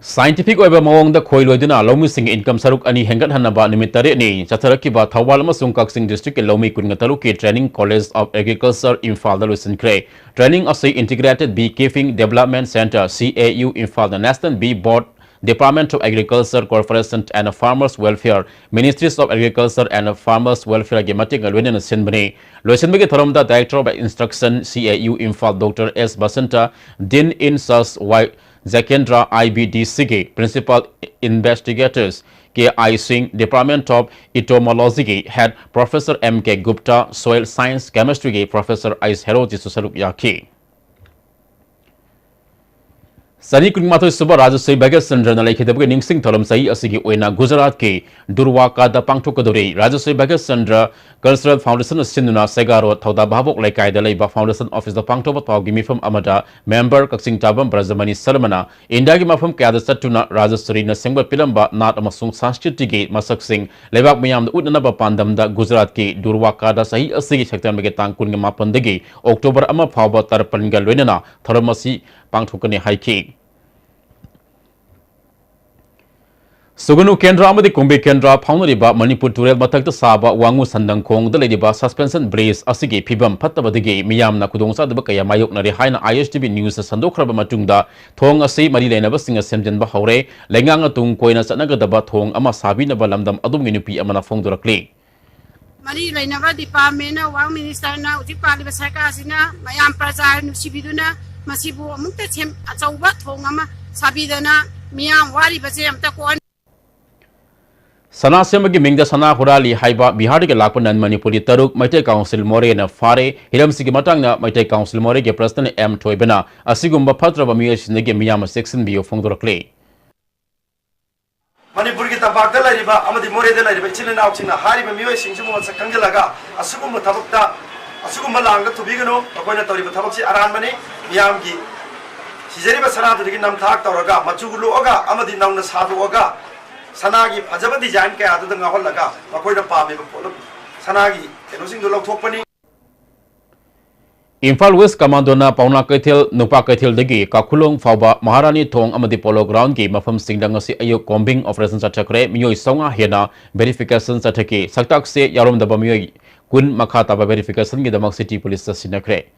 Scientific ꯑꯣꯏꯕ ꯃꯑꯣꯡꯗ ꯈꯣꯏ ꯂꯣꯏꯗꯨꯅ ꯂꯧꯃꯤꯁꯤꯡꯒꯤ income ꯁꯔꯨꯛ ꯑꯅꯤ ꯍꯦꯟꯒꯠꯍꯟꯅꯕ ꯅꯨꯃꯤꯠ ꯇꯔꯦꯠꯅꯤ ꯆꯠꯊꯔꯛꯈꯤꯕ ꯊꯧꯕꯥꯜ ꯑꯃꯁꯨꯡ ꯀꯛꯆꯤꯡ district ꯀꯤ ꯂꯧꯃꯤ ꯀꯨꯟꯒ ꯇꯔꯨꯛꯀꯤ training College of Agriculture ꯏꯝꯐꯥꯜꯗ ꯂꯣꯏꯁꯤꯟꯈ꯭ꯔꯦ꯫ Training ꯑꯁꯤ Integrated Beekeeping Development Centre, C A U, ꯏꯝꯐꯥꯜꯗ National Bee Board, Department of Agriculture, Cooperation and Farmers Welfare, Ministries of Agriculture and Farmers Welfare ꯒꯤ ꯃꯇꯦꯡꯒ ꯂꯣꯏꯅꯅ ꯁꯤꯟꯕꯅꯤ꯫ ꯂꯣꯏꯁꯤꯟꯕꯒꯤ ꯊꯧꯔꯝꯗ Director of Instruction, C A U, Imphal, Doctor S Basanta, Dean in Charge, Y ꯖꯀꯦꯟꯗ꯭ꯔ, I B D C ꯒꯤ Principal Investigators, K I ꯁꯤꯡ, Department of Entomology ꯒꯤ Head Professor M K Gupta, Soil Science Chemistry ꯒꯤ Professor ꯑꯩꯁ ꯍꯦꯔꯣꯖꯤꯁꯨ ꯁꯔꯨꯛ ꯌꯥꯈꯤ꯫ ꯆꯅꯤ ꯀꯨꯟꯃꯥꯊꯣꯏ ꯁꯨꯕ ꯔꯥꯖꯁ꯭ꯔꯤ ꯚꯥꯒ꯭ꯌꯆꯟꯗ꯭ꯔꯅ ꯂꯩꯈꯤꯗꯕꯒꯤ ꯅꯤꯡꯁꯤꯡ ꯊꯧꯔꯝ ꯆꯍꯤ ꯑꯁꯤꯒꯤ ꯑꯣꯏꯅ ꯒꯨꯖꯔꯥꯠꯀꯤ ꯗꯨꯔꯋꯥꯀꯥꯗ ꯄꯥꯡꯊꯣꯛꯀꯗꯧꯔꯤ꯫ ꯔꯥꯖꯁ꯭ꯔꯤ ꯚꯥꯒ꯭ꯌꯆꯟꯗ꯭ꯔ Cultural Foundation ꯅ ꯁꯤꯟꯗꯨꯅ ꯁꯦꯒꯥꯔꯣ ꯊꯧꯗꯥ ꯚꯥꯕꯣꯛ ꯂꯩꯀꯥꯏꯗ ꯂꯩꯕ foundation office ꯇ ꯄꯥꯡꯊꯣꯛꯄ ꯊꯧꯔꯝꯒꯤ ꯃꯤꯐꯝ ꯑꯃꯗ member ꯀꯛꯆꯤꯡ ꯇꯥꯕꯝ ꯕ꯭ꯔꯖꯃꯅꯤ ꯁꯔꯃꯅ ꯏꯟꯗꯤꯌꯥꯒꯤ ꯃꯐꯝ ꯀꯌꯥꯗ ꯆꯠꯇꯨꯅ ꯔꯥꯖꯁ꯭ꯔꯤꯅ ꯁꯦꯝꯒꯠꯄꯤꯔꯝꯕ ꯅꯥꯠ ꯑꯃꯁꯨꯡ ꯁꯪꯁꯀ꯭ꯔꯤꯇꯤꯒꯤ ꯃꯁꯛꯁꯤꯡ ꯂꯩꯕꯥꯛ ꯃꯤꯌꯥꯝꯗ ꯎꯠꯅꯅꯕ ꯄꯥꯟꯗꯝꯗ ꯒꯨꯖꯔꯥꯠꯀꯤ ꯗꯨꯔꯋꯥꯀꯥꯗ ꯆꯍꯤ ꯑꯁꯤꯒꯤ ꯁꯦꯞꯇꯦꯝꯕꯔꯒꯤ ꯇꯥꯡ ꯀꯨꯟꯒ ꯃꯥꯄꯟꯗꯒꯤ ꯑꯣꯛꯇꯣꯕꯔ ꯑꯃ ꯐꯥꯎꯕ ꯇꯔꯄꯟꯒ ꯂꯣꯏꯅꯅ ꯊꯧꯔꯝ ꯑꯁꯤ ꯄꯥꯡꯊꯣꯛꯀꯅꯤ ꯍꯥꯏꯈꯤ꯫ ꯁꯨꯒꯅꯨ ꯀꯦꯟꯗ꯭ꯔ ꯑꯃꯗꯤ ꯀꯨꯝꯕꯤ ꯀꯦꯟꯗ꯭ꯔ ꯐꯥꯎꯅꯔꯤꯕ ꯃꯅꯤꯄꯨꯔ ꯇꯨꯔꯦꯜ ꯃꯊꯛꯇ ꯁꯥꯕ ꯋꯥꯉꯨ ꯁꯟꯗꯪꯈꯣꯡꯗ ꯂꯩꯔꯤꯕ suspension bridge ꯑꯁꯤꯒꯤ ꯐꯤꯕꯝ ꯐꯠꯇꯕꯗꯒꯤ ꯃꯤꯌꯥꯝꯅ ꯈꯨꯗꯣꯡꯆꯥꯗꯕ ꯀꯌꯥ ꯃꯥꯌꯣꯛꯅꯔꯤ ꯍꯥꯏꯅ I S T V news ꯅ ꯁꯟꯗꯣꯛꯈ꯭ꯔꯕ ꯃꯇꯨꯡꯗ, ꯊꯣꯡ ꯑꯁꯤ ꯃꯔꯤ ꯂꯩꯅꯕꯁꯤꯡꯅ ꯁꯦꯝꯖꯤꯟꯕ ꯍꯧꯔꯦ꯫ ꯂꯩꯉꯥꯛꯅ ꯇꯨꯡ ꯀꯣꯏꯅ ꯆꯠꯅꯒꯗꯕ ꯊꯣꯡ ꯑꯃ ꯁꯥꯕꯤꯅꯕ ꯂꯝꯗꯝ ꯑꯗꯣꯝꯒꯤ ꯅꯨꯄꯤ ꯑꯃꯅ ꯐꯣꯡꯗꯣꯔꯛꯂꯤ꯫ ꯃꯔꯤ ꯂꯩꯅꯕ department ꯅ, ꯋꯥꯡ minister ꯅ, ꯍꯧꯖꯤꯛ ꯄꯥꯜꯂꯤꯕ ꯁꯔꯀꯥꯔꯁꯤꯅ ꯃꯌꯥꯝ ꯄ꯭ꯔꯖꯥ ꯅꯨꯡꯁꯤꯕꯤꯗꯨꯅ ꯃꯁꯤꯕꯨ ꯑꯃꯨꯛꯇ ꯁꯦꯝ-, ꯑꯆꯧꯕ ꯊꯣꯡ ꯑꯃ ꯁꯥꯕꯤꯗꯅ ꯃꯤꯌꯥꯝ ꯋꯥꯔꯤꯕꯁꯦ ꯑꯝꯇ ꯀꯣꯛꯍꯟ- ꯁꯅꯥ ꯁꯦꯝꯕꯒꯤ ꯃꯤꯡꯗ ꯁꯅꯥ ꯍꯨꯔꯥꯜꯂꯤ ꯍꯥꯏꯕ ꯕꯤꯍꯥꯔꯗꯒꯤ ꯂꯥꯛꯄ ꯅꯟ ꯃꯅꯤꯄꯨꯔꯤ ꯇꯔꯨꯛ ꯃꯩꯇꯩ ꯀꯥꯎꯟꯁꯤꯜ ꯃꯣꯔꯦꯅ ꯐꯥꯔꯦ꯫ ꯍꯤꯔꯝꯁꯤꯒꯤ ꯃꯇꯥꯡꯗ ꯃꯩꯇꯩ ꯀꯥꯎꯟꯁꯤꯜ ꯃꯣꯔꯦꯒꯤ ꯄ꯭ꯔꯁꯤꯗꯦꯟꯠ ꯑꯦꯝ ꯊꯣꯏꯕꯅ ꯑꯁꯤꯒꯨꯝꯕ ꯐꯠꯇ꯭ꯔꯕ ꯃꯤꯑꯣꯏꯁꯤꯡꯗꯒꯤ ꯃꯤꯌꯥꯝꯅ ꯆꯦꯛꯁꯤꯟꯕꯤꯌꯨ ꯐꯣꯡꯗꯣꯔꯛꯂꯤ꯫ ꯃꯅꯤꯄꯨꯔꯒꯤ ꯇꯝꯄꯥꯛꯇ ꯂꯩꯔꯤꯕ ꯑꯃꯗꯤ ꯃꯣꯔꯦꯗ ꯂꯩꯔꯤꯕ ꯏꯆꯤꯜ ꯏꯅꯥꯎꯁꯤꯡꯅ ꯍꯥꯏꯔꯤꯕ ꯃꯤꯑꯣꯏꯁꯤꯡꯁꯤꯕꯨ ꯃꯁꯛ ꯈꯪꯖꯤꯜꯂꯒ ꯑꯁꯤꯒꯨꯝꯕ ꯊꯕꯛꯇ, ꯑꯁꯤꯒꯨꯝꯕ ꯂꯥꯡꯗ ꯊꯨꯕꯤꯒꯅꯨ꯫ ꯃꯈꯣꯏꯅ ꯇꯧꯔꯤꯕ ꯊꯕꯛꯁꯤ ꯑꯔꯥꯟꯕꯅꯤ꯫ ꯃꯤꯌꯥꯝꯒꯤ ꯁꯤꯖꯔꯤꯕ ꯁꯅꯥꯗꯨꯗꯒꯤ ꯅꯝꯊꯥꯛ ꯇꯧꯔꯒ, ꯃꯆꯨ ꯂꯣꯛꯑꯒ ꯑꯃꯗꯤ ꯅꯧꯅ ꯁꯥꯗꯣꯛꯑꯒ ꯁꯅꯥꯒꯤ ꯐꯖꯕ ꯗꯤꯖꯥꯏꯟ ꯀꯌꯥꯗꯨꯗ ꯉꯥꯎꯍꯜꯂꯒ ꯃꯈꯣꯏꯅ ꯄꯥꯝꯃꯤꯕ ꯄꯣꯠꯂꯝ, ꯁꯅꯥꯒꯤ ꯀꯩꯅꯣꯁꯤꯡꯗꯨ ꯂꯧꯊꯣꯛꯄꯅꯤ꯫ ꯏꯝꯐꯥꯜ ꯋꯦꯁ ꯀꯃꯥꯟꯗꯣꯅ ꯄꯥꯎꯅꯥ ꯀꯩꯊꯦꯜ, ꯅꯨꯄꯥ ꯀꯩꯊꯦꯜꯗꯒꯤ ꯀꯥꯈꯨꯂꯣꯡ ꯐꯥꯎꯕ ꯃꯍꯥꯔꯥꯅꯤ ꯊꯣꯡ ꯑꯃꯗꯤ ꯄꯣꯂꯣ ꯒ꯭ꯔꯥꯎꯟꯒꯤ ꯃꯐꯝꯁꯤꯡꯗ ꯉꯁꯤ ꯑꯌꯨꯛ ꯀꯣꯝꯕꯤꯡ ꯑꯣꯄꯔꯦꯁꯟ ꯆꯠꯊꯈ꯭ꯔꯦ꯫ ꯃꯤꯑꯣꯏ ꯆꯥꯝꯃꯉꯥ ꯍꯦꯟꯅ ꯚꯦꯔꯤꯐꯤꯀꯦꯁꯟ ꯆꯠꯊꯈꯤ꯫ ꯁꯛꯇꯥꯛꯁꯦ ꯌꯥꯎꯔꯝꯗꯕ ꯃꯤꯑꯣꯏ ꯀꯨꯟ ꯃꯈꯥ ꯇꯥꯕ ꯚꯦꯔꯤꯐꯤꯀꯦꯁꯟꯒꯤꯗꯃꯛ ꯁꯤꯇꯤ ꯄꯨꯂꯤꯁꯇ ꯁꯤꯟꯅꯈ꯭ꯔꯦ꯫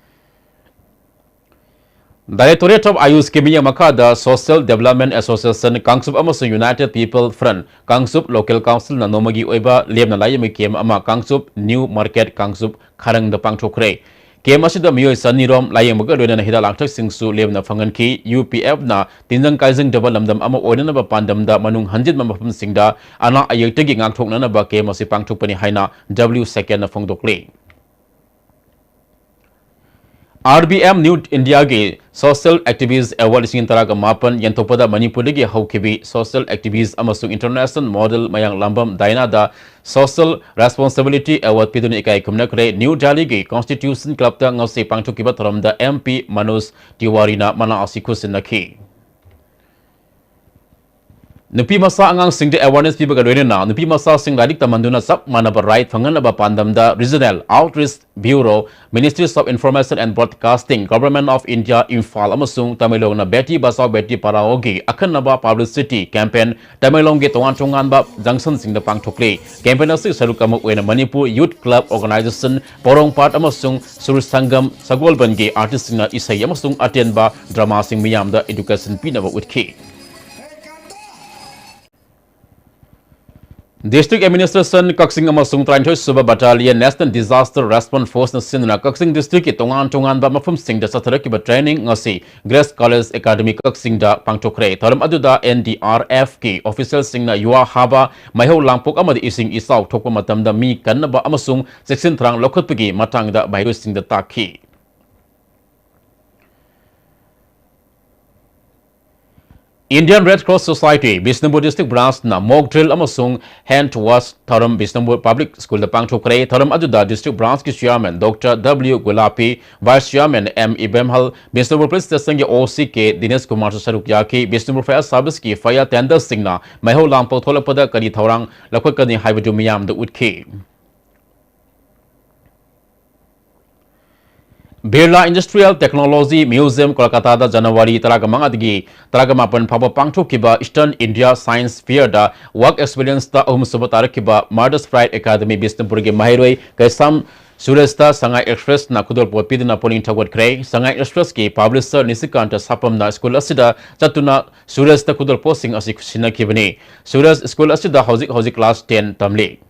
Directorate of ꯑꯥꯌꯨꯁꯀꯤ ꯃꯤꯠꯌꯦꯡ ꯃꯈꯥꯗ Social Development Association ꯀꯥꯡꯆꯨꯞ ꯑꯃꯁꯨꯡ United People Front Kangchup local ꯀꯥꯎꯟꯁꯤꯜꯅ ꯅꯣꯡꯃꯒꯤ ꯑꯣꯏꯕ ꯂꯦꯝꯅ ꯂꯥꯏꯌꯦꯡꯕ ꯀꯦꯝ ꯑꯃ ꯀꯥꯡꯆꯨꯞ ꯅ꯭ꯌꯨ ꯃꯥꯔꯀꯦꯠ ꯀꯥꯡꯆꯨꯞ ꯈꯔꯪꯗ ꯄꯥꯡꯊꯣꯛꯈ꯭ꯔꯦ꯫ ꯀꯦꯝ ꯑꯁꯤꯗ ꯃꯤꯑꯣꯏ ꯆꯅꯤꯔꯣꯝ ꯂꯥꯏꯌꯦꯡꯕꯒ ꯂꯣꯏꯅꯅ ꯍꯤꯗꯥꯛ ꯂꯥꯡꯊꯛꯁꯤꯡꯁꯨ ꯂꯦꯝꯅ ꯐꯪꯍꯟꯈꯤ꯫ ꯌꯨ ꯄꯤ ꯑꯦꯐꯅ ꯇꯤꯟꯖꯪ ꯀꯥꯏꯖꯪꯗꯕ ꯂꯝꯗꯝ ꯑꯃ ꯑꯣꯏꯅꯅꯕ ꯄꯥꯟꯗꯝꯗ ꯃꯅꯨꯡ ꯍꯟꯖꯤꯟꯕ ꯃꯐꯝꯁꯤꯡꯗ ꯑꯅꯥ ꯑꯌꯦꯛꯇꯒꯤ ꯉꯥꯛꯊꯣꯛꯅꯅꯕ ꯀꯦꯝ ꯑꯁꯤ ꯄꯥꯡꯊꯣꯛꯄꯅꯤ ꯍꯥꯏꯅ ꯗꯕ꯭ꯂꯤꯎ ꯁꯦꯀꯦꯟꯅ ꯐꯣꯡꯗꯣꯛꯂꯤ꯫ ꯑꯥꯔ ꯕꯤ ꯑꯦꯝ ꯅ꯭ꯌꯨ ꯏꯟꯗꯤꯌꯥꯒꯤ ꯁꯣꯁꯤꯌꯦꯜ ꯑꯦꯛꯇꯤꯚꯤꯁ ꯑꯦꯋꯥꯔꯗ ꯂꯤꯁꯤꯡ ꯇꯔꯥꯒ ꯃꯥꯄꯟ ꯌꯦꯟꯊꯣꯛꯄꯗ ꯃꯅꯤꯄꯨꯔꯗꯒꯤ ꯍꯧꯈꯤꯕꯤ ꯁꯣꯁꯤꯌꯦꯜ ꯑꯦꯛꯇꯤꯚꯤꯁ ꯑꯃꯁꯨꯡ ꯏꯟꯇꯔꯅꯦꯁꯅꯦꯜ ꯃꯣꯗꯦꯜ ꯃꯌꯥꯡꯂꯥꯝꯕꯝ ꯗꯥꯏꯅꯥꯗ ꯁꯣꯁꯤꯌꯦꯜ ꯔꯦꯁꯄꯣꯟꯁꯤꯕꯤꯂꯤꯇꯤ ꯑꯦꯋꯥꯔꯗ ꯄꯤꯗꯨꯅ ꯏꯀꯥꯏ ꯈꯨꯝꯅꯈ꯭ꯔꯦ꯫ ꯅ꯭ꯌꯨ ꯗꯦꯜꯂꯤꯒꯤ ꯀꯣꯟꯁꯇꯤꯇ꯭ꯌꯨꯁꯟ ꯀ꯭ꯂꯕꯇ ꯉꯁꯤ ꯄꯥꯡꯊꯣꯛꯈꯤꯕ ꯊꯧꯔꯝꯗ ꯑꯦꯝ ꯄꯤ ꯃꯅꯣꯖ ꯇꯤꯋꯥꯔꯤꯅ ꯃꯅꯥ ꯑꯁꯤ ꯈꯨꯠꯁꯤꯟꯅꯈꯤ꯫ ꯅꯨꯄꯤ ꯃꯆꯥ ꯑꯉꯥꯡꯁꯤꯡꯗ ꯑꯦꯋꯥꯔꯅꯦꯁ ꯄꯤꯕꯒ ꯂꯣꯏꯅꯅ ꯅꯨꯄꯤ ꯃꯆꯥꯁꯤꯡ ꯂꯥꯏꯔꯤꯛ ꯇꯝꯍꯟꯗꯨꯅ ꯆꯞ ꯃꯥꯟꯅꯕ ꯔꯥꯏꯠ ꯐꯪꯍꯟꯅꯕ ꯄꯥꯟꯗꯝꯗ Regional Outreach Bureau, Ministries of Information and Broadcasting, Government of India, Imphal ꯑꯃꯁꯨꯡ ꯇꯃꯦꯡꯂꯣꯡꯅ ꯕꯦꯇꯤ ꯕꯆꯥꯎ ꯕꯦꯇꯤ ꯄꯔꯥꯑꯣꯒꯤ ꯑꯈꯟꯅꯕ ꯄꯕ꯭ꯂꯤꯁꯤꯇꯤ ꯀꯦꯝꯄꯦꯟ ꯇꯃꯦꯡꯂꯣꯡꯒꯤ ꯇꯣꯉꯥꯟ ꯇꯣꯉꯥꯟꯕ ꯖꯪꯁꯟꯁꯤꯡꯗ ꯄꯥꯡꯊꯣꯛꯂꯤ꯫ ꯀꯦꯝꯄꯦꯟ ꯑꯁꯤꯒꯤ ꯁꯔꯨꯛ ꯑꯃ ꯑꯣꯏꯅ ꯃꯅꯤꯄꯨꯔ ꯌꯨꯊ ꯀ꯭ꯂꯕ ꯑꯣꯔꯒꯅꯥꯏꯖꯦꯁꯟ ꯄꯣꯔꯣꯝꯄꯥꯠ ꯑꯃꯁꯨꯡ ꯁꯨꯔ ꯁꯪꯒꯝ ꯁꯒꯣꯜꯕꯟꯒꯤ ꯑꯥꯔꯇꯤꯁꯁꯤꯡꯅ ꯏꯁꯩ ꯑꯃꯁꯨꯡ ꯑꯇꯦꯟꯕ ꯗ꯭ꯔꯃꯥꯁꯤꯡ ꯃꯤꯌꯥꯝꯗ ꯑꯦꯗꯨꯀꯦꯁꯟ ꯄꯤꯅꯕ ꯎꯠꯈꯤ꯫ District Administration ꯀꯛꯆꯤꯡ ꯑꯃꯁꯨꯡ ꯇꯔꯥꯅꯤꯊꯣꯏ ꯁꯨꯕ Battalion National Disaster Response Force ꯅ ꯁꯤꯟꯗꯨꯅ ꯀꯛꯆꯤꯡ district ꯀꯤ ꯇꯣꯉꯥꯟ ꯇꯣꯉꯥꯟꯕ ꯃꯐꯝꯁꯤꯡꯗ ꯆꯠꯊꯔꯛꯈꯤꯕ training ꯉꯁꯤ Grace College Academy ꯀꯛꯆꯤꯡꯗ ꯄꯥꯡꯊꯣꯛꯈ꯭ꯔꯦ꯫ ꯊꯧꯔꯝ ꯑꯗꯨꯗ N D R F ꯀꯤ official ꯁꯤꯡꯅ ꯌꯨꯍꯥ ꯍꯥꯕ, ꯃꯩꯍꯧ ꯂꯥꯡꯄꯣꯛ ꯑꯃꯗꯤ ꯏꯁꯤꯡ ꯏꯆꯥꯎ ꯊꯣꯛꯄ ꯃꯇꯝꯗ ꯃꯤ ꯀꯟꯅꯕ ꯑꯃꯁꯨꯡ ꯆꯦꯛꯁꯤꯟ ꯊꯧꯔꯥꯡ ꯂꯧꯈꯠꯄꯒꯤ ꯃꯇꯥꯡꯗ ꯃꯍꯩꯔꯣꯏꯁꯤꯡꯗ ꯇꯥꯛꯈꯤ꯫ Indian Red Cross Society Bishnupur district branch ꯅ mock drill ꯑꯃꯁꯨꯡ hand to wash ꯊꯧꯔꯝ ꯕꯤꯁꯅꯨꯄꯨꯔ Public School ꯗ ꯄꯥꯡꯊꯣꯛꯈ꯭ꯔꯦ꯫ ꯊꯧꯔꯝ ꯑꯗꯨꯗ district branch ꯀꯤ chairman Doctor W ꯒꯨꯂꯥꯄꯤ, vice chairman M ꯏꯕꯦꯝꯍꯜ, Bishnupur police station ꯒꯤ O C K ꯗꯤꯅꯦꯁ ꯀꯨꯃꯥꯔꯁꯨ ꯁꯔꯨꯛ ꯌꯥꯈꯤ꯫ ꯕꯤꯁꯅꯨꯄꯨꯔ fire service ꯀꯤ fire tender ꯁꯤꯡꯅ ꯃꯩꯍꯧ ꯂꯥꯡꯄꯣꯛ ꯊꯣꯛꯂꯛꯄꯗ ꯀꯔꯤ ꯊꯧꯔꯥꯡ ꯂꯧꯈꯠꯀꯅꯤ ꯍꯥꯏꯕꯗꯨ ꯃꯤꯌꯥꯝꯗ ꯎꯠꯈꯤ꯫ Birla Industrial Technology Museum, ꯀꯣꯜꯀꯥꯇꯥꯗ January ꯇꯔꯥꯃꯉꯥꯗꯒꯤ ꯇꯔꯥꯃꯥꯄꯟ ꯐꯥꯎꯕ ꯄꯥꯡꯊꯣꯛꯈꯤꯕ Eastern India Science Fair ꯗ work experience ꯇ ꯑꯍꯨꯝꯁꯨꯕ ꯇꯥꯔꯛꯈꯤꯕ Martyrs Pride Academy ꯕꯤꯁꯅꯨꯄꯨꯔꯒꯤ ꯃꯍꯩꯔꯣꯏ ꯀꯩꯁꯥꯝ ꯁꯨꯔꯦꯁꯇ Sangai Express ꯅ ꯈꯨꯗꯣꯜꯄꯣꯠ ꯄꯤꯗꯨꯅ ꯄꯨꯛꯅꯤꯡ ꯊꯧꯒꯠꯈ꯭ꯔꯦ꯫ Sangai Express ꯀꯤ publisher ꯅꯤꯁꯤꯀꯥꯟꯇ ꯁꯥꯄꯝꯅ school ꯑꯁꯤꯗ ꯆꯠꯇꯨꯅ ꯁꯨꯔꯦꯁꯇ ꯈꯨꯗꯣꯜꯄꯣꯠꯁꯤꯡ ꯑꯁꯤ ꯁꯤꯟꯅꯈꯤꯕꯅꯤ꯫ ꯁꯨꯔꯦꯁ school ꯑꯁꯤꯗ ꯍꯧꯖꯤꯛ ꯍꯧꯖꯤꯛ class ten ꯇꯝꯂꯤ꯫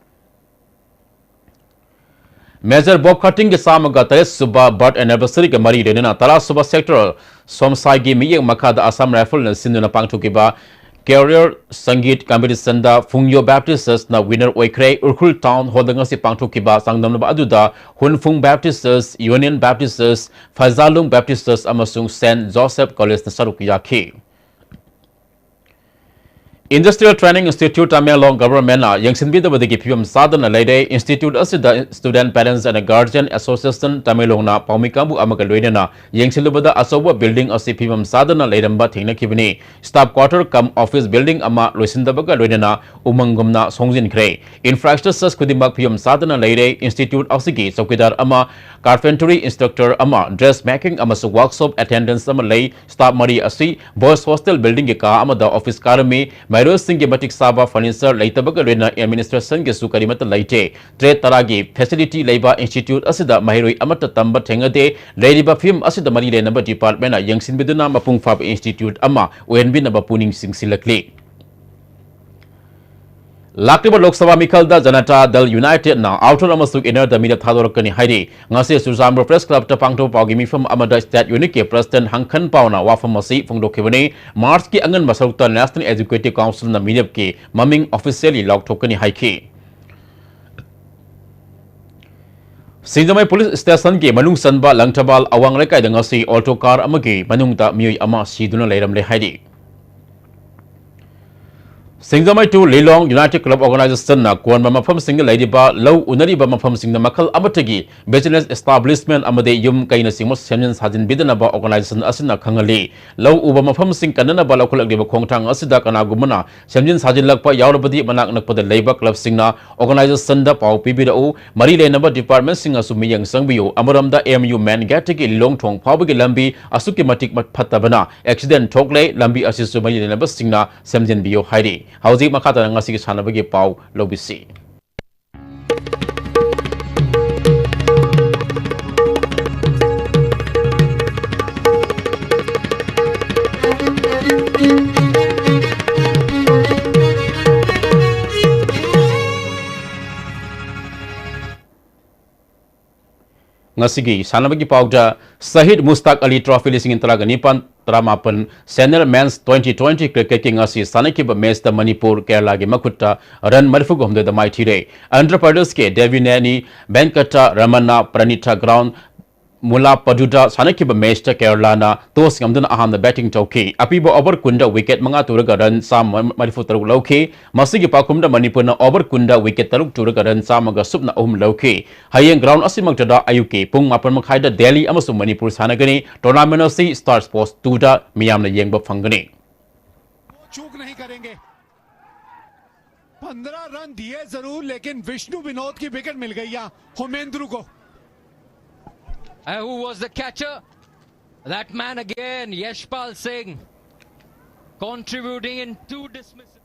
Major ꯕꯣꯕ ꯈꯥꯔꯇꯤꯡꯒꯤ ꯆꯥꯝꯃꯒ ꯇꯔꯦꯠ ꯁꯨꯕ birth anniversary ꯒ ꯃꯔꯤ ꯂꯩꯅꯅ ꯇꯔꯥ ꯁꯨꯕ sector ꯁꯣꯝꯁꯥꯏꯒꯤ ꯃꯤꯠꯌꯦꯡ ꯃꯈꯥꯗ Assam Rifle ꯅ ꯁꯤꯟꯗꯨꯅ ꯄꯥꯡꯊꯣꯛꯈꯤꯕ career ꯁꯪꯒꯤꯠ competition ꯗ ꯐꯨꯡꯌꯣ Baptist Church ꯅ winner ꯑꯣꯏꯈ꯭ꯔꯦ꯫ ꯎꯈ꯭ꯔꯨꯜ Town Hall ꯗ ꯉꯁꯤ ꯄꯥꯡꯊꯣꯛꯈꯤꯕ ꯆꯥꯡꯗꯝꯅꯕ ꯑꯗꯨꯗ ꯍꯨꯟꯐꯨꯡ Baptist Church, Union Baptist Church, ꯐꯖꯥꯂꯨꯡ Baptist Church ꯑꯃꯁꯨꯡ Saint Joseph College ꯅ ꯁꯔꯨꯛ ꯌꯥꯈꯤ꯫ Industrial Training Institute Tamenglong government ꯅ ꯌꯦꯡꯁꯤꯟꯕꯤꯗꯕꯗꯒꯤ ꯐꯤꯕꯝ ꯆꯥꯗꯅ ꯂꯩꯔꯦ꯫ Institute ꯑꯁꯤꯗ Student Parents and Guardian Association Tamenglong ꯅ ꯄꯥꯎꯃꯤ ꯀꯥꯡꯕꯨ ꯑꯃꯒ ꯂꯣꯏꯅꯅ ꯌꯦꯡꯁꯤꯜꯂꯨꯕꯗ ꯑꯆꯧꯕ building ꯑꯁꯤ ꯐꯤꯕꯝ ꯆꯥꯗꯅ ꯂꯩꯔꯝꯕ ꯊꯦꯡꯅꯈꯤꯕꯅꯤ꯫ Staff quarter cum office building ꯑꯃ ꯂꯣꯏꯁꯤꯟꯗꯕꯒ ꯂꯣꯏꯅꯅ ꯎꯃꯪꯒꯨꯝꯅ ꯁꯣꯡꯖꯤꯟꯈ꯭ꯔꯦ꯫ Infrastructures ꯈꯨꯗꯤꯡꯃꯛ ꯐꯤꯕꯝ ꯆꯥꯗꯅ ꯂꯩꯔꯦ꯫ Institute ꯑꯁꯤꯒꯤ ꯆꯧꯀꯤꯗꯥꯔ ꯑꯃ, carpentry instructor ꯑꯃ, dress making ꯑꯃꯁꯨꯡ workshop attendants ꯑꯃ ꯂꯩ꯫ Staff ꯃꯔꯤ ꯑꯁꯤ boys hostel building ꯒꯤ ꯀꯥ ꯑꯃꯗ office ꯀꯥꯔꯝꯃꯤ꯫ ꯃꯍꯩꯔꯣꯏꯁꯤꯡꯒꯤ ꯃꯇꯤꯛ ꯆꯥꯕ furniture ꯂꯩꯇꯕꯒ ꯂꯣꯏꯅꯅ administration ꯒꯤꯁꯨ ꯀꯔꯤꯃꯠꯇ ꯂꯩꯇꯦ꯫ Trade ꯇꯔꯥꯒꯤ facility ꯂꯩꯕ institute ꯑꯁꯤꯗ ꯃꯍꯩꯔꯣꯏ ꯑꯃꯠꯇ ꯇꯝꯕ ꯊꯦꯡꯅꯗꯦ꯫ ꯂꯩꯔꯤꯕ ꯐꯤꯕꯝ ꯑꯁꯤꯗ ꯃꯔꯤ ꯂꯩꯅꯕ department ꯅ ꯌꯦꯡꯁꯤꯟꯕꯤꯗꯨꯅ ꯃꯄꯨꯡ ꯐꯥꯕ institute ꯑꯃ ꯑꯣꯏꯍꯟꯕꯤꯅꯕ ꯄꯨꯛꯅꯤꯡ ꯆꯤꯡꯁꯤꯜꯂꯛꯂꯤ꯫ ꯂꯥꯛꯂꯤꯕ ꯂꯣꯛ ꯁꯚꯥ ꯃꯤꯈꯜꯗ ꯖꯅꯇꯥ ꯗꯜ ꯌꯨꯅꯥꯏꯇꯦꯗꯅ ꯑꯥꯎꯇꯔ ꯑꯃꯁꯨꯡ ꯏꯅꯔꯗ ꯃꯤꯔꯦꯞ ꯊꯥꯗꯣꯔꯛꯀꯅꯤ ꯍꯥꯏꯔꯤ꯫ ꯉꯁꯤ ꯆꯨꯔꯆꯥꯟꯄꯨꯔ ꯄ꯭ꯔꯦꯁ ꯀ꯭ꯂꯕꯇ ꯄꯥꯡꯊꯣꯛꯄ ꯄꯥꯎꯒꯤ ꯃꯤꯐꯝ ꯑꯃꯗ ꯁ꯭ꯇꯦꯠ ꯌꯨꯅꯤꯠꯀꯤ ꯄ꯭ꯔꯁꯤꯗꯦꯟꯠ ꯍꯪꯈꯟ ꯄꯥꯎꯅ ꯋꯥꯐꯝ ꯑꯁꯤ ꯐꯣꯡꯗꯣꯛꯈꯤꯕꯅꯤ꯫ ꯃꯥꯔꯆꯀꯤ ꯑꯉꯟꯕ ꯁꯔꯨꯛꯇ ꯅꯦꯁꯅꯦꯜ ꯑꯦꯖꯨꯀꯦꯇꯤꯚ ꯀꯥꯎꯟꯁꯤꯜꯅ ꯃꯤꯔꯦꯞꯀꯤ ꯃꯃꯤꯡ ꯑꯣꯐꯤꯁꯤꯌꯦꯜꯂꯤ ꯂꯥꯎꯊꯣꯛꯀꯅꯤ ꯍꯥꯏꯈꯤ꯫ ꯁꯤꯡꯖꯃꯩ ꯄꯨꯂꯤꯁ ꯁ꯭ꯇꯦꯁꯟꯒꯤ ꯃꯅꯨꯡ ꯆꯟꯕ ꯂꯪꯊꯕꯥꯜ ꯑꯋꯥꯡ ꯂꯩꯀꯥꯏꯗ ꯉꯁꯤ ꯑꯣꯜꯇꯣ ꯀꯥꯔ ꯑꯃꯒꯤ ꯃꯅꯨꯡꯗ ꯃꯤꯑꯣꯏ ꯑꯃ ꯁꯤꯗꯨꯅ ꯂꯩꯔꯝꯂꯦ ꯍꯥꯏꯔꯤ꯫ ꯁꯤꯡꯖꯃꯩ ꯇꯨ ꯂꯤꯂꯣꯡ ꯌꯨꯅꯥꯏꯇꯦꯗ ꯀ꯭ꯂꯕ ꯑꯣꯔꯒꯅꯥꯏꯖꯦꯁꯟꯅ ꯀꯣꯟꯕ ꯃꯐꯝꯁꯤꯡꯗ ꯂꯩꯔꯤꯕ ꯂꯧ ꯎꯅꯔꯤꯕ ꯃꯐꯝꯁꯤꯡꯗ ꯃꯈꯜ ꯑꯃꯠꯇꯒꯤ ꯕꯤꯖꯤꯅꯦꯁ ꯏꯁꯇꯥꯕ꯭ꯂꯤꯁꯃꯦꯟ ꯑꯃꯗꯤ ꯌꯨꯝ ꯀꯩꯅꯆꯤꯡꯕ ꯁꯦꯝꯖꯤꯟ ꯁꯥꯖꯤꯟꯕꯤꯗꯅꯕ ꯑꯣꯔꯒꯅꯥꯏꯖꯦꯁꯟ ꯑꯁꯤꯅ ꯈꯪꯍꯜꯂꯤ꯫ ꯂꯧ ꯎꯕ ꯃꯐꯝꯁꯤꯡ ꯀꯟꯅꯅꯕ ꯂꯧꯈꯠꯂꯛꯂꯤꯕ ꯈꯣꯡꯊꯥꯡ ꯑꯁꯤꯗ ꯀꯅꯥꯒꯨꯝꯕꯅ ꯁꯦꯝꯖꯤꯟ ꯁꯥꯖꯤꯜꯂꯛꯄ ꯌꯥꯎꯔꯕꯗꯤ ꯃꯅꯥꯛ ꯅꯛꯄꯗ ꯂꯩꯕ ꯀ꯭ꯂꯕꯁꯤꯡꯅ ꯑꯣꯔꯒꯅꯥꯏꯖꯦꯁꯟꯗ ꯄꯥꯎ ꯄꯤꯕꯤꯔꯛꯎ꯫ ꯃꯔꯤ ꯂꯩꯅꯕ ꯗꯤꯄꯥꯔꯠꯃꯦꯟꯁꯤꯡꯅꯁꯨ ꯃꯤꯠꯌꯦꯡ ꯆꯪꯕꯤꯌꯨ꯫ ꯑꯃꯔꯣꯝꯗ ꯑꯦꯝ ꯌꯨ ꯃꯦꯟ ꯒꯦꯠꯇꯒꯤ ꯂꯤꯂꯣꯡ ꯊꯣꯡ ꯐꯥꯎꯕꯒꯤ ꯂꯝꯕꯤ ꯑꯁꯨꯛꯀꯤ ꯃꯇꯤꯛ ꯃꯠ-, ꯐꯠꯇꯕꯅ ꯑꯦꯛꯁꯤꯗꯦꯟ ꯊꯣꯛꯂꯦ꯫ ꯂꯝꯕꯤ ꯑꯁꯤꯁꯨ ꯃꯔꯤ ꯂꯩꯅꯕꯁꯤꯡꯅ ꯁꯦꯝꯖꯤꯟꯕꯤꯌꯨ ꯍꯥꯏꯔꯤ꯫ ꯍꯧꯖꯤꯛ ꯃꯈꯥ ꯇꯥꯅ ꯉꯁꯤꯒꯤ ꯁꯥꯟꯅꯕꯒꯤ ꯄꯥꯎ ꯂꯧꯕꯤꯁꯤ꯫ ꯉꯁꯤꯒꯤ ꯁꯥꯟꯅꯕꯒꯤ ꯄꯥꯎꯗ, ꯁꯍꯤꯗ ꯃꯨꯁꯇꯥꯛ ꯑꯂꯤ ꯇ꯭ꯔꯣꯐꯤ ꯂꯤꯁꯤꯡ ꯇꯔꯥꯒ ꯅꯤꯄꯥꯟ ꯇꯔꯥꯃꯥꯄꯟ ꯁꯦꯅꯤꯌꯔ ꯃꯦꯟꯁ ꯇ꯭ꯋꯦꯟꯇꯤ ꯇ꯭ꯋꯦꯟꯇꯤ ꯀ꯭ꯔꯤꯀꯦꯠꯀꯤ ꯉꯁꯤ ꯁꯥꯟꯅꯈꯤꯕ ꯃꯦꯆꯇ ꯃꯅꯤꯄꯨꯔ ꯀꯦꯔꯂꯥꯒꯤ ꯃꯈꯨꯠꯇ ꯔꯟ ꯃꯔꯤꯐꯨꯒ ꯍꯨꯝꯗꯣꯏꯗ ꯃꯥꯏꯊꯤꯔꯦ꯫ ꯑꯟꯙ꯭ꯔ ꯄ꯭ꯔꯗꯦꯁꯀꯤ ꯗꯦꯕꯤꯅꯦꯅꯤ ꯚꯦꯟꯀꯇ ꯔꯃꯟꯅ ꯄ꯭ꯔꯅꯤꯊ ꯒ꯭ꯔꯥꯎꯟ ꯃꯨꯂꯥꯄꯗꯨꯗ ꯁꯥꯟꯅꯈꯤꯕ ꯃꯦꯆꯇ ꯀꯦꯔꯂꯥꯅ ꯇꯣꯁ ꯉꯝꯗꯨꯅ ꯑꯍꯥꯟꯕ ꯕꯦꯇꯤꯡ ꯇꯧꯈꯤ꯫ ꯑꯄꯤꯕ ꯑꯣꯚꯔ ꯀꯨꯟꯗ ꯋꯤꯀꯦꯠ ꯃꯉꯥ ꯇꯨꯔꯒ ꯔꯟ ꯆꯥꯝꯃ ꯃꯔꯤꯐꯨ ꯇꯔꯨꯛ ꯂꯧꯈꯤ꯫ ꯃꯁꯤꯒꯤ ꯄꯥꯎꯈꯨꯝꯗ ꯃꯅꯤꯄꯨꯔꯅ ꯑꯣꯚꯔ ꯀꯨꯟꯗ ꯋꯤꯀꯦꯠ ꯇꯔꯨꯛ ꯇꯨꯔꯒ ꯔꯟ ꯆꯥꯝꯃꯒ ꯁꯨꯞꯅ ꯑꯍꯨꯝ ꯂꯧꯈꯤ꯫ ꯍꯌꯦꯡ ꯒ꯭ꯔꯥꯎꯟ ꯑꯁꯤꯃꯛꯇꯗ ꯑꯌꯨꯛꯀꯤ ꯄꯨꯡ ꯃꯥꯄꯟ ꯃꯈꯥꯏꯗ ꯗꯦꯜꯂꯤ ꯑꯃꯁꯨꯡ ꯃꯅꯤꯄꯨꯔ ꯁꯥꯟꯅꯒꯅꯤ꯫ ꯇꯣꯔꯅꯥꯃꯦꯟ ꯑꯁꯤ ꯁ꯭ꯇꯥꯔ ꯁ꯭ꯄꯣꯔꯠꯁ ꯇꯨꯗ ꯃꯤꯌꯥꯝꯅ ꯌꯦꯡꯕ ꯐꯪꯒꯅꯤ꯫ चूक नहीं करेंगे। पन्द्रह रन दिए जरूर, लेकिन विष्णु विनोद की विकेट मिल गई या होमेंद्र को। And who was the catcher? That man again, Yashpal Singh, contributing in two dismissals.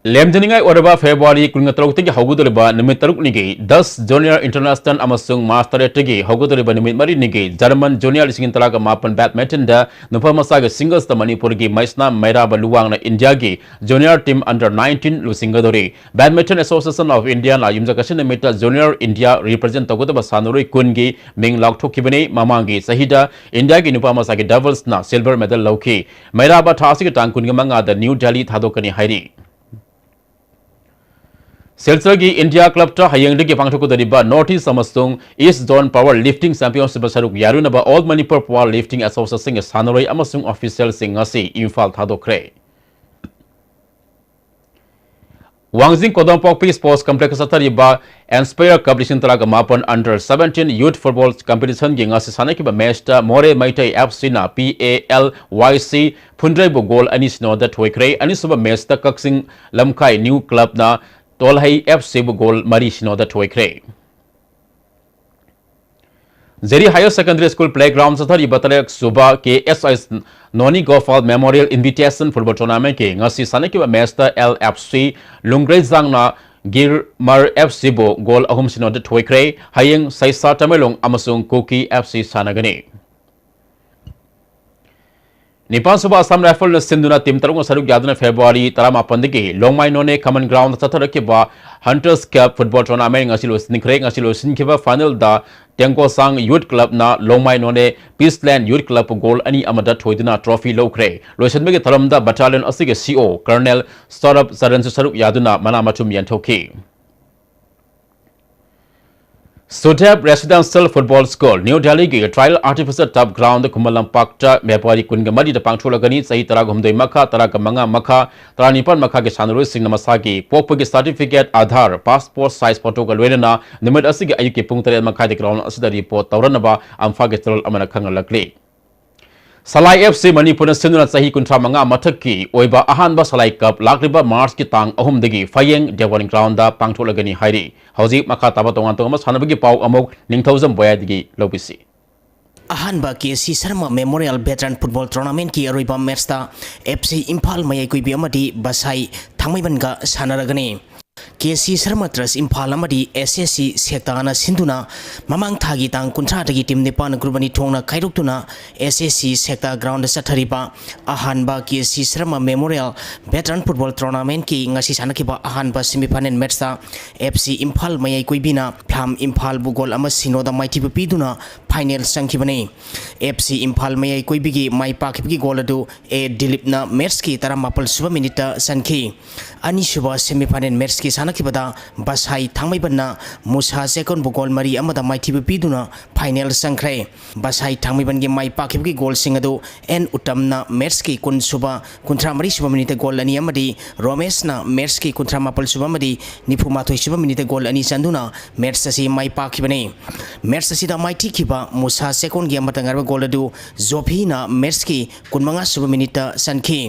ꯂꯦꯝꯖꯅꯤꯡꯉꯥꯏ ꯑꯣꯏꯔꯕ ꯐꯦꯕ꯭ꯔꯨꯋꯥꯔꯤ ꯀꯨꯟꯒ ꯇꯔꯨꯛꯇꯒꯤ ꯍꯧꯒꯗꯧꯔꯤꯕ ꯅꯨꯃꯤꯠ ꯇꯔꯨꯛꯅꯤꯒꯤ ꯗꯁ ꯖꯨꯅꯤꯌꯔ ꯏꯟꯇꯔꯅꯦꯁꯅꯦꯜ ꯑꯃꯁꯨꯡ ꯃꯥꯔꯆ ꯇꯔꯦꯠꯇꯒꯤ ꯍꯧꯒꯗꯧꯔꯤꯕ ꯅꯨꯃꯤꯠ ꯃꯔꯤꯅꯤꯒꯤ ꯖꯔꯃꯟ ꯖꯨꯅꯤꯌꯔ ꯂꯤꯁꯤꯡ ꯇꯔꯥꯒ ꯃꯥꯄꯟ ꯕꯦꯗꯃꯤꯟꯇꯟꯗ ꯅꯨꯄꯥ ꯃꯆꯥꯒꯤ ꯁꯤꯡꯒꯜꯁꯇ ꯃꯅꯤꯄꯨꯔꯒꯤ ꯃꯩꯁꯅꯥꯝ ꯃꯩꯔꯥꯕ ꯂꯨꯋꯥꯡꯅ ꯏꯟꯗꯤꯌꯥꯒꯤ ꯖꯨꯅꯤꯌꯔ ꯇꯤꯝ ꯑꯟꯗꯔ ꯅꯥꯏꯟꯇꯤꯟ ꯂꯨꯆꯤꯡꯒꯗꯧꯔꯤ꯫ ꯕꯦꯗꯃꯤꯟꯇꯟ ꯑꯦꯁꯣꯁꯤꯌꯦꯁꯟ ꯑꯣꯐ ꯏꯟꯗꯤꯌꯥꯅ ꯌꯨꯝꯖꯀꯩꯁ ꯅꯨꯃꯤꯠꯇ ꯖꯨꯅꯤꯌꯔ ꯏꯟꯗꯤꯌꯥ ꯔꯤꯄ꯭ꯔꯖꯦꯟ ꯇꯧꯒꯗꯕ ꯁꯥꯟꯅꯔꯣꯏ ꯀꯨꯟꯒꯤ ꯃꯤꯡ ꯂꯥꯎꯊꯣꯛꯈꯤꯕꯅꯤ꯫ ꯃꯃꯥꯡꯒꯤ ꯆꯍꯤꯗ ꯏꯟꯗꯤꯌꯥꯒꯤ ꯅꯨꯄꯥ ꯃꯆꯥꯒꯤ ꯗꯕꯜꯁꯅ ꯁꯤꯜꯚꯔ ꯃꯦꯗꯜ ꯂꯧꯈꯤ꯫ ꯃꯩꯔꯥꯕ ꯊꯥ ꯑꯁꯤꯒꯤ ꯇꯥꯡ ꯀꯨꯟꯒ ꯃꯉꯥꯗ ꯅ꯭ꯌꯨ ꯗꯦꯜꯂꯤ ꯊꯥꯗꯣꯛꯀꯅꯤ ꯍꯥꯏꯔꯤ꯫ ꯁꯤꯜꯆꯔꯒꯤ ꯏꯟꯗꯤꯌꯥ ꯀ꯭ꯂꯕꯇ ꯍꯌꯦꯡꯗꯒꯤ ꯄꯥꯡꯊꯣꯛꯀꯗꯧꯔꯤꯕ ꯅꯣꯔꯠ ꯏꯁ ꯑꯃꯁꯨꯡ ꯏꯁ ꯖꯣꯟ ꯄꯥꯋꯔ ꯂꯤꯐꯇꯤꯡ ꯆꯦꯝꯄꯤꯌꯟꯁꯤꯞꯇ ꯁꯔꯨꯛ ꯌꯥꯔꯨꯅꯕ ꯑꯣꯜ ꯃꯅꯤꯄꯨꯔ ꯄꯥꯋꯔ ꯂꯤꯐꯇꯤꯡ ꯑꯦꯁꯣꯁꯤꯌꯦꯁꯟꯒꯤ ꯁꯥꯟꯅꯔꯣꯏ ꯑꯃꯁꯨꯡ ꯑꯣꯐꯤꯁꯤꯌꯦꯜꯁꯤꯡ ꯉꯁꯤ ꯏꯝꯐꯥꯜ ꯊꯥꯗꯣꯛꯈ꯭ꯔꯦ꯫ ꯋꯥꯡꯖꯤꯡ ꯀꯣꯗꯣꯝꯄꯣꯛꯄꯤ ꯁ꯭ꯄꯣꯔꯠꯁ ꯀꯝꯄ꯭ꯂꯦꯛꯁꯇ ꯆꯠꯊꯔꯤꯕ ꯑꯦꯟꯁꯄꯌꯔ ꯀꯞ ꯂꯤꯁꯤꯡ ꯇꯔꯥꯒ ꯃꯥꯄꯟ ꯑꯟꯗꯔ ꯁꯚꯦꯟꯇꯤꯟ ꯌꯨꯠ ꯐꯨꯠꯕꯣꯜ ꯀꯝꯄꯤꯇꯤꯁꯟꯒꯤ ꯉꯁꯤ ꯁꯥꯟꯅꯈꯤꯕ ꯃꯦꯆꯇ ꯃꯣꯔꯦ ꯃꯩꯇꯩ ꯑꯦꯐ ꯁꯤꯅ ꯄꯤ ꯑꯦ ꯑꯦꯜ ꯋꯥꯏ ꯁꯤ ꯐꯨꯟꯗ꯭ꯔꯩꯕꯨ ꯒꯣꯜ ꯑꯅꯤ ꯁꯤꯅꯣꯗ ꯊꯣꯏꯈ꯭ꯔꯦ꯫ ꯑꯅꯤꯁꯨꯕ ꯃꯦꯆꯇ ꯀꯛꯆꯤꯡ ꯂꯝꯈꯥꯏ ꯅ꯭ꯌꯨ ꯀ꯭ꯂꯕꯅ ꯇꯣꯜꯍꯩ ꯑꯦꯐ ꯁꯤꯕꯨ ꯒꯣꯜ ꯃꯔꯤ ꯁꯤꯅꯣꯗ ꯊꯣꯏꯈ꯭ꯔꯦ꯫ Jerry higher secondary school playground ꯆꯠꯊꯔꯤꯕ ꯇꯔꯦꯠ ꯁꯨꯕ ꯀꯦ ꯑꯦꯁ ꯑꯦꯁ ꯅꯣꯅꯤ ꯒꯣꯄꯥꯜ ꯃꯦꯃꯣꯔꯤꯌꯦꯜ ꯏꯟꯚꯤꯇꯦꯁꯟ ꯐꯨꯠꯕꯣꯜ ꯇꯣꯔꯅꯥꯃꯦꯟꯠꯀꯤ ꯉꯁꯤ ꯁꯥꯟꯅꯈꯤꯕ ꯃꯦꯆꯇ ꯑꯦꯜ ꯑꯦꯐ ꯁꯤ ꯂꯨꯡꯒ꯭ꯔꯩꯖꯥꯡꯅ ꯒꯤꯔꯃꯔ ꯑꯦꯐ ꯁꯤꯕꯨ ꯒꯣꯜ ꯑꯍꯨꯝ ꯁꯤꯅꯣꯗ ꯊꯣꯏꯈ꯭ꯔꯦ꯫ ꯍꯌꯦꯡ ꯁꯩꯁꯥ ꯇꯃꯦꯡꯂꯣꯡ ꯑꯃꯁꯨꯡ ꯀꯨꯀꯤ ꯑꯦꯐ ꯁꯤ ꯁꯥꯟꯅꯒꯅꯤ꯫ ꯅꯤꯄꯥꯟ ꯁꯨꯕ ꯑꯁꯥꯝ ꯔꯥꯏꯐꯜꯅ ꯁꯤꯟꯗꯨꯅ ꯇꯤꯝ ꯇꯔꯨꯛꯅ ꯁꯔꯨꯛ ꯌꯥꯗꯨꯅ ꯐꯦꯕ꯭ꯔꯨꯋꯥꯔꯤ ꯇꯔꯥꯃꯥꯄꯟꯗꯒꯤ ꯂꯣꯡꯃꯥꯏ ꯅꯣꯅꯦ ꯀꯃꯟ ꯒ꯭ꯔꯥꯎꯟꯗ ꯆꯠꯊꯔꯛꯈꯤꯕ ꯍꯟꯇꯔꯁ ꯀꯞ ꯐꯨꯠꯕꯣꯜ ꯇꯣꯔꯅꯥꯃꯦꯟꯠ ꯉꯁꯤ ꯂꯣꯏꯁꯤꯟꯈ꯭ꯔꯦ꯫ ꯉꯁꯤ ꯂꯣꯏꯁꯤꯟꯈꯤꯕ ꯐꯥꯏꯅꯦꯜꯗ ꯇꯦꯡꯀꯣꯁꯥꯡ ꯌꯨꯠ ꯀ꯭ꯂꯕꯅ ꯂꯣꯡꯃꯥꯏ ꯅꯣꯅꯦ ꯄꯤꯁꯂꯦꯟ ꯌꯨꯠ ꯀ꯭ꯂꯕꯄꯨ ꯒꯣꯜ ꯑꯅꯤ ꯑꯃꯗ ꯊꯣꯏꯗꯨꯅ ꯇ꯭ꯔꯣꯐꯤ ꯂꯧꯈ꯭ꯔꯦ꯫ ꯂꯣꯏꯁꯤꯟꯕꯒꯤ ꯊꯧꯔꯝꯗ ꯕꯠꯇꯥꯂꯤꯌꯟ ꯑꯁꯤꯒꯤ ꯁꯤ ꯏ ꯑꯣ ꯀꯔꯅꯦꯜ ꯁꯧꯔꯚ ꯆꯔꯟꯁꯨ ꯁꯔꯨꯛ ꯌꯥꯗꯨꯅ ꯃꯅꯥ ꯃꯊꯨꯝ ꯌꯦꯟꯊꯣꯛꯈꯤ꯫ ꯁꯨꯗꯦꯕ ꯔꯦꯁꯤꯗꯦꯟꯁꯤꯌꯦꯜ ꯐꯨꯠꯕꯣꯜ ꯁ꯭ꯀꯨꯜ, ꯅ꯭ꯌꯨ ꯗꯦꯜꯂꯤꯒꯤ ꯇ꯭ꯔꯥꯏꯌꯦꯜ ꯑꯥꯔꯇꯤꯐꯤꯁꯤꯌꯦꯜ ꯇꯔꯐ ꯒ꯭ꯔꯥꯎꯟꯗ ꯈꯨꯃꯟ ꯂꯝꯄꯥꯛꯇ ꯐꯦꯕ꯭ꯔꯨꯋꯥꯔꯤ ꯀꯨꯟꯒ ꯃꯔꯤꯗ ꯄꯥꯡꯊꯣꯛꯂꯒꯅꯤ꯫ ꯆꯍꯤ ꯇꯔꯥꯒ ꯍꯨꯝꯗꯣꯏ ꯃꯈꯥ, ꯇꯔꯥꯒ ꯃꯉꯥ ꯃꯈꯥ, ꯇꯔꯥꯅꯤꯄꯥꯟ ꯃꯈꯥꯒꯤ ꯁꯥꯟꯅꯔꯣꯏꯁꯤꯡꯅ ꯃꯁꯥꯒꯤ ꯄꯣꯛꯄꯒꯤ ꯁꯥꯔꯇꯤꯐꯤꯀꯦꯠ, ꯑꯥꯙꯥꯔ, ꯄꯥꯁꯄꯣꯔꯠ ꯁꯥꯏꯖ ꯐꯣꯇꯣꯒ ꯂꯣꯏꯅꯅ ꯅꯨꯃꯤꯠ ꯑꯁꯤꯒꯤ ꯑꯌꯨꯛꯀꯤ ꯄꯨꯡ ꯇꯔꯦꯠ ꯃꯈꯥꯏꯗ ꯒ꯭ꯔꯥꯎꯟ ꯑꯁꯤꯗ ꯔꯤꯄꯣꯔꯠ ꯇꯧꯔꯅꯕ ꯑꯝꯐꯥꯒꯤ ꯆꯦꯅꯦꯜ ꯑꯃꯅ ꯈꯪꯍꯜꯂꯛꯂꯤ꯫ ꯁꯂꯥꯏ ꯑꯦꯐ ꯁꯤ ꯃꯅꯤꯄꯨꯔꯅ ꯁꯤꯟꯗꯨꯅ ꯆꯍꯤ ꯀꯨꯟꯊ꯭ꯔꯥ ꯃꯉꯥ ꯃꯊꯛꯀꯤ ꯑꯣꯏꯕ ꯑꯍꯥꯟꯕ ꯁꯂꯥꯏ ꯀꯞ ꯂꯥꯛꯂꯤꯕ ꯃꯥꯔꯆꯀꯤ ꯇꯥꯡ ꯑꯍꯨꯝꯗꯒꯤ ꯐꯌꯦꯡ ꯗꯦꯕꯣꯟ ꯒ꯭ꯔꯥꯎꯟꯗ ꯄꯥꯡꯊꯣꯛꯂꯒꯅꯤ ꯍꯥꯏꯔꯤ꯫ ꯍꯧꯖꯤꯛ ꯃꯈꯥ ꯇꯥꯕ ꯇꯣꯉꯥꯟ ꯇꯣꯉꯥꯟꯕ ꯁꯥꯟꯅꯕꯒꯤ ꯄꯥꯎ ꯑꯃꯨꯛ ꯅꯤꯡꯊꯧꯖꯝ ꯕꯣꯌꯥꯗꯒꯤ ꯂꯧꯕꯤꯁꯤ꯫ ꯑꯍꯥꯟꯕ K C Sharma memorial veteran football ꯇꯣꯔꯅꯥꯃꯦꯟꯠꯀꯤ ꯑꯔꯣꯏꯕ ꯃꯦꯠꯁꯇ ꯑꯦꯐ ꯁꯤ ꯏꯝꯐꯥꯜ ꯃꯌꯥꯏ ꯀꯨꯏꯕꯤ ꯑꯃꯗꯤ ꯕꯁꯥꯏ ꯊꯥꯡꯃꯩꯕꯟꯒ ꯁꯥꯟꯅꯔꯒꯅꯤ꯫ ꯀꯦ ꯁꯤ ꯁꯔꯃ ꯇ꯭ꯔꯁ ꯏꯝꯐꯥꯜ ꯑꯃꯗꯤ ꯑꯦꯁ ꯑꯦꯁ ꯁꯤ ꯁꯦꯛꯇꯥꯅ ꯁꯤꯟꯗꯨꯅ ꯃꯃꯥꯡ ꯊꯥꯒꯤ ꯇꯥꯡ ꯀꯨꯟꯊ꯭ꯔꯥꯗꯒꯤ ꯇꯤꯝ ꯅꯤꯄꯥꯟ ꯒ꯭ꯔꯨꯞ ꯑꯅꯤ ꯊꯣꯛꯅ ꯈꯥꯏꯗꯣꯛꯇꯨꯅ ꯑꯦꯁ ꯑꯦꯁ ꯁꯤ ꯁꯦꯛꯇꯥ ꯒ꯭ꯔꯥꯎꯟꯗ ꯆꯠꯊꯔꯤꯕ ꯑꯍꯥꯟꯕ K C Sharma memorial veteran football ꯇꯣꯔꯅꯥꯃꯦꯟꯠꯀꯤ ꯉꯁꯤ ꯁꯥꯟꯅꯈꯤꯕ ꯑꯍꯥꯟꯕ ꯁꯦꯃꯤꯐꯥꯏꯅꯦꯜ ꯃꯦꯠꯁꯇ ꯑꯦꯐ ꯁꯤ ꯏꯝꯐꯥꯜ ꯃꯌꯥꯏ ꯀꯨꯏꯕꯤꯅ ꯐ꯭ꯂꯥꯝ ꯏꯝꯐꯥꯜꯕꯨ ꯒꯣꯜ ꯑꯃ ꯁꯤꯅꯣꯗ ꯃꯥꯏꯊꯤꯕ ꯄꯤꯗꯨꯅ ꯐꯥꯏꯅꯦꯜ ꯆꯪꯈꯤꯕꯅꯤ꯫ ꯑꯦꯐ ꯁꯤ ꯏꯝꯐꯥꯜ ꯃꯌꯥꯏ ꯀꯣꯏꯕꯤꯒꯤ ꯃꯥꯏ ꯄꯥꯛꯈꯤꯕꯒꯤ ꯒꯣꯜ ꯑꯗꯨ ꯑꯦ ꯗꯤꯂꯤꯞꯅ ꯃꯦꯠꯁꯀꯤ ꯇꯔꯥꯃꯥꯄꯜ ꯁꯨꯕ ꯃꯤꯅꯤꯠꯇ ꯆꯟꯈꯤ꯫ ꯑꯅꯤꯁꯨꯕ ꯁꯦꯃꯤꯐꯥꯏꯅꯦꯜ ꯃꯦꯠꯁꯀꯤ ꯁꯥꯟꯅꯈꯤꯕꯗ ꯕꯁꯥꯏ ꯊꯥꯡꯃꯩꯕꯟꯅ ꯃꯨꯁꯥ ꯆꯦꯀꯣꯟꯕꯨ ꯒꯣꯜ ꯃꯔꯤ ꯑꯃꯗ ꯃꯥꯏꯊꯤꯕ ꯄꯤꯗꯨꯅ ꯐꯥꯏꯅꯦꯜ ꯆꯪꯈ꯭ꯔꯦ꯫ ꯕꯁꯥꯏ ꯊꯥꯡꯃꯩꯕꯟꯒꯤ ꯃꯥꯏ ꯄꯥꯛꯈꯤꯕꯒꯤ ꯒꯣꯜꯁꯤꯡ ꯑꯗꯨ ꯑꯦꯟ ꯎꯇꯝꯅ ꯃꯦꯠꯁꯀꯤ ꯀꯨꯟ ꯁꯨꯕ, ꯀꯨꯟꯊ꯭ꯔꯥ ꯃꯔꯤ ꯁꯨꯕ ꯃꯤꯅꯤꯠꯇ ꯒꯣꯜ ꯑꯅꯤ ꯑꯃꯗꯤ ꯔꯣꯃꯦꯁꯅ ꯃꯦꯠꯁꯀꯤ ꯀꯨꯟꯊ꯭ꯔꯥ ꯃꯥꯄꯜ ꯁꯨꯕ ꯑꯃꯗꯤ ꯅꯤꯐꯨ ꯃꯥꯊꯣꯏ ꯁꯨꯕ ꯃꯤꯅꯤꯠꯇ ꯒꯣꯜ ꯑꯅꯤ ꯆꯟꯗꯨꯅ ꯃꯦꯠꯁ ꯑꯁꯤ ꯃꯥꯏ ꯄꯥꯛꯈꯤꯕꯅꯤ꯫ ꯃꯦꯠꯁ ꯑꯁꯤꯗ ꯃꯥꯏꯊꯤꯈꯤꯕ ꯃꯨꯁꯥ ꯆꯦꯀꯣꯟꯒꯤ ꯑꯃꯠꯇ ꯉꯥꯏꯔꯕ ꯒꯣꯜ ꯑꯗꯨ ꯖꯣꯐꯤꯅ ꯃꯦꯠꯁꯀꯤ ꯀꯨꯟꯃꯉꯥ ꯁꯨꯕ ꯃꯤꯅꯤꯠꯇ ꯆꯟꯈꯤ꯫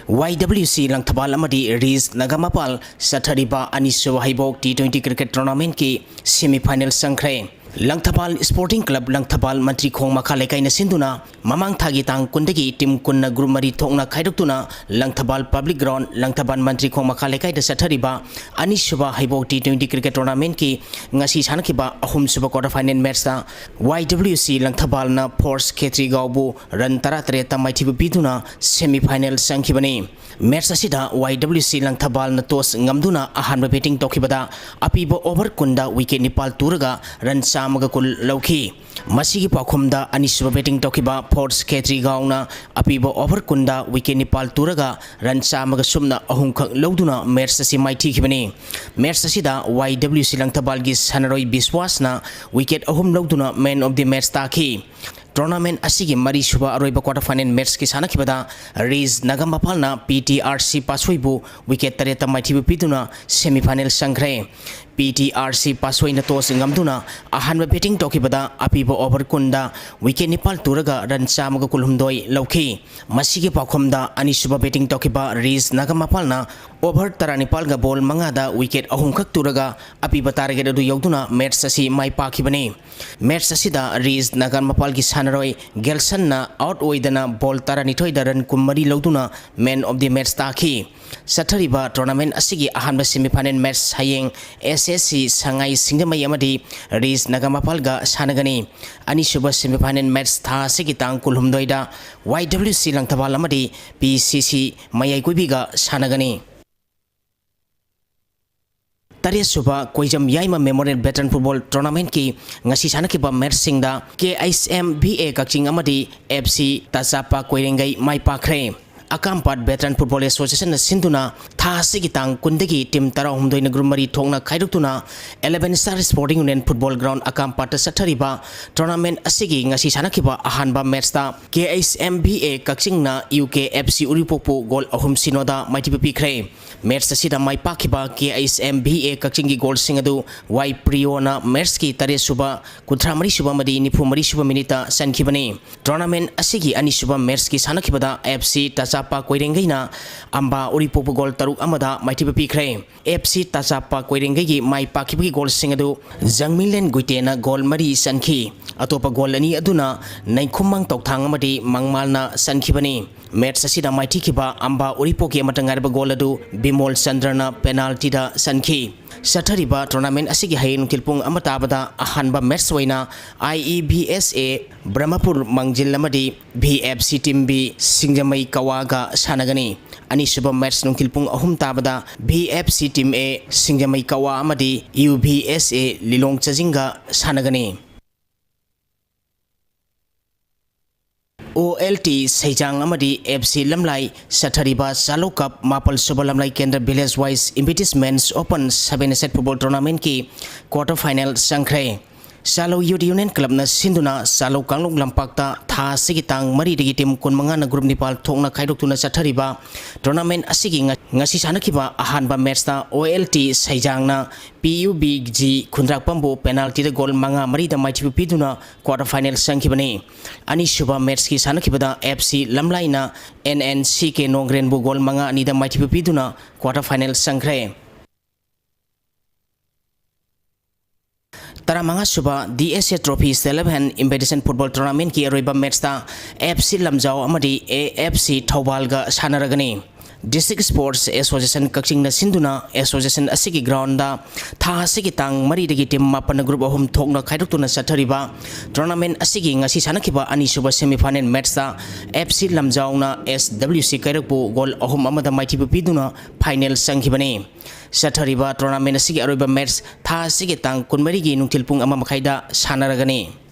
ꯋꯥꯏ ꯗꯕ꯭ꯂꯤꯎ ꯁꯤ ꯂꯪꯊꯕꯥꯜ ꯑꯃꯗꯤ ꯔꯤꯁ ꯅꯒꯥꯃꯄꯥꯜ ꯆꯠꯊꯔꯤꯕ ꯑꯅꯤꯁꯨꯕ ꯍꯩꯕꯣꯛ ꯇꯤ ꯇ꯭ꯋꯦꯟꯇꯤ ꯀ꯭ꯔꯤꯀꯦꯠ ꯇꯣꯔꯅꯥꯃꯦꯟꯠꯀꯤ ꯁꯦꯃꯤꯐꯥꯏꯅꯦꯜ ꯆꯪꯈ꯭ꯔꯦ꯫ ꯂꯪꯊꯕꯥꯜ ꯁ꯭ꯄꯣꯔꯇꯤꯡ ꯀ꯭ꯂꯕ ꯂꯪꯊꯕꯥꯜ ꯃꯟꯇ꯭ꯔꯤꯈꯣꯡ ꯃꯈꯥ ꯂꯩꯀꯥꯏꯅ ꯁꯤꯟꯗꯨꯅ ꯃꯃꯥꯡ ꯊꯥꯒꯤ ꯇꯥꯡ ꯀꯨꯟꯗꯒꯤ ꯇꯤꯝ ꯀꯨꯟꯅ ꯒ꯭ꯔꯨꯞ ꯃꯔꯤ ꯊꯣꯛꯅ ꯈꯥꯏꯗꯣꯛꯇꯨꯅ ꯂꯪꯊꯕꯥꯜ ꯄꯕ꯭ꯂꯤꯛ ꯒ꯭ꯔꯥꯎꯟ, ꯂꯪꯊꯕꯥꯜ ꯃꯟꯇ꯭ꯔꯤꯈꯣꯡ ꯃꯈꯥ ꯂꯩꯀꯥꯏꯗ ꯆꯠꯊꯔꯤꯕ ꯑꯅꯤꯁꯨꯕ ꯍꯩꯕꯣꯛ ꯇꯤ ꯇ꯭ꯋꯦꯟꯇꯤ ꯀ꯭ꯔꯤꯀꯦꯠ ꯇꯣꯔꯅꯥꯃꯦꯟꯠꯀꯤ ꯉꯁꯤ ꯁꯥꯟꯅꯈꯤꯕ ꯑꯍꯨꯝꯁꯨꯕ ꯀ꯭ꯋꯥꯇꯔ ꯐꯥꯏꯅꯦꯜ ꯃꯦꯠꯁꯇ ꯋꯥꯏ ꯗꯕ꯭ꯂꯤꯎ ꯁꯤ ꯂꯪꯊꯕꯥꯜꯅ ꯐꯣꯔꯁ ꯈꯦꯇ꯭ꯔꯤꯒꯥꯎꯕꯨ ꯔꯟ ꯇꯔꯥꯇꯔꯦꯠꯇ ꯃꯥꯏꯊꯤꯕ ꯄꯤꯗꯨꯅ ꯁꯦꯃꯤꯐꯥꯏꯅꯦꯜ ꯆꯪꯈꯤꯕꯅꯤ꯫ ꯃꯦꯠꯁ ꯑꯁꯤꯗ ꯋꯥꯏ ꯗꯕ꯭ꯂꯤꯎ ꯁꯤ ꯂꯪꯊꯕꯥꯜꯅ ꯇꯣꯁ ꯉꯝꯗꯨꯅ ꯑꯍꯥꯟꯕ ꯕꯦꯇꯤꯡ ꯇꯧꯈꯤꯕꯗ ꯑꯄꯤꯕ ꯑꯣꯚꯔ ꯀꯨꯟꯗ ꯋꯤꯀꯦꯠ ꯅꯤꯄꯥꯜ ꯇꯨꯔꯒ ꯔꯟ ꯆꯥꯝꯃꯒ ꯀꯨꯟ ꯂꯧꯈꯤ꯫ ꯃꯁꯤꯒꯤ ꯄꯥꯎꯈꯨꯝꯗ ꯑꯅꯤꯁꯨꯕ ꯕꯦꯇꯤꯡ ꯇꯧꯈꯤꯕ ꯐꯣꯔꯁ ꯈꯦꯇ꯭ꯔꯤꯒꯥꯎꯅ ꯑꯄꯤꯕ ꯑꯣꯚꯔ ꯀꯨꯟꯗ ꯋꯤꯀꯦꯠ ꯅꯤꯄꯥꯜ ꯇꯨꯔꯒ ꯔꯟ ꯆꯥꯝꯃꯒ ꯁꯨꯞꯅ ꯑꯍꯨꯝꯈꯛ ꯂꯧꯗꯨꯅ ꯃꯦꯠꯁ ꯑꯁꯤ ꯃꯥꯏꯊꯤꯈꯤꯕꯅꯤ꯫ ꯃꯦꯠꯁ ꯑꯁꯤꯗ ꯋꯥꯏ ꯗꯕ꯭ꯂꯤꯎ ꯁꯤ ꯂꯪꯊꯕꯥꯜꯒꯤ ꯁꯥꯟꯅꯔꯣꯏ ꯕꯤꯁꯋꯥꯁꯅ ꯋꯤꯀꯦꯠ ꯑꯍꯨꯝ ꯂꯧꯗꯨꯅ ꯃꯦꯟ ꯑꯣꯐ ꯗꯤ ꯃꯦꯠꯁ ꯇꯥꯈꯤ꯫ Tournament ꯑꯁꯤꯒꯤ ꯃꯔꯤꯁꯨꯕ ꯑꯔꯣꯏꯕ quarter final matchꯀꯤ ꯁꯥꯟꯅꯈꯤꯕꯗ ꯔꯤꯖ ꯅꯥꯒꯥꯃꯄꯥꯜꯅ ꯄꯤ ꯇꯤ ꯑꯥꯔ ꯁꯤ ꯄꯥꯁꯣꯏꯕꯨ wicket ꯇꯔꯦꯠꯇ ꯃꯥꯏꯊꯤꯕ ꯄꯤꯗꯨꯅ semi final ꯆꯪꯈ꯭ꯔꯦ꯫ ꯄꯤ ꯇꯤ ꯑꯥꯔ ꯁꯤ ꯄꯥꯁꯣꯏꯅ toss ꯉꯝꯗꯨꯅ ꯑꯍꯥꯟꯕ batting ꯇꯧꯈꯤꯕꯗ ꯑꯄꯤꯕ over ꯀꯨꯟꯗ wicket ꯅꯤꯄꯥꯜ ꯇꯨꯔꯒ run ꯆꯥꯝꯃꯒ ꯀꯨꯟꯍꯨꯝꯗꯣꯏ ꯂꯧꯈꯤ꯫ ꯃꯁꯤꯒꯤ ꯄꯥꯎꯈꯨꯝꯗ ꯑꯅꯤꯁꯨꯕ batting ꯇꯧꯈꯤꯕ ꯔꯤꯖ ꯅꯥꯒꯥꯃꯄꯥꯜꯅ over ꯇꯔꯥꯅꯤꯄꯥꯜꯒ ball ꯃꯉꯥꯗ wicket ꯑꯍꯨꯝꯈꯛ ꯇꯨꯔꯒ ꯑꯄꯤꯕ target ꯑꯗꯨ ꯌꯧꯗꯨꯅ match ꯑꯁꯤ ꯃꯥꯏ ꯄꯥꯛꯈꯤꯕꯅꯤ꯫ Match ꯑꯁꯤꯗ ꯔꯤꯖ ꯅꯥꯒꯥꯃꯄꯥꯜꯒꯤ ꯁꯥꯟꯅꯔꯣꯏ ꯒꯦꯜꯁꯟꯅ out ꯑꯣꯏꯗꯅ ball ꯇꯔꯥꯅꯤꯊꯣꯏꯗ run ꯀꯨꯟꯃꯔꯤ ꯂꯧꯗꯨꯅ man of the match ꯇꯥꯈꯤ꯫ ꯆꯠꯊꯔꯤꯕ tournament ꯑꯁꯤꯒꯤ ꯑꯍꯥꯟꯕ semi final match ꯍꯌꯦꯡ ꯑꯦꯁ ꯑꯦꯁ ꯁꯤ ꯁꯉꯥꯏ ꯁꯤꯡꯖꯃꯩ ꯑꯃꯗꯤ ꯔꯤꯖ ꯅꯥꯒꯥꯃꯄꯥꯜꯒ ꯁꯥꯟꯅꯒꯅꯤ꯫ ꯑꯅꯤꯁꯨꯕ semi final match ꯊꯥ ꯑꯁꯤꯒꯤ ꯇꯥꯡ ꯀꯨꯟꯍꯨꯝꯗꯣꯏꯗ ꯋꯥꯏ ꯗꯕ꯭ꯂꯤꯎ ꯁꯤ ꯂꯪꯊꯕꯥꯜ ꯑꯃꯗꯤ ꯄꯤ ꯁꯤ ꯁꯤ ꯃꯌꯥꯏꯀꯣꯏꯕꯤꯒ ꯁꯥꯟꯅꯒꯅꯤ꯫ ꯇꯔꯦꯠꯁꯨꯕ ꯀꯣꯏꯖꯝ ꯌꯥꯏꯃ Memorial Veteran Football Tournamentꯀꯤ ꯉꯁꯤ ꯁꯥꯟꯅꯈꯤꯕ matchꯁꯤꯡꯗ ꯀꯦ ꯑꯩꯆ ꯑꯦꯝ ꯚꯤ ꯑꯦ ꯀꯛꯆꯤꯡ ꯑꯃꯗꯤ ꯑꯦꯐ ꯁꯤ ꯇꯆꯥꯄꯥ ꯀꯣꯏꯔꯦꯡꯒꯩ ꯃꯥꯏ ꯄꯥꯛꯈ꯭ꯔꯦ꯫ ꯑꯀꯥꯝꯄꯥꯠ Veteran Football Associationꯅ ꯁꯤꯟꯗꯨꯅ ꯊꯥ ꯑꯁꯤꯒꯤ ꯇꯥꯡ ꯀꯨꯟꯗꯒꯤ team ꯇꯔꯥꯍꯨꯝꯗꯣꯏꯅ group ꯃꯔꯤ ꯊꯣꯛꯅ ꯈꯥꯏꯗꯣꯛꯇꯨꯅ eleven Star Sporting Union Football Ground ꯑꯀꯥꯝꯄꯥꯠꯇ ꯆꯠꯊꯔꯤꯕ tournament ꯑꯁꯤꯒꯤ ꯉꯁꯤ ꯁꯥꯟꯅꯈꯤꯕ ꯑꯍꯥꯟꯕ matchꯇ K H M V A ꯀꯛꯆꯤꯡꯅ ꯌꯨ ꯀꯦ ꯑꯦꯐ ꯁꯤ ꯎꯔꯤꯄꯣꯛꯄꯨ goal ꯑꯍꯨꯝ ꯁꯤꯅꯣꯗ ꯃꯥꯏꯊꯤꯕ ꯄꯤꯈ꯭ꯔꯦ꯫ Match ꯑꯁꯤꯗ ꯃꯥꯏ ꯄꯥꯛꯈꯤꯕ K H M V A ꯀꯛꯆꯤꯡꯒꯤ goalꯁꯤꯡ ꯑꯗꯨ ꯋꯥꯏ ꯄ꯭ꯔꯤꯌꯣꯅ matchꯀꯤ ꯇꯔꯦꯠ ꯁꯨꯕ, ꯀꯨꯟꯊ꯭ꯔꯥ ꯃꯔꯤ ꯁꯨꯕ ꯑꯃꯗꯤ ꯅꯤꯐꯨ ꯃꯔꯤ ꯁꯨꯕ minuteꯇ ꯆꯟꯈꯤꯕꯅꯤ꯫ Tournament ꯑꯁꯤꯒꯤ ꯑꯅꯤꯁꯨꯕ matchꯀꯤ ꯁꯥꯟꯅꯈꯤꯕꯗ ꯑꯦꯐ ꯁꯤ ꯇꯆꯥꯄꯥ ꯀꯣꯏꯔꯦꯡꯒꯩꯅ ꯑꯝꯕꯥ ꯎꯔꯤꯄꯣꯛꯄ goal ꯇꯔꯨꯛ ꯑꯃꯗ ꯃꯥꯏꯊꯤꯕ ꯄꯤꯈ꯭ꯔꯦ꯫ ꯑꯦꯐ ꯁꯤ ꯇꯆꯥꯄꯥ ꯀꯣꯏꯔꯦꯡꯒꯩꯒꯤ ꯃꯥꯏ ꯄꯥꯛꯈꯤꯕꯒꯤ goalꯁꯤꯡ ꯑꯗꯨ ꯖꯪꯃꯤꯂꯦꯟ ꯒꯨꯏꯇꯦꯅ goal ꯃꯔꯤ ꯆꯟꯈꯤ꯫ ꯑꯇꯣꯞꯄ goal ꯑꯅꯤ ꯑꯗꯨꯅ ꯅꯩꯈꯨꯝꯃꯥꯡ ꯇꯧꯊꯥꯡ ꯑꯃꯗꯤ ꯃꯪꯃꯥꯜꯅ ꯆꯟꯈꯤꯕꯅꯤ꯫ Match ꯑꯁꯤꯗ ꯃꯥꯏꯊꯤꯈꯤꯕ ꯑꯝꯕꯥ ꯎꯔꯤꯄꯣꯛꯀꯤ ꯑꯃꯠꯇ ꯉꯥꯏꯔꯕ goal ꯑꯗꯨ ꯕꯤꯃꯣꯜ ꯆꯟꯗ꯭ꯔꯅ penaltyꯗ ꯆꯟꯈꯤ꯫ ꯆꯠꯊꯔꯤꯕ tournament ꯑꯁꯤꯒꯤ ꯍꯌꯦꯡ ꯅꯨꯡꯊꯤꯜ ꯄꯨꯡ ꯑꯃ ꯇꯥꯕꯗ ꯑꯍꯥꯟꯕ match ꯑꯣꯏꯅ ꯑꯥꯏ ꯏ ꯚꯤ ꯑꯦꯁ ꯑꯦ ꯕ꯭ꯔꯍꯃꯄꯨꯔ ꯃꯥꯡꯖꯤꯜ ꯑꯃꯗꯤ V F C Team B ꯁꯤꯡꯖꯃꯩ ꯀꯋꯥꯒ ꯁꯥꯟꯅꯒꯅꯤ꯫ ꯑꯅꯤꯁꯨꯕ match ꯅꯨꯡꯊꯤꯜ ꯄꯨꯡ ꯑꯍꯨꯝ ꯇꯥꯕꯗ V F C Team A ꯁꯤꯡꯖꯃꯩ ꯀꯋꯥ ꯑꯃꯗꯤ ꯌꯨ ꯚꯤ ꯑꯦꯁ ꯑꯦ ꯂꯤꯂꯣꯡ ꯆꯥꯖꯤꯡꯒ ꯁꯥꯟꯅꯒꯅꯤ꯫ ꯑꯣ ꯑꯦꯜ ꯇꯤ ꯁꯩꯖꯥꯡ ꯑꯃꯗꯤ ꯑꯦꯐ ꯁꯤ ꯂꯝꯂꯥꯏ ꯆꯠꯊꯔꯤꯕ ꯆꯥꯂꯧ Cup ꯃꯥꯄꯜ ꯁꯨꯕ ꯂꯝꯂꯥꯏ ꯀꯦꯟꯗ꯭ꯔ Village Wise Invictus Men's Open Seven Set Football Tournamentꯀꯤ quarter final ꯆꯪꯈ꯭ꯔꯦ꯫ ꯆꯥꯂꯧ Youth Union Clubꯅ ꯁꯤꯟꯗꯨꯅ ꯆꯥꯂꯧ ꯀꯥꯡꯂꯨꯞ ꯂꯝꯄꯥꯛꯇ ꯊꯥ ꯑꯁꯤꯒꯤ ꯇꯥꯡ ꯃꯔꯤꯗꯒꯤ team ꯀꯨꯟꯃꯉꯥꯅ group ꯅꯤꯄꯥꯜ ꯊꯣꯛꯅ ꯈꯥꯏꯗꯣꯛꯇꯨꯅ ꯆꯠꯊꯔꯤꯕ tournament ꯑꯁꯤꯒꯤ ꯉ-, ꯉꯁꯤ ꯁꯥꯟꯅꯈꯤꯕ ꯑꯍꯥꯟꯕ matchꯇ OLT ꯁꯩꯖꯥꯡꯅ PUBG ꯈꯨꯟꯗ꯭ꯔꯥꯛꯄꯝꯕꯨ penaltyꯗ goal ꯃꯉꯥ ꯃꯔꯤꯗ ꯃꯥꯏꯊꯤꯕ ꯄꯤꯗꯨꯅ quarter final ꯆꯪꯈꯤꯕꯅꯤ꯫ ꯑꯅꯤꯁꯨꯕ matchꯀꯤ ꯁꯥꯟꯅꯈꯤꯕꯗ FC ꯂꯝꯂꯥꯏꯅ NNCK ꯅꯣꯡꯒ꯭ꯔꯦꯟꯕꯨ goal ꯃꯉꯥ ꯑꯅꯤꯗ ꯃꯥꯏꯊꯤꯕ ꯄꯤꯗꯨꯅ quarter final ꯆꯪꯈ꯭ꯔꯦ꯫ ꯇꯔꯥꯃꯉꯥꯁꯨꯕ DSA Trophy State Level Invitation Football Tournamentꯀꯤ ꯑꯔꯣꯏꯕ matchꯇ FC ꯂꯝꯖꯥꯎ ꯑꯃꯗꯤ AFC ꯊꯧꯕꯥꯜꯒ ꯁꯥꯟꯅꯔꯒꯅꯤ꯫ District Sports Association ꯀꯛꯆꯤꯡꯅ ꯁꯤꯟꯗꯨꯅ association ꯑꯁꯤꯒꯤ groundꯗ ꯊꯥ ꯑꯁꯤꯒꯤ ꯇꯥꯡ ꯃꯔꯤꯗꯒꯤ team ꯃꯥꯄꯟꯅ group ꯑꯍꯨꯝ ꯊꯣꯛꯅ ꯈꯥꯏꯗꯣꯛꯇꯨꯅ ꯆꯠꯊꯔꯤꯕ tournament ꯑꯁꯤꯒꯤ ꯉꯁꯤ ꯁꯥꯟꯅꯈꯤꯕ ꯑꯅꯤꯁꯨꯕ semifinal matchꯇ FC ꯂꯝꯖꯥꯎꯅ SWC ꯀꯩꯔꯛꯄꯨ goal ꯑꯍꯨꯝ ꯑꯃꯗ ꯃꯥꯏꯊꯤꯕ ꯄꯤꯗꯨꯅ final ꯆꯪꯈꯤꯕꯅꯤ꯫ ꯆꯠꯊꯔꯤꯕ tournament ꯑꯁꯤꯒꯤ ꯑꯔꯣꯏꯕ match ꯊꯥ ꯑꯁꯤꯒꯤ ꯇꯥꯡ ꯀꯨꯟꯃꯔꯤꯒꯤ ꯅꯨꯡꯊꯤꯜ ꯄꯨꯡ ꯑꯃ ꯃꯈꯥꯏꯗ ꯁꯥꯟꯅꯔꯒꯅꯤ꯫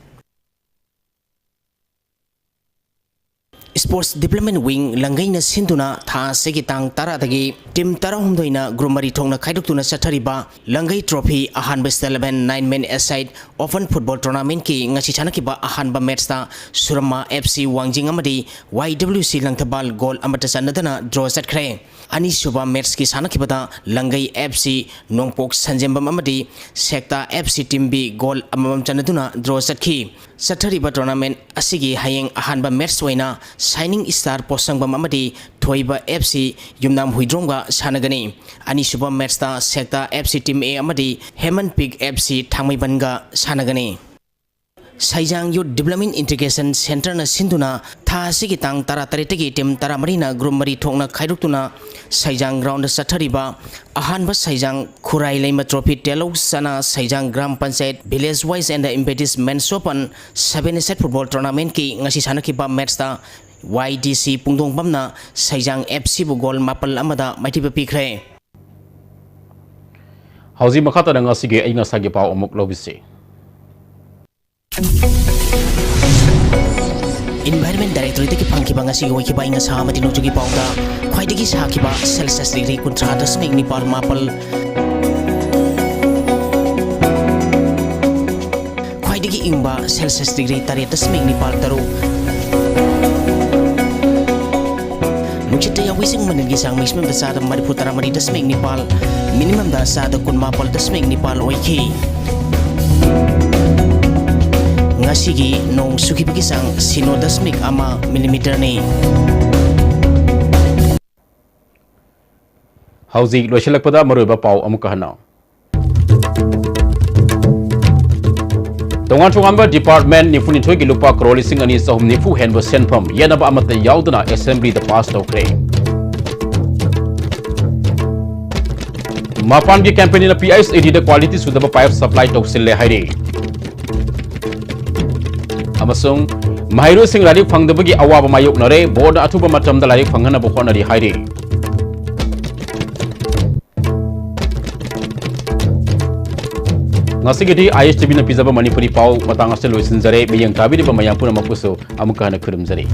Sports Development Wing ꯂꯪꯒꯩꯅ ꯁꯤꯟꯗꯨꯅ ꯊꯥ ꯑꯁꯤꯒꯤ ꯇꯥꯡ ꯇꯔꯥꯗꯒꯤ team ꯇꯔꯥꯍꯨꯝꯗꯣꯏꯅ group ꯃꯔꯤ ꯊꯣꯛꯅ ꯈꯥꯏꯗꯣꯛꯇꯨꯅ ꯆꯠꯊꯔꯤꯕ ꯂꯪꯒꯩ Trophy ꯑꯍꯥꯟꯕ State Level nine man aside open football tournamentꯀꯤ ꯉꯁꯤ ꯁꯥꯟꯅꯈꯤꯕ ꯑꯍꯥꯟꯕ matchꯇ ꯁꯨꯔꯃꯥ FC ꯋꯥꯡꯖꯤꯡ ꯑꯃꯗꯤ YWC ꯂꯪꯊꯕꯥꯜ goal ꯑꯃꯠꯇ ꯆꯟꯅꯗꯅ draw ꯆꯠꯈ꯭ꯔꯦ꯫ ꯑꯅꯤꯁꯨꯕ matchꯀꯤ ꯁꯥꯟꯅꯈꯤꯕꯗ ꯂꯪꯒꯩ FC ꯅꯣꯡꯄꯣꯛ ꯁꯟꯖꯦꯝꯕꯝ ꯑꯃꯗꯤ ꯁꯦꯛꯇꯥ FC teamꯕꯤ goal ꯑꯃꯃꯝ ꯆꯟꯅꯗꯨꯅ draw ꯆꯠꯈꯤ꯫ ꯆꯠꯊꯔꯤꯕ tournament ꯑꯁꯤꯒꯤ ꯍꯌꯦꯡ ꯑꯍꯥꯟꯕ match ꯑꯣꯏꯅ Shining Star ꯄꯣꯠꯁꯪꯕꯝ ꯑꯃꯗꯤ ꯊꯣꯏꯕ FC ꯌꯨꯝꯅꯥꯝ ꯍꯨꯏꯗ꯭ꯔꯣꯝꯒ ꯁꯥꯟꯅꯒꯅꯤ꯫ ꯑꯅꯤꯁꯨꯕ matchꯇ ꯁꯦꯛꯇꯥ FC team A ꯑꯃꯗꯤ ꯍꯦꯃꯟ ꯄꯤꯛ FC ꯊꯥꯡꯃꯩꯕꯟꯒ ꯁꯥꯟꯅꯒꯅꯤ꯫ ꯁꯩꯖꯥꯡ Youth Development Integration Centreꯅ ꯁꯤꯟꯗꯨꯅ ꯊꯥ ꯑꯁꯤꯒꯤ ꯇꯥꯡ ꯇꯔꯥꯇꯔꯦꯠꯇꯒꯤ team ꯇꯔꯥꯃꯔꯤꯅ group ꯃꯔꯤ ꯊꯣꯛꯅ ꯈꯥꯏꯗꯣꯛꯇꯨꯅ ꯁꯩꯖꯥꯡ groundꯗ ꯆꯠꯊꯔꯤꯕ ꯑꯍꯥꯟꯕ ꯁꯩꯖꯥꯡ ꯈꯨꯔꯥꯏ ꯂꯩꯃ trophy ꯇꯦꯂꯧ ꯆꯅꯥ ꯁꯩꯖꯥꯡ gram panchayat village wise and invited men's open seven aside football tournamentꯀꯤ ꯉꯁꯤ ꯁꯥꯟꯅꯈꯤꯕ matchꯇ YDC ꯄꯨꯡꯗꯣꯡꯕꯝꯅ ꯁꯩꯖꯥꯡ FCꯕꯨ goal ꯃꯥꯄꯜ ꯑꯃꯗ ꯃꯥꯏꯊꯤꯕ ꯄꯤꯈ꯭ꯔꯦ꯫ ꯍꯧꯖꯤꯛ ꯃꯈꯥ ꯇꯥꯅ ꯉꯁꯤꯒꯤ ꯑꯏꯪ ꯑꯁꯥꯒꯤ ꯄꯥꯎ ꯑꯃꯨꯛ ꯂꯧꯕꯤꯁꯤ꯫ Environment Directorateꯇꯒꯤ ꯐꯪꯈꯤꯕ ꯉꯁꯤꯒꯤ ꯑꯣꯏꯈꯤꯕ ꯑꯏꯪ ꯑꯁꯥ ꯑꯃꯗꯤ ꯅꯣꯡꯖꯨꯒꯤ ꯄꯥꯎꯗ ꯈ꯭ꯋꯥꯏꯗꯒꯤ ꯁꯥꯈꯤꯕ Celsius degree ꯀꯨꯟꯊ꯭ꯔꯥ ꯗꯁꯃꯤꯛ ꯅꯤꯄꯥꯜ ꯃꯥꯄꯜ, ꯏꯪꯕ ꯁꯦꯜꯁꯤꯌꯁ ꯗꯤꯒ꯭ꯔꯤ ꯇꯔꯦꯠ ꯗꯁꯃꯤꯛ ꯅꯤꯄꯥꯜ ꯇꯔꯨꯛ꯫ ꯅꯨꯡꯁꯤꯠꯇ ꯌꯥꯎꯕꯤꯁꯤꯡ ꯃꯅꯤꯜꯒꯤ ꯆꯥꯡ ꯃꯤꯁꯃꯝꯗ ꯆꯥꯗ ꯃꯔꯤꯐꯨ ꯇꯔꯥꯃꯔꯤ ꯗꯁꯃꯤꯛ ꯅꯤꯄꯥꯜ, ꯃꯤꯅꯤꯃꯝꯗ ꯆꯥꯗ ꯀꯨꯟꯃꯥꯄꯜ ꯗꯁꯃꯤꯛ ꯅꯤꯄꯥꯜ ꯑꯣꯏꯈꯤ꯫ ꯉꯁꯤꯒꯤ ꯅꯣꯡ ꯆꯨꯈꯤꯕꯒꯤ ꯆꯥꯡ ꯁꯤꯅꯣ ꯗꯁꯃꯤꯛ ꯑꯃ ꯃꯤꯂꯤꯃꯤꯇꯔꯅꯤ꯫ ꯍꯧꯖꯤꯛ ꯂꯣꯏꯁꯤꯜꯂꯛꯄꯗ ꯃꯔꯨꯑꯣꯏꯕ ꯄꯥꯎ ꯑꯃꯨꯛꯀ ꯍꯟꯅ꯫ ꯇꯣꯉꯥꯟ ꯇꯣꯉꯥꯟꯕ ꯗꯤꯄꯥꯔꯠꯃꯦꯟ ꯅꯤꯐꯨꯅꯤꯊꯣꯏꯒꯤ ꯂꯨꯄꯥ ꯀ꯭ꯔꯣꯔ ꯂꯤꯁꯤꯡ ꯑꯅꯤ ꯆꯍꯨꯝ ꯅꯤꯐꯨ ꯍꯦꯟꯕ ꯁꯦꯟꯐꯝ ꯌꯦꯠꯅꯕ ꯑꯃꯠꯇ ꯌꯥꯎꯗꯅ ꯑꯦꯁꯦꯝꯕ꯭ꯂꯤꯗ ꯄꯥꯁ ꯇꯧꯈ꯭ꯔꯦ꯫ ꯃꯄꯥꯟꯒꯤ ꯀꯝꯄꯦꯅꯤꯅ ꯄꯤ ꯑꯩꯆ ꯏ ꯗꯤꯗ ꯀ꯭ꯋꯥꯂꯤꯇꯤ ꯁꯨꯗꯕ ꯄꯥꯏꯞ ꯁꯄ꯭ꯂꯥꯏ ꯇꯧꯁꯤꯜꯂꯦ ꯍꯥꯏꯔꯤ꯫ ꯑꯃꯁꯨꯡ ꯃꯍꯩꯔꯣꯏꯁꯤꯡ ꯂꯥꯏꯔꯤꯛ ꯐꯪꯗꯕꯒꯤ ꯑꯋꯥꯕ ꯃꯥꯌꯣꯛꯅꯔꯦ, ꯕꯣꯔꯗꯅ ꯑꯊꯨꯕ ꯃꯇꯝꯗ ꯂꯥꯏꯔꯤꯛ ꯐꯪꯍꯟꯅꯕ ꯍꯣꯠꯅꯔꯤ ꯍꯥꯏꯔꯤ꯫ ꯉꯁꯤꯒꯤꯗꯤ ꯑꯥꯏ ꯑꯦꯁ ꯇꯤ ꯚꯤꯅ ꯄꯤꯖꯕ ꯃꯅꯤꯄꯨꯔꯤ ꯄꯥꯎ ꯃꯇꯥꯡ ꯑꯁꯤꯗ ꯂꯣꯏꯁꯤꯟꯖꯔꯦ꯫ ꯃꯤꯠꯌꯦꯡ ꯇꯥꯕꯤꯔꯤꯕ ꯃꯌꯥꯝ ꯄꯨꯝꯅꯃꯛꯄꯨꯁꯨ ꯑꯃꯨꯛꯀ ꯍꯟꯅ ꯈꯨꯔꯨꯝꯖꯔꯤ꯫